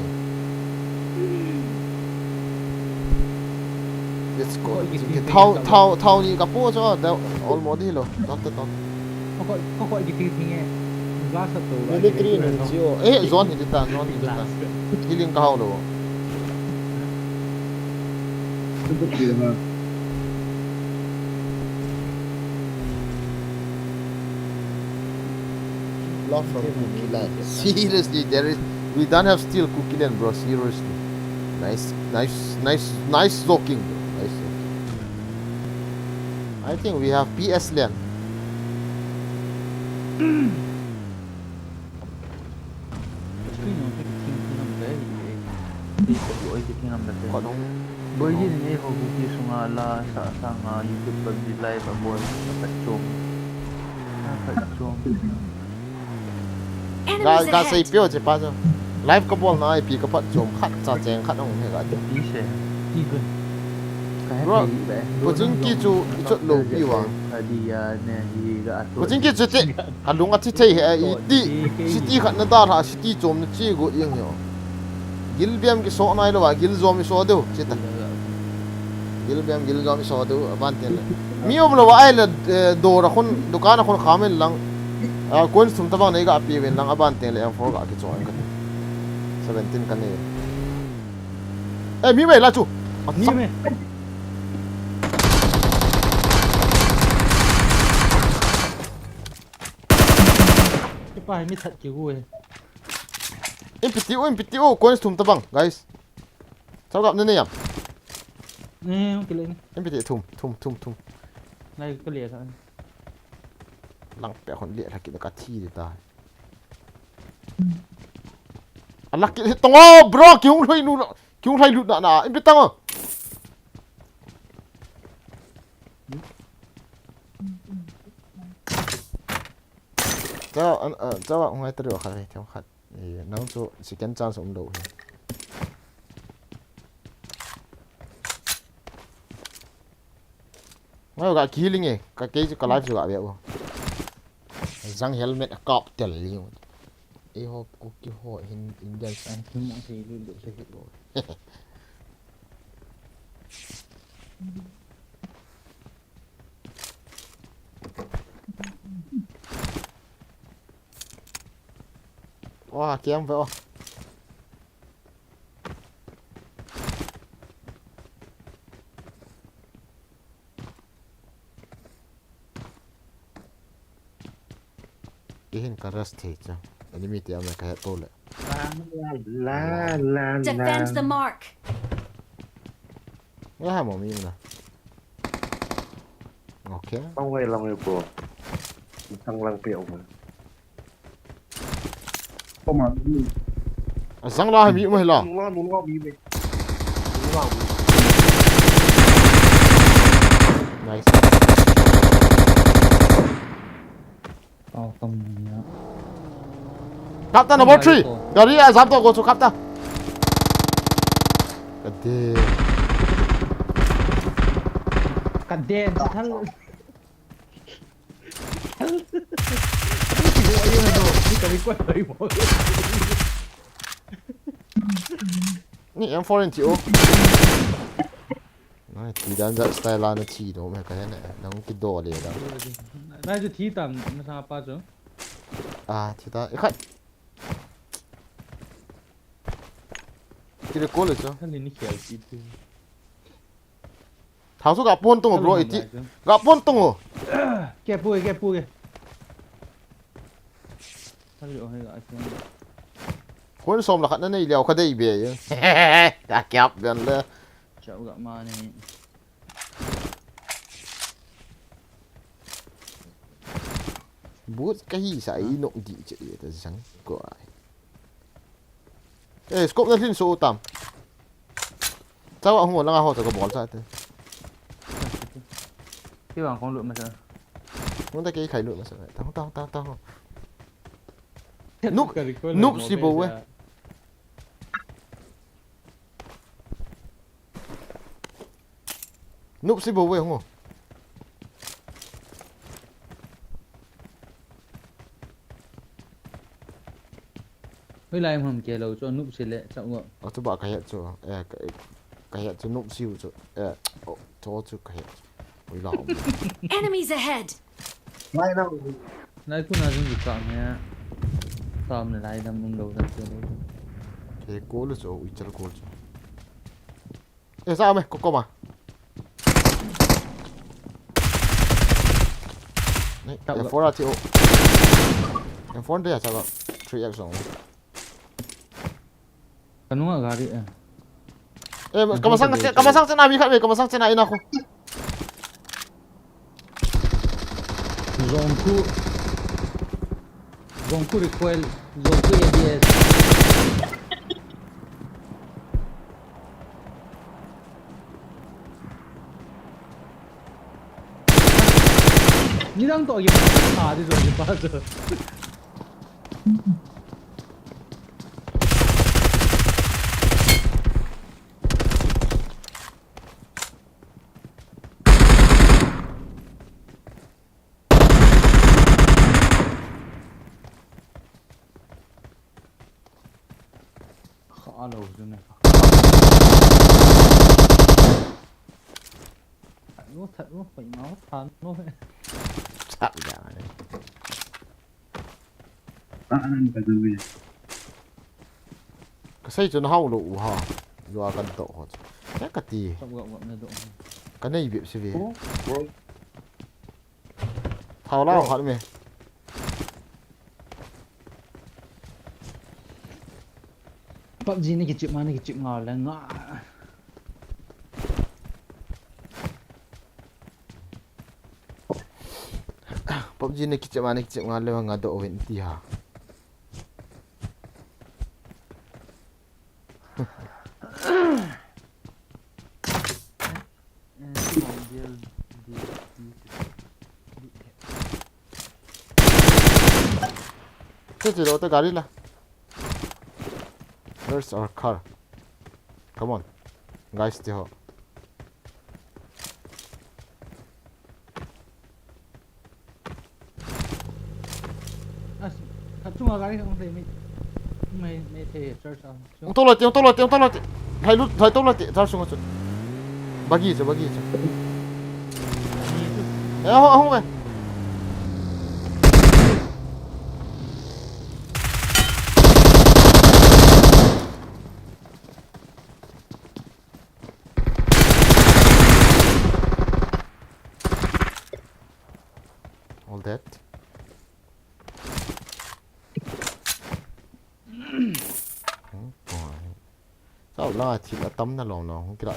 Let's go. Koi ki ti Thao, thao, thao ni ka po cho da almost hi lo. Dot, dot, dot. Koi, koi ki ti ti nge. Glass to. Military ni chi o. Eh, zone hi ta, zone hi ta. Healing ka hao lo. Love from Kuki Land. Seriously, there is. We don't have still Kuki Land, bro. Seriously. Nice, nice, nice, nice looking, bro. Nice looking. I think we have P S Land. Koi nung. Boi jin ni ho Kuki sunga la sa sanga YouTube PUBG live a bol ka pat chom. Ka pat chom. Ga, ga sei pio che pa cho. Live ka bol na I P ka pat chom khat cha cheng khat hong he ga ti. Ti se. Ti gun. Ka he Bro, pi be. Pochinki chu i chot lo pi wa. Ka di ya ne hi ga a to. Pochinki chu ti. Ka lung a thi thei he i ti. City khat na da la city chom na chi go yang he. Gilbem ki so nai lo wa gil zom i so deu chi ta. Gilbem gil zom i so deu aban ten le. Mi um lo wa ai le, eh, dor a khun, dukan a khun kha men lang. Ah, coins thum tabang nei ga pi ven lang aban ten le M four ga ki choi ka. Seventeen ka nei. Eh, mi mai la chu. Ni me. Kipa hi mi that ki gu e. Im piti u, im piti u, coins thum tabang, guys. Chao gap ne ne yam. Ne, hung kile ne. Im piti thum, thum, thum, thum. Nai ka le sa. Lang pe khon le la ki ka thi de ta. Ala ki tong o, bro, ki hung lhoi nu, ki hung lhoi lut na na. Im pi tang o. Chao, an, ah, chao, hung ai ta ri khat, thum khat. Eh, nang chu second chance um lo hi. Ngai ga ki healing e, ka kei chu ka life chu ga ve u. Jang helmet a kap tel li. Ei ho Kuki ho hin Indian san hin mo sei lu lu sei lu. Wa, kiam ve o. Kei hin ka rush thei cha. Enemy te am ka het to le. La, la, la, la. Defend the mark. Nga ha mo mi na. Okay. Long way, long way, bro. Thang lang pe o. Koma. A jang la mi mai la. Nung la, nung la mi mai. Nung la mi. Nice. Pao kam ni na. Kap ta number three. Gari a jam to go chu kap ta. Ka de. Ka den thal. Ni M four in ti o. Nai, ti dan jat style la na ti do me ka he ne. Nang ki do le da. Nai, chu thi tam, na sa pa chu. Ah, thi ta. I khat. Ki le ko le chu. Kan ni ni khel ti tu. Thao chu ga pon tong, bro, iti. Ga pon tong o. Ke pu, ke pu, ke. Thal yo, he, ga, ke. Phone som la khat na nei leo kha dei be. Ka kiap ben le. Chau ga ma ni. But ka hi sa i nok di che ta jang ko ai. Eh, scope na lhin so tam. Chawa hung langa ho cha ka bol cha te. Kei vang kong lut masa. Hung ta kei khai lut masa. Tao, tao, tao, tao. Noob, ka record noob le si mo bou ve. Noob si bou ve hung. Hoilai ham kei lou chu noob si le chau. Achu ba ka het chu. Eh, ka, ka het chu noob si u chu. Eh, oh, chu chu ka het. Hoilai ham. Enemies ahead! Lai na. Lai kuna jong ka me. Sam le lai dam um lou dam chu lou. Ke ko lu chu, ui chal ko chu. Eh, sa me, ko ko ma. Nei, tao M four a ti o. M four de ya sa ba. Three X song. Ka nunga gari eh. Eh, ka masang che, ka masang che na mi khat ve, ka masang che na ina ko. Zongku. Zongku recoil. Zongku A D S. Nidang to ki pa di zong ki pa zo. Kha lo chu ne. That u, that u, pai mau than u. Chak ja. An ka du ve. Ka sei chu na hao lou u ha. Yo a kan to ho. Ka ka ti. Ka wa wa na do. Ka nei bep si ve. Oh, bro. Thao la khat me. PUBG ni kichip ma ni kichip nga le nga. PUBG ni kichip ma ni kichip nga le nga do win ti ha. Che che lo ta gari la. Where's our car? Come on. Guys, ti ho. As, khat chunga gari hung thei mi, mi, mi thei church a. Hung to lo ti, hung to lo ti, hung to lo ti. Hai lut, hai to lo ti, church sunga chu. Bagi chu, bagi chu. Ni chu. Eh, hung, hung ve. All that. Hmm, boy. Sao la thil atam na long long kila.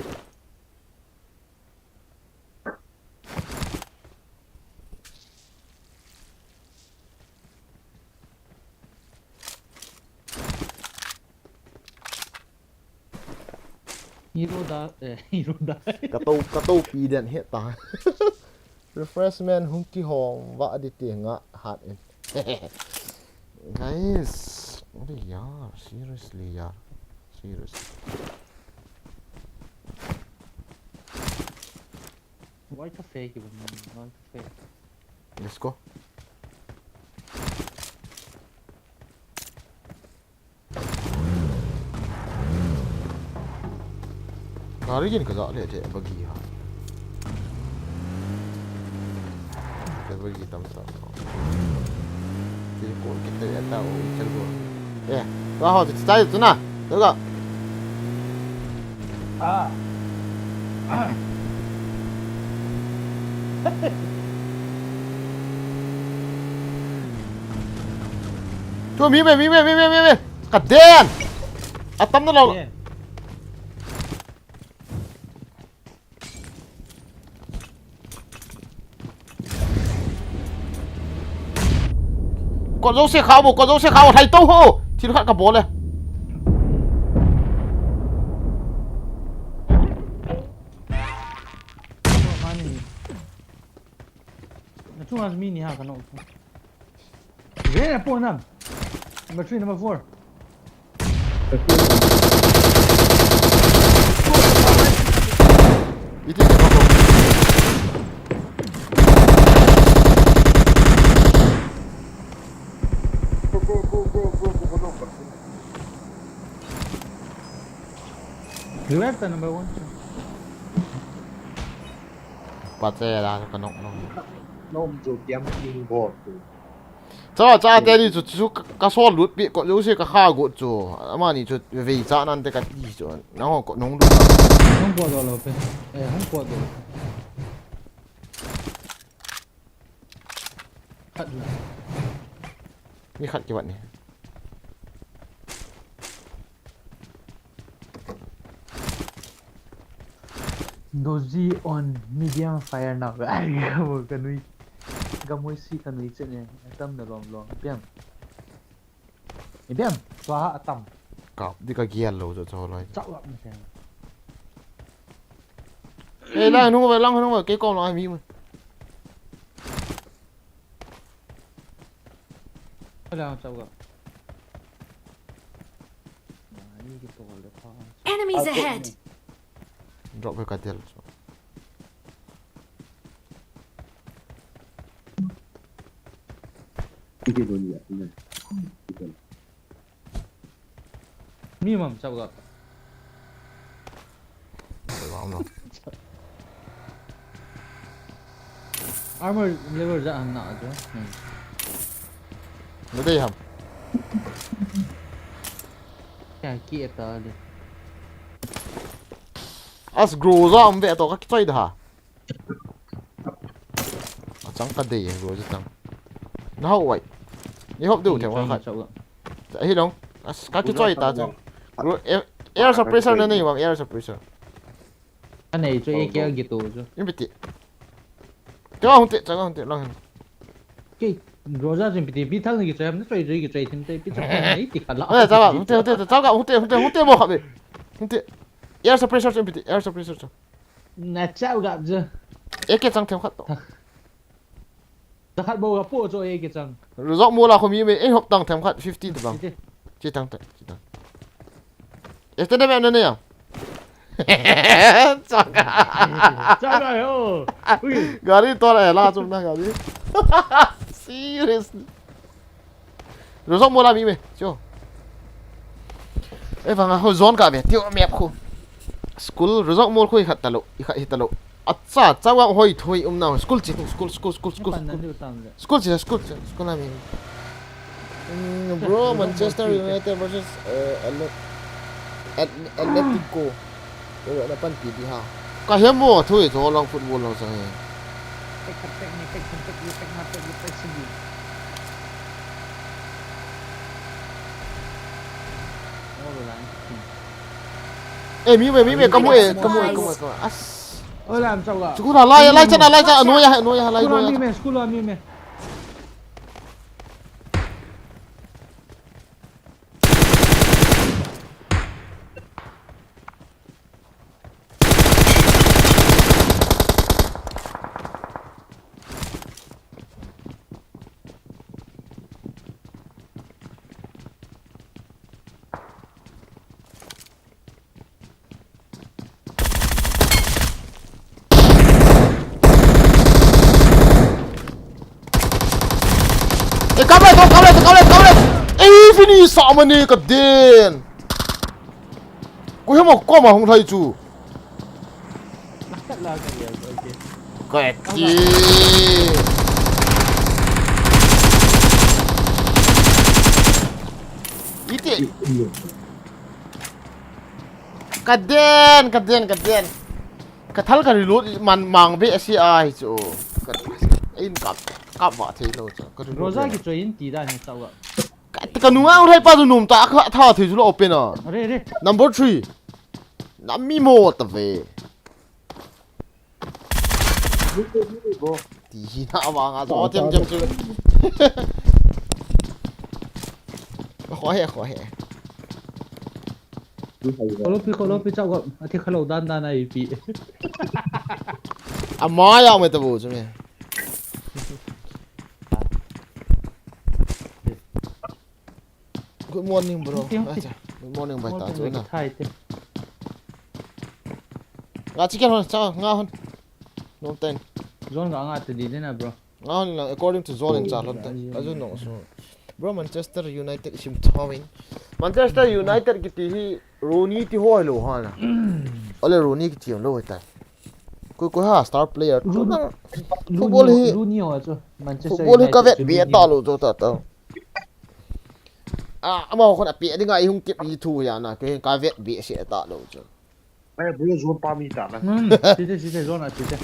Hero da, eh, hero da. Ka to, ka to pi den he ta. Refreshment hung kihong va di ti nga hat in. Guys, अरे यार, seriously यार, seriously. Why the fake even? Why the fake? Let's go. Gari jin ka ja le te bagi ha. Te bagi tam sa. Te ko kit te ta o chal go. Eh, wa ho te chai tu na. Te ga. Ah. Tu mi me, mi me, mi me, mi me. Ka den. Atam na lo. Yeah. Kot jouse kha bo, kot jouse kha bo, thei to ho. Thil khat ka bol e. Mani. Mas mini ha ka nok. Ven apo nam. Number three, number four. Iti ka ko. Revive ta number one. Pate la ka nok no. Nom chu kiam king bot chu. Cha, cha te ni chu, chu ka, ka sol lut pi ko lu se ka kha go chu. Ama ni chu vei cha nan te ka ti chu. Na ho ko nong lu. Hung ko do lo pe. Eh, hung ko do. Khat la. Mi khat ki bat ni. Doji on medium fire now. Ai, ka mo ka nui. Ka moi si ka nui che ne. Atam na lom lom. Biam. Biam. Swaha atam. Ka, di ka gial lo jo jo loi. Chak lak ni sen. Eh, lang hung ve, lang hung ve, ke kong lo ai mi mo. Lang chak lak. Enemies ahead! Drop ka tel. Minimum chak lak. Armor level ja ang na jo. Hmm. Nadei ham. Kya ki eta le. As grow za um ve to ka kichoi da. Achang ka dei, grow za chang. Na hau wai. Ni hop deu te wa khat. Ahi long. As ka kichoi ta chang. Grow, air, air suppressor na nei wa, air suppressor. Anei chu A K gitu chu. Impiti. Chang hung te, chang hung te lang. Ke, Roja chu impiti, pi thal ni kichoi, na choi choi kichoi thim te, pi choi nei ti khala. Eh, chang hung te, hung te, chang hung te, hung te, hung te mo khabe. Hung te. Air suppressor chu impiti, air suppressor chu. Na chau gap chu. A K chang them khat to. Takhat bou ka po cho A K chang. Ruzok mo la khomi me, eh, hop tang them khat fifty te bang. Fifty. Chi tang te, chi tang. Este de me ne ya. Chaka. Chaka ho. Ui. Gari to la la chum na gari. Seriously. Ruzok mo la mi me. Cho. Eh, vang a ho zone ka ve. Tio map khu. School, Ruzok mo khu i khat talo, i khat hi talo. Acha, chawa hoi thoi um na. School chi, school, school, school, school, school. School chi, school chi, school ami. Mm, bro, Manchester United versus, uh, Atlet-, At-, Atletico. Bro, na pan pi di ha. Ka hem mo, thoi cho long football long sang he. Tek, tek, tek, ni, tek, tek, tek, ni, tek, na, tek, ni, tek, sigi. Oh, la, ni. Eh, mi me, mi me, kamu eh, kamu eh, kamu eh, kamu eh. As. Oi, lam chau ga. School a lai, lai chana, lai chana, noi a, noi a, lai, school a noi a. Mi me, school a mi me. Eh, kap le, kap le, kap le, kap le. Eh, finish sa mani ka den. Ko hemo ko ma hung lai chu. Ka ti. Ite. Ka den, ka den, ka den. Ka thal ka reload man mang be asi ai chu. Ka, in kap, kap va thei lo chu. Ka reload. Roja ki choi in ti da ni chau ga. Ka, ka nunga u thai pa chu num ta ka tha thei chu lo open a. Re, re. Number three. Na mi mo ta ve. Ti hi na wa nga zo tem tem chu. Kho he, kho he. Kho lo pi, kho lo pi chau ga. Athi kha lo dan dan ai pi. Ama ya me ta bu chu me. Good morning, bro. Okay, okay. Acha, good morning, bai ta chu na. Thai te. Nga chicken hon, cha, nga hon. No time. Zone nga nga te di de na, bro. Nga hon lang, according to zone in cha lon te. Azu no so. Bro, Manchester United sim thawin. Manchester United kiti hi Rooney ti ho lo ha na. Ole Rooney kiti lo ta. Koi, koi ha star player. Rooney, football hi, Rooney ho chu. Manchester football hi ka vet be ta lo chu ta ta. Ah, ama ho khon a pe dinga i hung kip i thu ya na, kei ka vet be se ta lo chu. Ai, bro, zone pa mi ta na. Hmm, site, site, zone a site.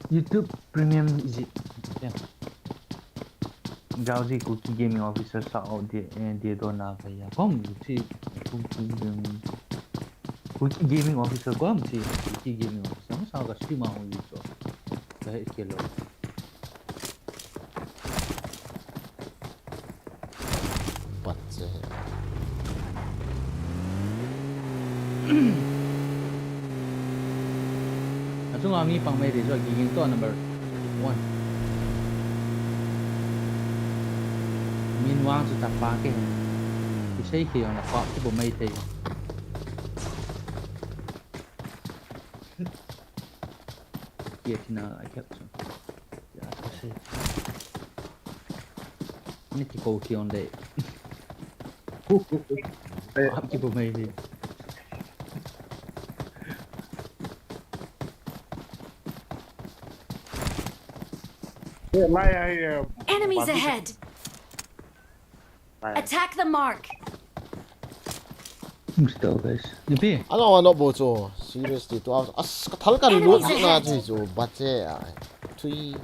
YouTube Premium is it? Yeah. Drowsy Kuki Gaming Officer shout out de, eh, de do na kaya. Kom si Kuki Gaming, Kuki Gaming Officer kom si Kuki Gaming Officer. Masa ka stream a hong yu so. Ka he ke lo. Bat che he. Achunga mi pang mai de chu, Giging to number one. Min Wang chu tapa ke. Kisei ke yong la pa ki bo mai te. Kia tina a kep chu. Ni ki ko ki on de. Ap ki bo mai ni. Enemies ahead. Attack the mark. Guys. Ipi? Ano, ano bo chu. Seriously, two hours. As, kathal ka reload na chu chu. Bache, ai. Three.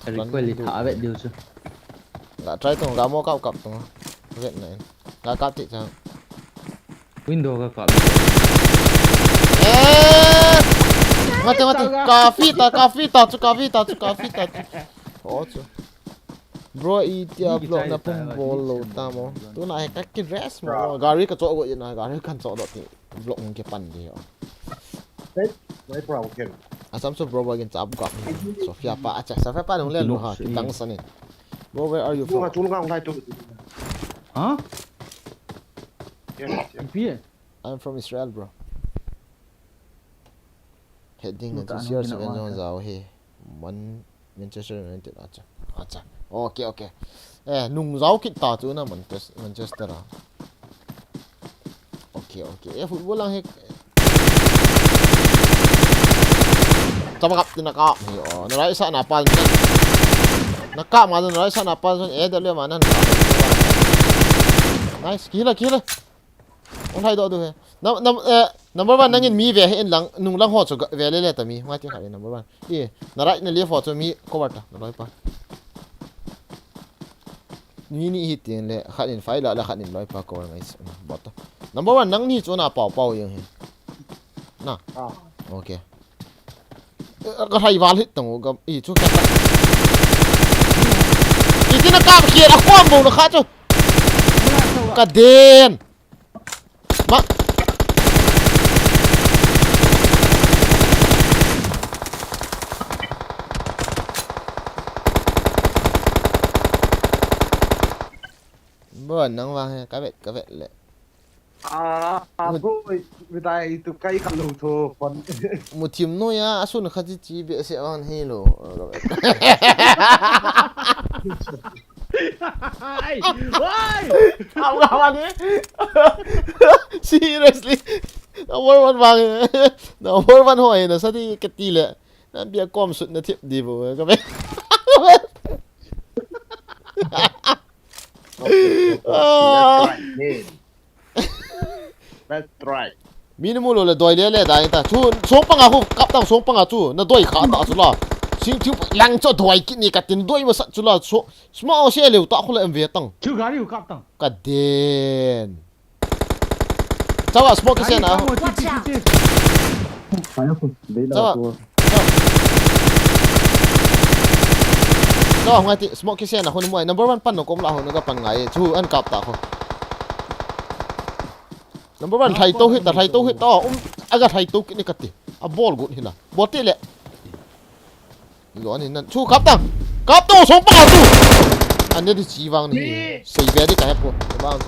Recoil li tha vet diu chu. Ga try tong, ga mo kap kap tong. Vet na in. Ga kap ti chang. Window ka kap. Eh! Mate, mate. Kafi ta, kafi ta chu, kafi ta chu, kafi ta chu. Oh chu. Bro, itia block na pum bol lo ta mo. Tuna he ka ki rest mo. Gari ka cho go na, gari kan cho do ti. Block hung kipan di ho. Hey, my bro, okay. Asam so bro, bagin chap gap. Sofia pa, acha, Sofia pa nung le lo ha, kitang sanin. Bro, where are you from? Chul ngang lai tu. Huh? Yes, yes. Ipi? I'm from Israel, bro. Heading into C R seven zone zao he. Man, Manchester United, acha. Acha. Okay, okay. Eh, nung zao kit ta chu na Manches-, Manchester a. Okay, okay. Eh, football lang he. Chama kap ti na kap hi, oh. Na right side na pan. Na kap ma na right side na pan, eh, da le ma na. Nice, kill, kill. Ong hai do du he. Num-, num-, eh, number one, nangin mi ve he in lang, nung lang ho chu ga-, ve le le ta mi. Ngai ti kha number one. E, na right na left ho chu mi cover ta, na loi pa. Mi ni hi tin le, khat in fai la, la khat in loi pa cover ngai s-, bot ta. Number one, nang ni chu na pau pau yang he. Na. Ah. Okay. Eh, ka hai val hit tang u, ka, i chu ka ta. I tin a ka khia a kom bo na kha chu. Ka den. Ma. Bo nang vang he, ka vet, ka vet le. Ah, ah, bro, midai tu kai ka lo tho pon. Mu thim noi a, asun kha chi chi be se an hi lo. Ai, why? Kau ka wan he. Seriously. Number one vang he. Number one ho he na sa di ka ti le. Na bia kom sut na thip di bo ka be. Ah. Let's try. Mi ni mu lo le doi le le dai ta. Chu song panga khu kap tang song panga chu. Na doi kha ta chu la. Sing thiu lang chu doi kit ni ka tin doi ma sat chu la. So, sma o se leu ta khu le M V tang. Chu gari u kap tang. Ka den. Chawa smoke kisen a. Watch out. Chawa. Chawa ngai ti smoke kisen a khu ni mu ai. Number one pan no kom la ho na ka pan ngai. Chu an kap ta khu. Number one, thai to hit ta, thai to hit ta. Um, Aga thai to kini kati. A bol got hina. Bol te le. Lo ani nan. Chu kap tang. Kap to song pa tu. Ane di chi vang ni. Sei ve di ka he po. Vang.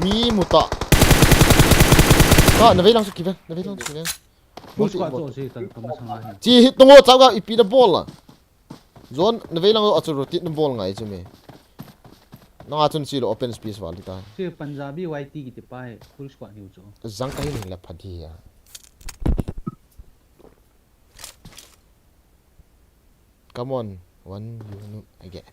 Mi muta. Ka na ve lang su ki ve. Na ve lang su ki ve. Bol squad to si ka ka masang ahi. Chi hit to ngo chau ga ipi na bol la. Zon, na vei lang a chu rotate na bol ngai chu me. Nang a chun chi lo open space val ta. Si Punjabi Y T kiti pa hi full squad hiu chu. Zang ka hin hin la pha di ya. Come on, one unit again.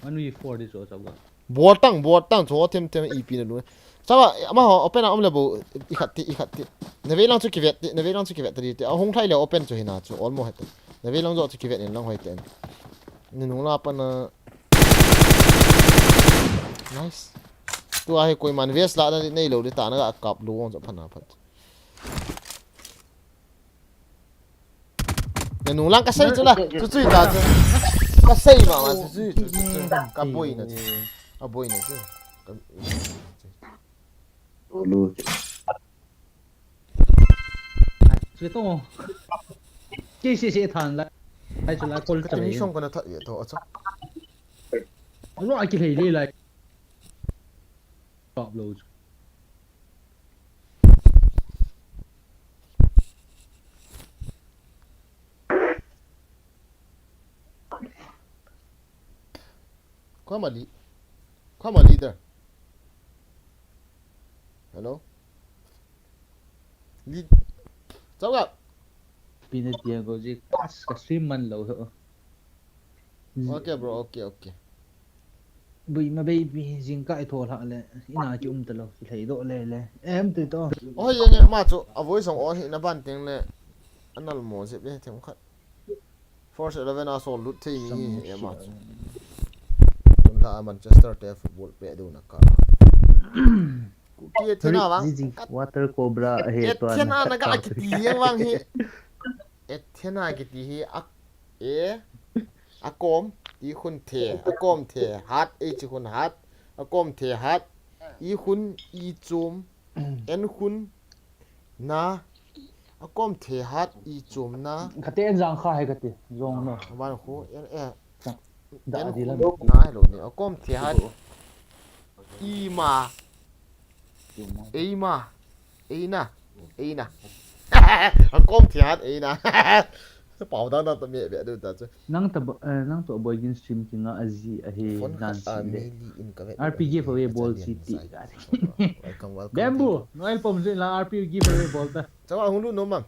One v four this also got. Bol tang, bol tang, chu them them ipi na lu. Chau, ama ho, open a um le bo, i khat ti, i khat ti. Na vei lang chu kivet ti, na vei lang chu kivet ti ti. A hung thai le open chu hina chu, almost het. Na vei lang chu kivet in lang hoi ten. Ni nung la pa na. Nice. Tu a hi koi man vest la na nei lo di ta na ga kap lu wang chu pha na phat. Na nung lang ka sei chu la. Chu chu ta chu. Ka sei ma ma chu chu chu chu. Ka boi na chu. Ka boi na chu. Ka Olu. Chu to. Ke se se than la. Ai chu la kol ta. Ka mi song ka na that ye to a chu. Lo a ki lei lei lai. Top load. Come on, lead. Come on, leader. Hello? Lead. Chau ga. Pina tiang ko ji kas ka swim man lo ho. Okay, bro. Okay, okay. Bui ma baby jing ka i tho hla le. Ina ki um ta lo. Ki thei do le le. Em tu to. Oi, ye nge ma chu. A voi song o hi na ban teng le. Anal mo je be them khat. Force eleven a sol lut thei mi hi e ma chu. Tun la Manchester te football pe do na ka. Ku ki e thena vang. Water Cobra he to. Thena na ka kiti he vang hi. E thena kiti hi a e a kom ti khun the a kom the hat e chi khun hat a kom the hat i khun i chum en khun na a kom the hat i chum na. Kate en jang kha he kate jong no. Ban khu en e. Da en di la khun na he lo ni a kom the hat i ma. Ei ma. Ei na. Ei na. A kom the hat ei na. Pau dang dang ta me be du ta chu. Nang ta bo- eh, nang to boy gin stream ki nga a ji a he nan si le. R P giveaway ball si ti ka. Welcome, welcome. Bamboo, no el pom ji la R P giveaway ball ta. Chawa hung lu no mang.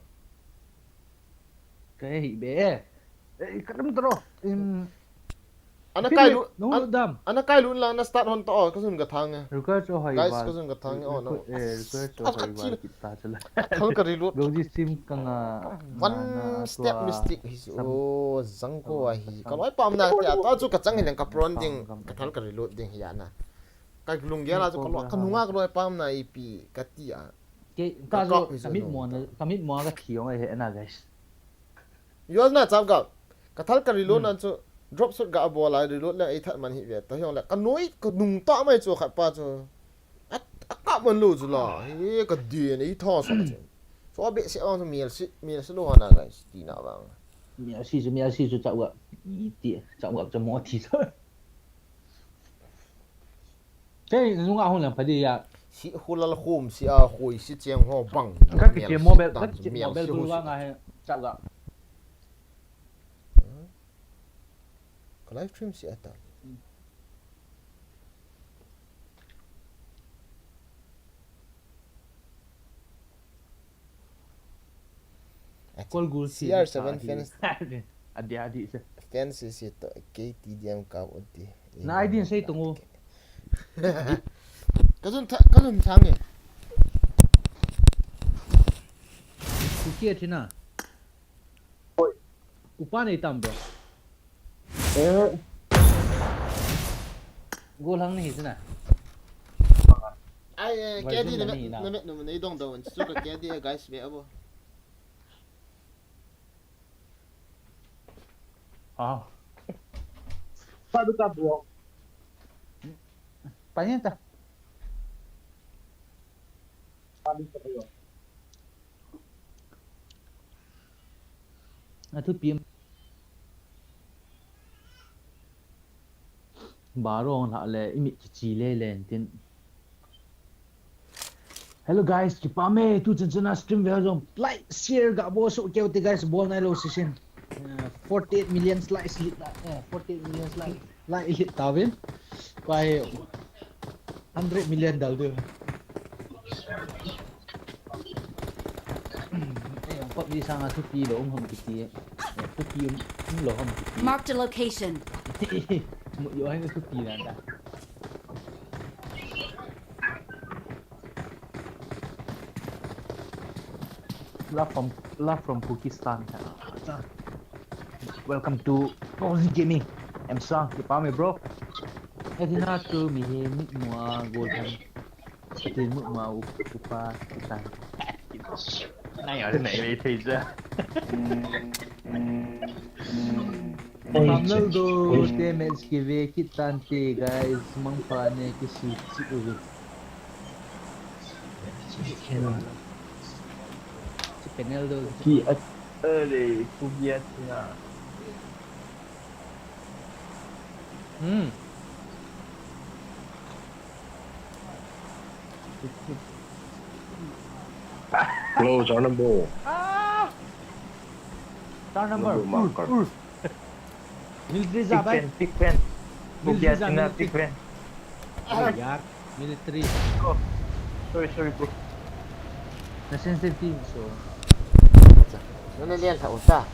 Ka hi be. Eh, ka dam tro. Im, Ana kai lu, an- dam. Ana kai lu la na start hon to, ka sun ka thang e. Request o hoi. Guys, ka sun ka thang e, oh no. Eh, request o hoi. Kita chala. Thal ka reload. Go ji stream ka nga. One step mistake hi si. Oh, zang ko a hi. Ka loi pam na ti a, to chu ka chang hin ka pron ding, ka thal ka reload ding hi a na. Ka lung gel a chu ka loi, ka nunga ka loi pam na ipi ka ti a. Ke ta chu ka mit mo na, ka mit mo ka thi ong e he na, guys. Yol na chap ga. Ka thal ka reload nan chu drop shot ga a bol a reload le ei that man hi ve. Ta hiong le ka noi ka nung ta mai chu khat pa chu. A, a ka man lo chu la. He ka di nei tha sa chu. So be se ang chu mial si, mial si lo ha na, guys. Ti na vang. Mial si chu, mial si chu chap ga. I ti chap ga chu mo thi chu. Kei nunga hung lang pha di ya. Si hulal khum si a hui si cheng ho bang. Ka ki che mobile, ka ki che mobile tu vang a he chap ga. Ka live stream si ata. Kol gul si C R seven fans. Adi adi se. Fans si to K T D M ka odi. Na idea sei tungu. Ka jun tha, ka jun thang e. Ku kia thina. Upa nei tam bro. Eh. Go lang ni hi sina. Ai, eh, K D na me, na me, na me, nei dong dong, chu ka K D, eh, guys, me abo. Ah. Pa du ka bro. Pa ni ta. Pa du ka bro. Athupi. Barong la le, imi kichi le le tin. Hello guys, kipah e, tu chan chana stream ve jong like, share ga bol soh keo te guys, bol nai lou session. Uh, forty-eight million likes lit, uh, forty-eight million likes, like lit tavin. Pai hundred million dal du. Eh, PUBG sanga thupi lou um ham kiti. Eh, thupi um, um lou ham kiti. Marked a location. Mu yo hang thupi na ta. Love from, love from Pakistan. Welcome to Cozy Gaming. I'm Sang, kipah e bro. Edina tu mi he mi mua golden. Tin mu mua upa kitan. Nai ya nai le thei ja. Pamlal do te match kive kitan te guys, mangpha ne kisi chi uve. Chi panel do. Ki at, ale, kugiat na. Hmm. Hello, John and Bo. Ah! Star number, number marker. Full, full. Military जा भाई। Pick fan, pick fan. Military जा, military। Pick fan। अरे यार, military। Oh, sorry, sorry, bro। Na sensitive so. Nana lian tha uta.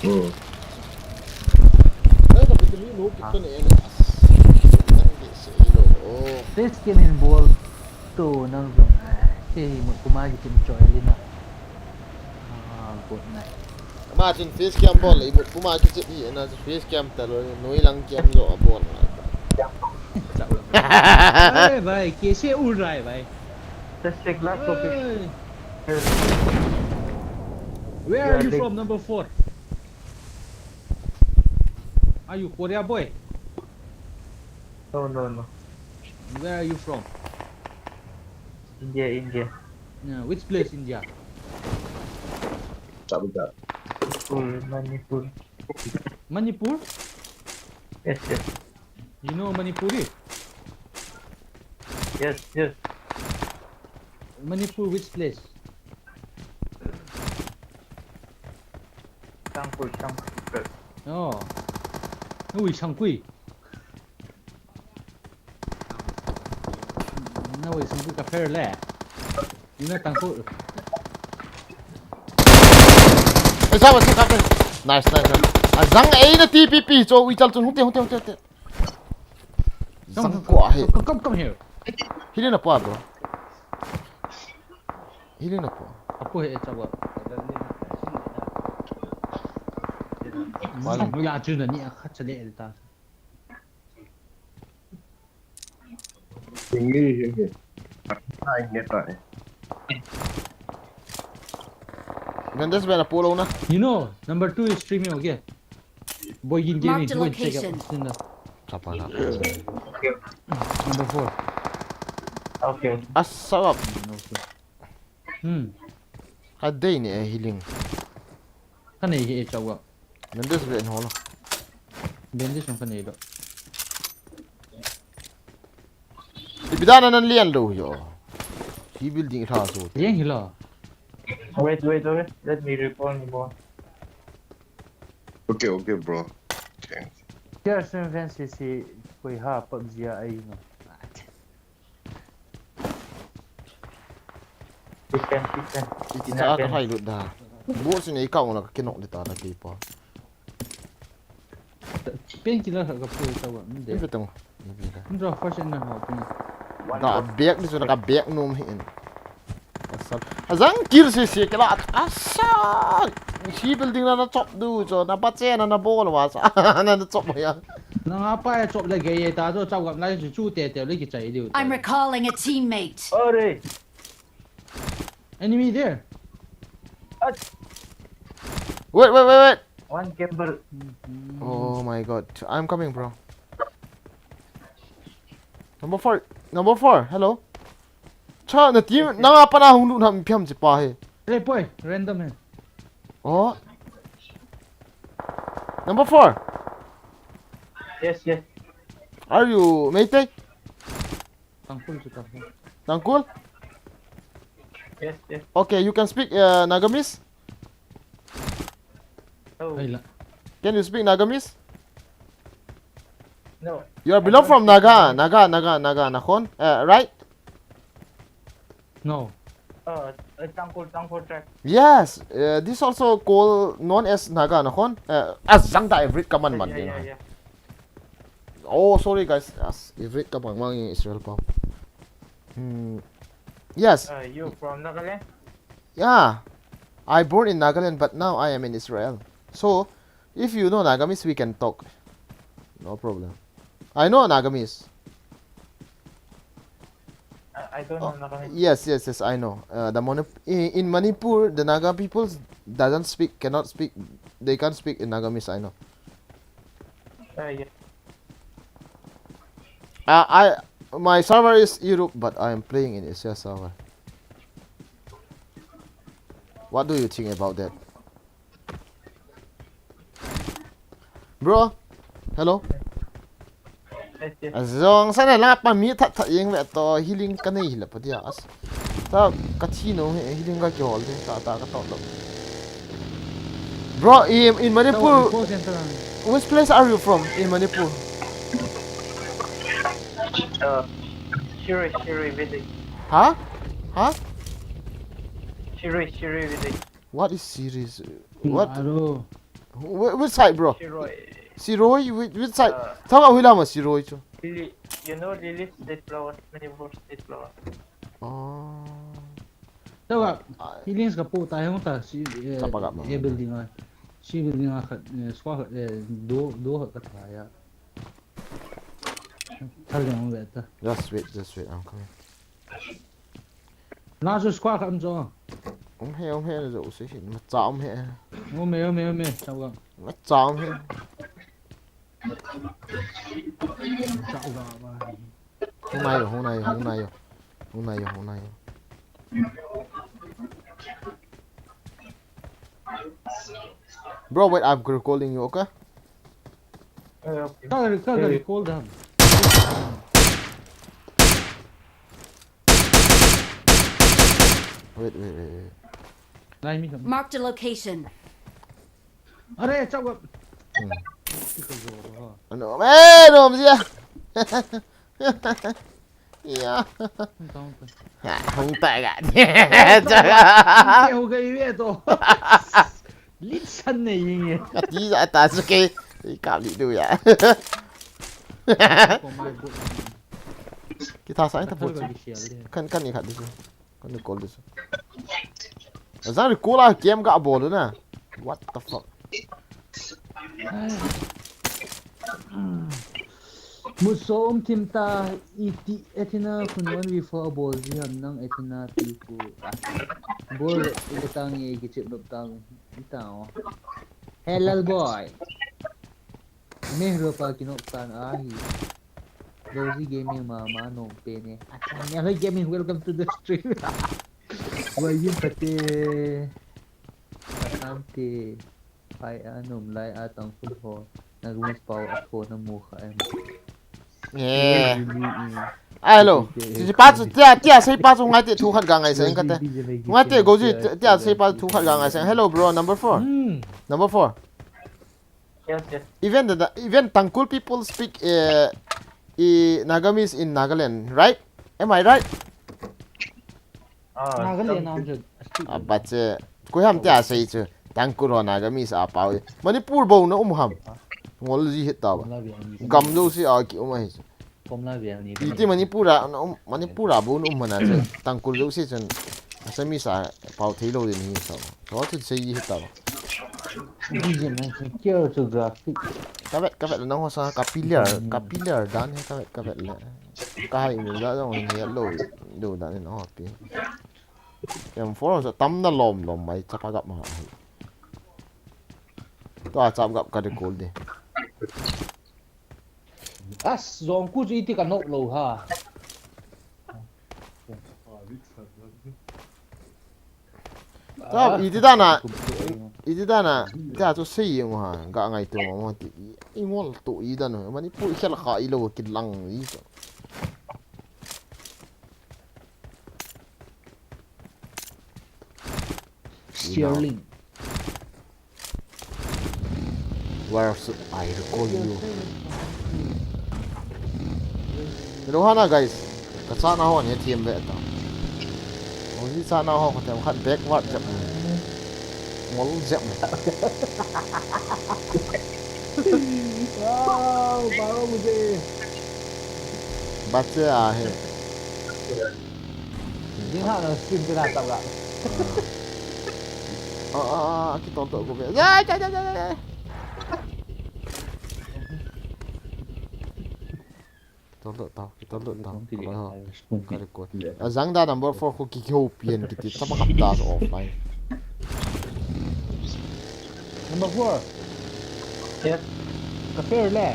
Hmm. Face cam in bol. To nang zong. Hey, mo kuma ki tin choi lina. Ah, good night. Ama chun face cam bol le, ibu kuma kichep hi, na face cam ta lo, noi lang cam lo a bol. Hey, bhai, kaise ur raha hai, bhai? Just check last location. Hey. Where are you from, number four? Are you Korea boy? No, no, no. Where are you from? India, India. Yeah, which place, India? Manipur, Manipur. Manipur? Yes, yes. You know Manipuri? Yes, yes. Manipur, which place? Tangkhul, Tangkhul. Oh. Ui, Tangkhul. Nawei sung ka pher le. Ina Tangkhul. Ei, sa ba, sa ka. Nice, nice, nice. A zang ei na T P P, cho ui chal chun, hung te, hung te, hung te, hung te. Zang ko ahi. Come, come, come here. Hili na pua, bro. Hili na pua. Apo he, chawa. Wala. Ui, a chun na ni a khat chale ta. Hingi, hingi. Ai, neta, eh. Vendes bela polo na. You know, number two is streaming, okay? Boy, you Marked a go and check out. Location. Sina. Chapa na. Number four. Okay. Asap. Okay. Hmm. Ka dei ni, eh, healing. Ka nei hi, eh, chawa. Vendes ve holo. Vendes ka nei lo. Ipi dan a nan lian lou yo. Hi building tha so. Lian hi lo. Wait, wait, wait. Let me recall ni bo. Okay, okay, bro. Thanks. Koi ha PUBG a ai no. Kitchen, kitchen. Cha ka hai lut da. Bo sin ei ka ong la ka kinok de ta na ki pa. Painkiller ka pu ta wa. Ni be tong. Ni be da. Ni ro first aid na ho pin. Ka bag ni chu na ka bag nom hi in. Asal. Azang kill si si kila. Asal. Hi building na na chop du cho na pa che na na bol wa sa. Na na chop ya. Na nga pa ya chop le ge ye ta cho chop gam lai chu chu te te le ki chai diu. I'm recalling a teammate. Are. Enemy there. At. Wait, wait, wait, wait. One camper. Mm-hmm. Oh my God. I'm coming, bro. Number four. Number four. Hello. Cha, na team, na nga pa na hung lut ham phiam chi pa he. Hey, boy. Random he. Oh. Number four. Yes, yes. Are you Meitei? Tangkhul chu Tangkhul. Tangkhul? Yes, yes. Okay, you can speak uh, Nagamese? Oh, Ai la. Can you speak Nagamese? no. You are belong from Naga, Naga, Naga, Naga, nakhon? Uh, right? No. Uh, uh, Tangkhul, Tangkhul tribe. Yes, uh, this also called known as Naga, nakhon? Uh, as Zangda Ivrit kaman man Yeah, ding. yeah, yeah. Oh, sorry guys. As Ivrit kaman mang in Israel pa. Hmm. Yes. Uh, you from Nagaland? Yeah. I born in Nagaland, but now I am in Israel. So, if you know Nagamese, we can talk. No problem. I know Nagamese. I, I don't know Nagaland. Yes, yes, yes, I know. Uh, the Manip- in, in Manipur, the Naga people doesn't speak, cannot speak, they can't speak in Nagamese, I know. Uh, yeah. Uh, I my server is Europe, but I am playing in Asia server. What do you think about that, bro? Hello. Yes, yes. Azong sana la pa mi that that yeng ve to healing ka nei hila pa dia as. Ta ka thi no he healing ka ki hol de ta ta ka to lo. Bro, in, in Manipur, Call center ang. Which place are you from in Manipur? Uh, Shirui, Shirui village. Huh? Huh? Shirui, Shirui village. What is series? What? Aro. Wh- Which side, bro? Shirui. Siroi? Which, which side? Uh, Thanga huila ma Siroi chu. Lily, you know Lily state flowers, Manipur state flowers. Oh. Tawa. Ah. Healings ka po tayo ta si. Eh, Chapa ka ma. Eh, building a. Si building a khat. Eh, squad khat. Eh, do do khat ka ta ya. Thal yang ve ta. Just wait, just wait. I'm coming. Na su squad khat am jo. Um he, um he, zo se hin. Ma cha um he. Ome ome ome. Tawa. Ma cha um he. Tawa ba. Hung nai yo, hung nai yo, hung nai yo. Hung nai yo, hung nai yo. Bro, wait, I'm recalling you, okay? Uh, okay. Ka ka ka recall da. Wait, wait, wait, wait. Nai mi kam. Marked a location. Are, chau ka. Hmm. Ki ka zo ha. Ano, eh, no, siya. Ya. Tang ta. Ha, hung ta ga. Ke ho ga ive to. Lit san ne ying ye. Kati ja ta su ke. Ka li du ya. Ko mai bu. Kita sa ta Thal bu. ka ki sial de. Kan, kan ni khat di. Kan ni call di. Azang recall a game ga bol na. What the fuck? Muso um thim ta iti Athena khun one v four bol ji ham nang Athena ti ku. Bol le tang ye ki chip dop tang ita o. Hello boy. Me ro pa kinok tan ahi. Rosie Gaming mama nom pe ne. Acha, Mia Gaming, welcome to the stream. Wai yin pate. Asante. Pai a nom lai a tang kun ho. Na rules pau a tho na mu kha em. Yeah. Hello. Si pa chu tia tia sei pa chu ngai te thu khat ga ngai seng ka te. Ngai te go ji tia sei pa thu khat ga ngai seng. Hello bro, number four. Hmm. Number four. Yes, yes. Even the even Tangkhul people speak uh, uh, Nagamese in Nagaland, right? Am I right? Uh, Nagaland some nam je. A bat che. Koi ham tia sei chu. Tangkhul ho Nagamese a pau. Manipur bou na um ham. Ngol ji hit ta ba. Gam jo si a ki um a hi chu. Komla veng ni. Iti Manipur a na um Manipur a bou na um mana che. Tangkhul jo si chun. Assamese a pau thei lo din hi sa. Ho chu sei ji hit ta ba. Vision na se kyo chu graphic. Ka vet ka vet na ho sa ka pillar ka pillar dan he ka vet ka vet le. Ka hai mi da jong he lo. Do dan ni ho pi. M four sa tam na lom lom mai chapa gap ma. To a chap gap ka de kol de. As zong ku chu iti ka nok lo ha. Ta iti dan a. Iti dan a, tia chu sei jeng u ham, ga ngaito mo mo ti, i, i ngol to i dan u, Manipur i khel kha i lo kilang i chu. Sterling. Where should I recall you? Hello, hana guys. Ka chana ho ne thiam ve ta. Oji chana ho ka thiam khat backward jep. Ngol jep. Wow, baro mujhe. Bache ahe. Jing ha na stream pe na tau ga. Ah, ah, ah, kitol to ko ve. Ya, ya, ya, ya, ya. Kitol to tau, kitol to tau. Kaloi ho. Ka record. A jang da number four ko ki ho pian kiti tama kap da offline. Number four. Yes. Ka fair le.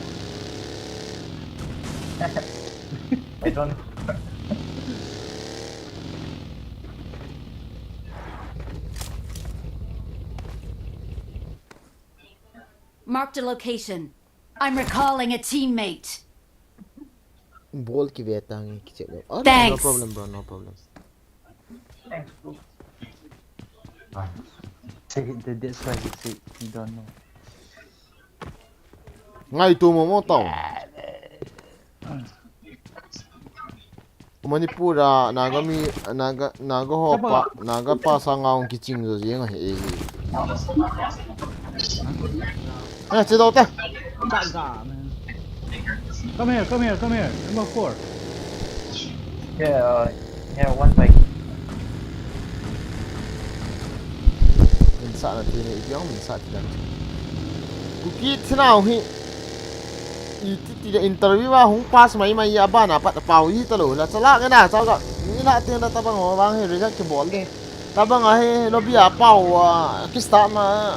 I don't. Marked a location. I'm recalling a teammate. Bol ki ve tang ki check. Oh, no, no Thanks. problem, bro, no problem. Say the, that's why he say he don't know. Ngaito mo mo tau. Manipur a Naga mi, Naga, Naga ho pa, Naga pa sanga hung kiching jo jeng ahi. Eh, che dau te. Chaga, man. Come here, come here, come here. Number four. Yeah, uh, yeah, one bike. Min sa na ti ni, ipi jong min sa ti dan. Kuki thinau hi. Iti ti le interview a hung pass mai mai a bana pat pau hi ta lo la chala nge na chau ka. Ni na teng da tabang ho vang hi result ki bol de. Tabang a hi lobby a pau a ki start ma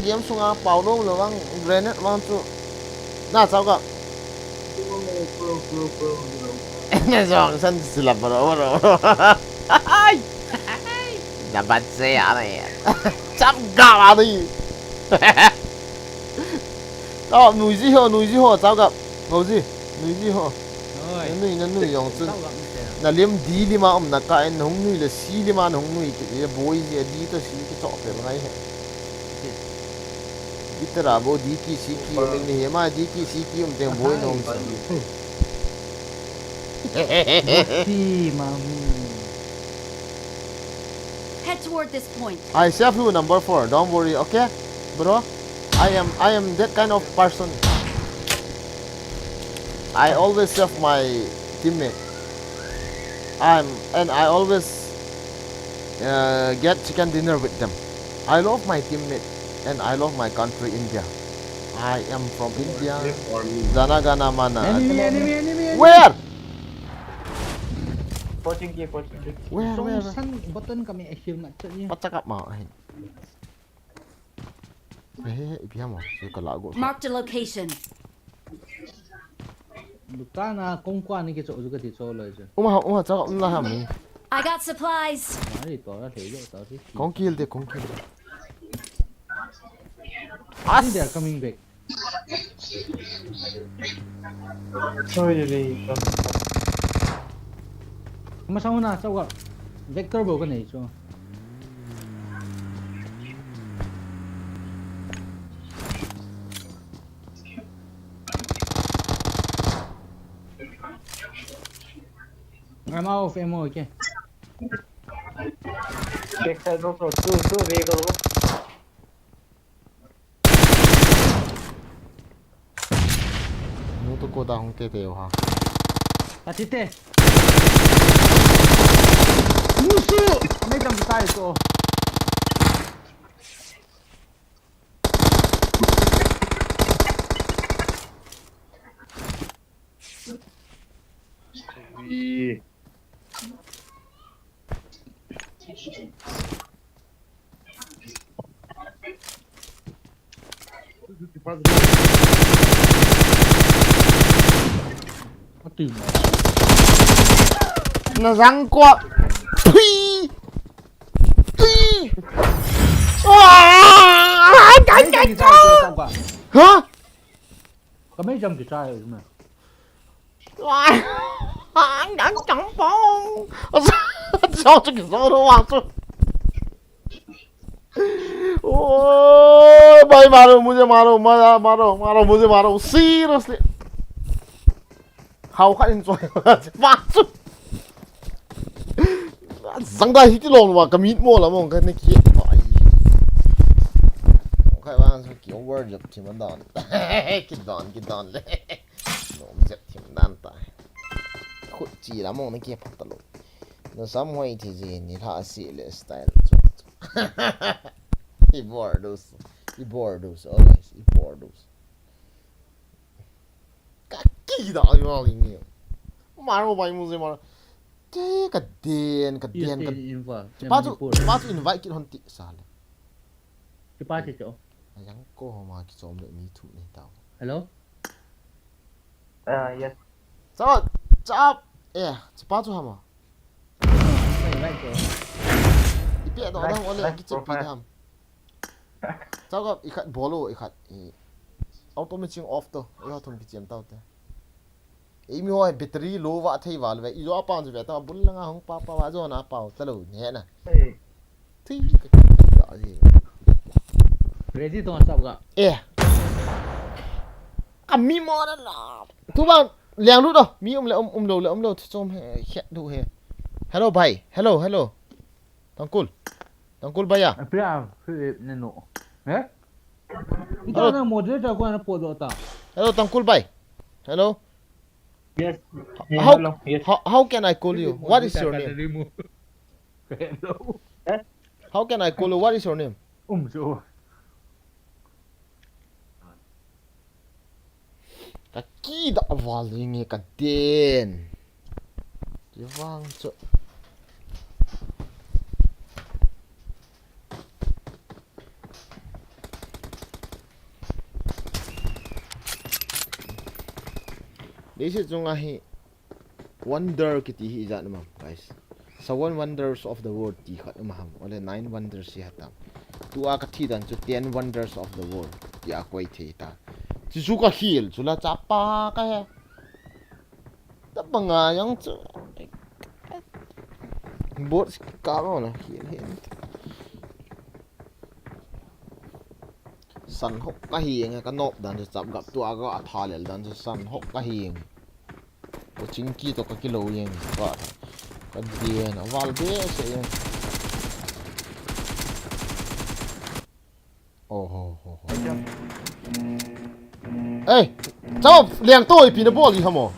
game sunga pau lo lo vang grenade vang chu. Na chau ka. Na jong san sila bro bro. Ai. Na bat se a na ya. Chap ga a ni. Tao, nuiji ho, nuiji ho, chao gap. Ngauji, nuiji ho. Oi. Na nui, na nui jong chun. Chao gap ni se. Na lim di lima um na ka en, na hung nui le si lima na hung nui ki, e boi ji, di to si ki to pe ngai he. Di tera bo, di ki si ki um ni he ma, di ki si ki um teng boi na um sa. Ti ma hu. Head toward this point. I save you, number four. Don't worry, okay, bro? I am, I am that kind of person. I always save my teammate. I'm, and I always, uh, get chicken dinner with them. I love my teammate and I love my country, India. I am from India. Jana gana mana. Enemy, enemy, enemy, enemy. Where? Poching ki, poching ki. Where, where, where? Song san button kami a heal mat chat ni. Pachak up ma ahin. He, he, he, ipi ham, se ka la go. Marked a location. Dukan a kong kwan ni ki cho ju ka ti cho loi chu. Uma, uma, chak um la ham ni. I got supplies. Mari to la thei lo to ti. Kong kill de, kong kill de. As. They are coming back. Sorry, sorry. Masang na, chao ka. Vector bou ka nei chu. I'm out of ammo, okay. Backside road, road, two, two vehicle. Mu to ko da hung te te yo ha. Ati te. Musu! Amai kam tai to. Ui. Ati mo. Na jang ko. Thui. Thui. Wa! Ha? Ka mei jam kichai me. Wai. Ang dang chang pong. Sao chu kizo lo wa chu. Oi, bhai, maro, mujhe maro, maro, maro, mujhe maro. Seriously. Hao khat in choi. Wa chu. Zangda hiti lou va ka mit mo la mo ka ne ki. Ai. Ka va so ki over jap thim dan. Ki dan, ki dan le. Nom jap thim dan ta. Khut chi la mo ne ki phat ta lou. Na sam hoi thi ji ni la si le style chu. I borders. I borders. Always i borders. Ka kida yo ni. Maro bai mu je maro. Te ka den, ka den ka. Invite. Pa chu, pa chu invite kit hon ti sa le. Kipa ti cho. Ayang ko ma ki chom le mi thu ni tao. Hello? Uh, yes. Chap, chap. Eh, chapa chu hama. Invite cho. Ipi do dang ole ki chep pi dam. Chao ka i khat bolo i khat i auto matching off to. I ha thum ki chem tau te. I mi hoi battery low va thei val ve. I jo apa chu ve ta bul langa hung pa pa va jo na pau ta lo ne na. Thei ka ka ji. Ready to sap ga. Eh. A mi mo na la. Tu ba liang lu do. Mi um le um um lo le um lo thu chom he khet du he. Hello bhai. Hello hello. Tangkul. Tangkul bhaiya. Apia, ne no. Eh? Ita na moderator ko na podo ta. Hello, Tangkul bhai. Hello. Yes. How, hello. Yes. How, how can I call you? What is your name? Hello. Eh? How can I call you? What is your name? Um, so. Ka kida val ringe ka den. Kivang chu. This is Zunga hi. Wonder kiti hi ijat na mam, guys. Seven wonders of the world ti khat um ham. Ole nine wonders hi hatam. Tua ka thi dan chu ten wonders of the world. Tia koi thei ta. Chu chu ka hil, chu la chapa ka he. Ta banga yang chu. Bot ka mo na hil hin. San hok ka hing, ka nop dan chu chap gap tua ka tha lel dan chu san hok ka hing. Ko chingki to ka kilo yeng ka, ka dien a val be se yeng. Oh ho ho ho. Ei, chao liang to ipi na bol i hamo.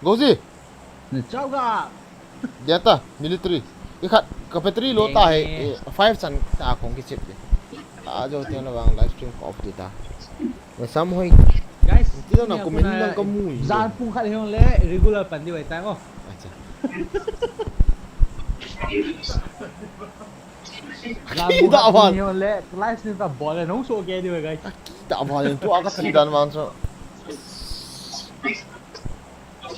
Gozi. Ni chao ga. Dia ta military. I khat ka battery low ta he, eh, five chan ta kong ki chip de. A jo tiang la vang live stream ka off de ta. Na sam hoi. Guys, ti na comment lang ka mu. Jan pung khat hiong le regular pan di wai ta ngo. Acha. Jan pung khat hiong le live stream ka bol le nong so ke di wai guys. Kita ba le tu aka si dan man so.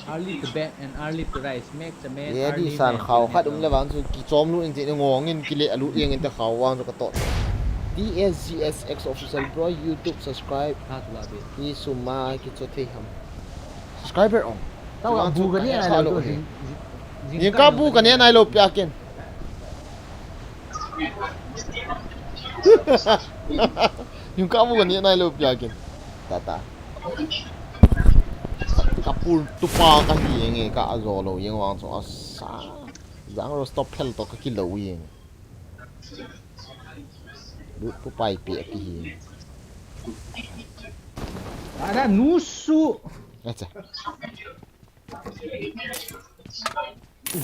Early to bed and early to rise makes a man early man. Ye di san khao khat um le vang chu kichom lut in ti ngong in kile alut yeng in ta khao vang chu ka tot. D S G S X official bro YouTube subscribe. Ha tu la be. Ni suma kicho thei ham. Subscriber ong. Tao bu ka ni ai lo. Ni ka bu ka ni ai lo pia ken. Ni ka bu ka ni ai lo pia ken. Ta ta. Kapul tupa ka hi yeng e ka ajo lo yeng vang chu asa. Jang ro stop phel to ka kilo yeng. Lut tupa ipi a ki hi. Ada nusu. Acha.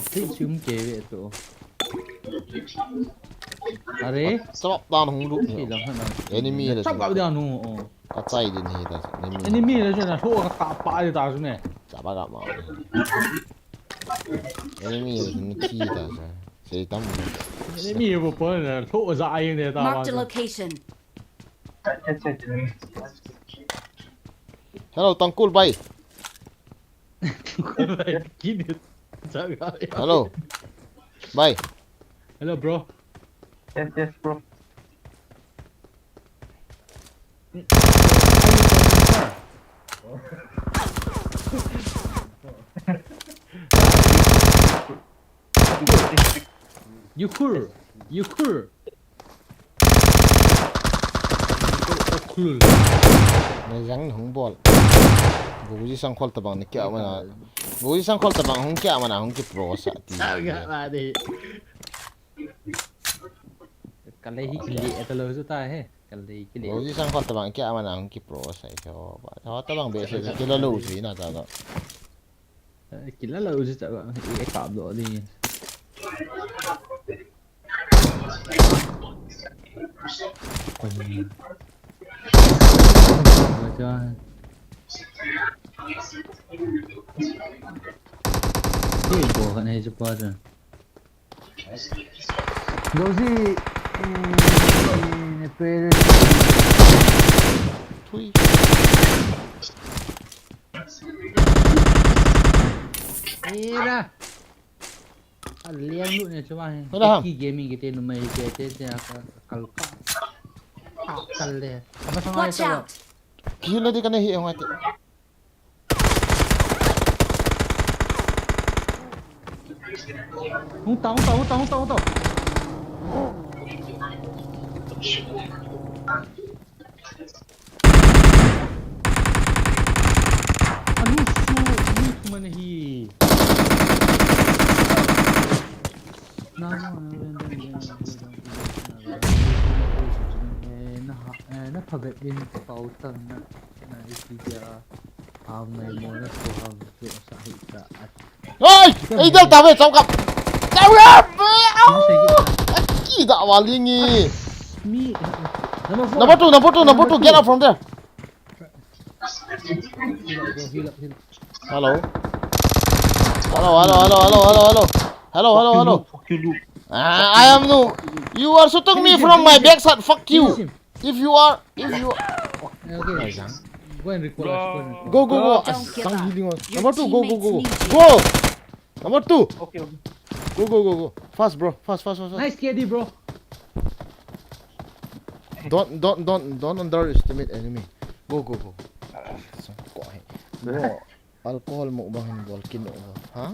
Thei sum ke ve to. Are? Sabap dan hung lut. Thei lang hana. Enemy le. Sabap dan hung o. Ka chai din hi ta. Enemy. Enemy le jana ho ka ta pa de ta su ne. Sabap ga ma. Enemy le ni ki ta sa. Sei tam. Enemy bo po na ho za ai ne ta. Marked a location. Hello, Tangkul bhai. Hello. Bhai. Hello, bro. Yes, yes, bro. Yukur, yukur. Oklul. Najang hung bol. Goji sangkhol tabang ni kya mana. Goji sangkhol tabang hung kya mana hung ki pro sa ti. Aga ma de. Kalei hi kile eta lo su ta he. Kalei kile. Goji sangkhol tabang kya mana hung ki pro sa. Ho tabang be se kila lo su ina ta. Kila lo u chu chaba e kap doh ding. Kei bo kan hei chu pa chu. Goji, eh, ne pe. Thui. Era. A liang lu ne chu ma he. Hola ham. Ki gaming kiti numei kiti te a ka kal ka. A kal le. Ama sanga. Watch out. Kihil na di ka ne hi hong ati. Hung ta, hung ta, hung ta, hung ta, hung ta. Anu su, anu su mana hi. Na, na, na, na, na, na, na, na, na, na, na, na, na, na, phabep in pau tan na, na, iti dia, ham ngai mo na ko ham tu sa hi ta. Oi! Ei, del ta ve, cham kap. Cham kap! Au! Ki da wa ling e. Mi, number four. Number two, number two, number two, get out from there. Heal up, bro, heal up, heal up. Hello. Hello, hello, hello, hello, hello, hello. Hello, hello, hello. Fuck you, Luke. Ah, I am no. You are shooting me from my backside. Fuck you. Finish him. If you are, if you are. Okay. Go and recall us, go and recall. Go, go, go. Bro, don't give up. Asang healing on. Your teammates need you. Go, go, go, go. Go. Number two. Okay, okay. Go, go, go, go. Fast, bro. Fast, fast, fast, fast. Nice K D, bro. Don't, don't, don't, don't underestimate enemy. Go, go, go. Asang ko ahi. Bro. Alcohol mo bang hin bol kin o. Ha?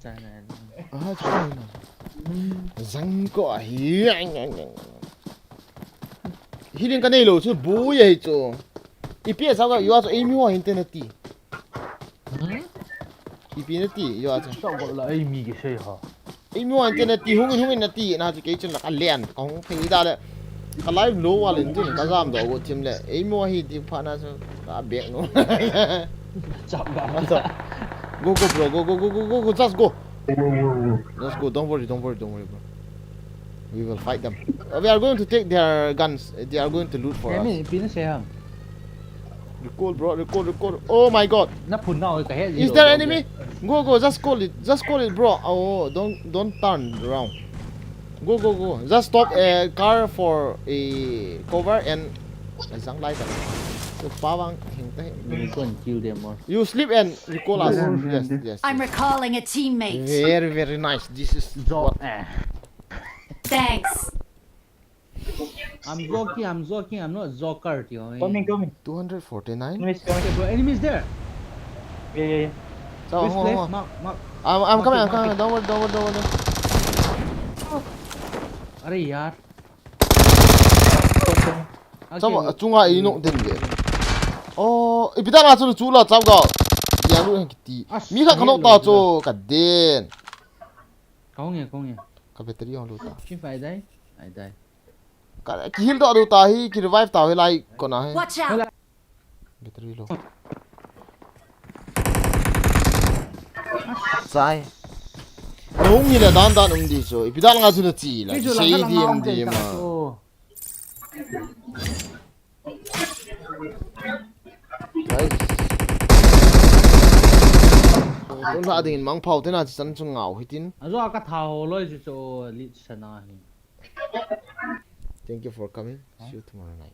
China. Ah, China. Zang ko ahi. Healing ka nei lou chu bu ye hi chu. Ipi a sa ka, you are so aim you are infinity. Hmm? Ipi nati, you are so. Sa ko la aim mi ke sei ha. Ei, mi wan te nati, hung in, hung in nati, na chu kei chun la ka lian, ka hung phei da le. Ka live lo wa len chun, ka jam doh go thim le. Ei, mi hi ti pha na chu, ka bek no. Chap ga. Go, go, bro, go, go, just go. Just go, don't worry, don't worry, don't worry, bro. We will fight them. Uh, we are going to take their guns. They are going to loot for us. Emi, pin se ham. Recall, bro, recall, recall. Oh my God. Na phun na oi ka he. Is there enemy? Go, go, just call it, just call it, bro. Oh, don't, don't turn around. Go, go, go. Just stop a car for a cover and a zang light. So, pawang hing ta hing. We go and kill them all. You sleep and recall us. Yeah, yeah, yeah. Yes, yes. I'm recalling a teammate. Very, very nice. This is drop. What? Eh. Thanks. I'm joking, I'm joking, I'm not joker, tio. Coming, coming. Two hundred forty-nine? Enemies coming. Okay, bro, enemies there. Yeah, yeah, yeah. So, which place? Mark, mark. I'm, I'm coming, I'm coming. Don't worry, don't worry, don't worry. Are yaar. Okay. Chama, chunga i nok den ve. Oh, ipi ta nga chu chu la chap ga. Dia lu hen kiti. Mi kha kha nok ta chu ka den. Kong ye, kong ye. Ka battery on lu ta. If I die, I die. Ka, ki heal doh diu ta hi, ki revive ta hi lai kona hi. Watch out! Battery low. Sai. Nung hi le dan dan um di chu. Ipi dan nga chu na chi la. Sei di um di ma. Guys. Tun la ding in mang phau te na chi chan chu ngau hitin. Ajo ka tha ho loi chu chu li sana hi. Thank you for coming. See you tomorrow night.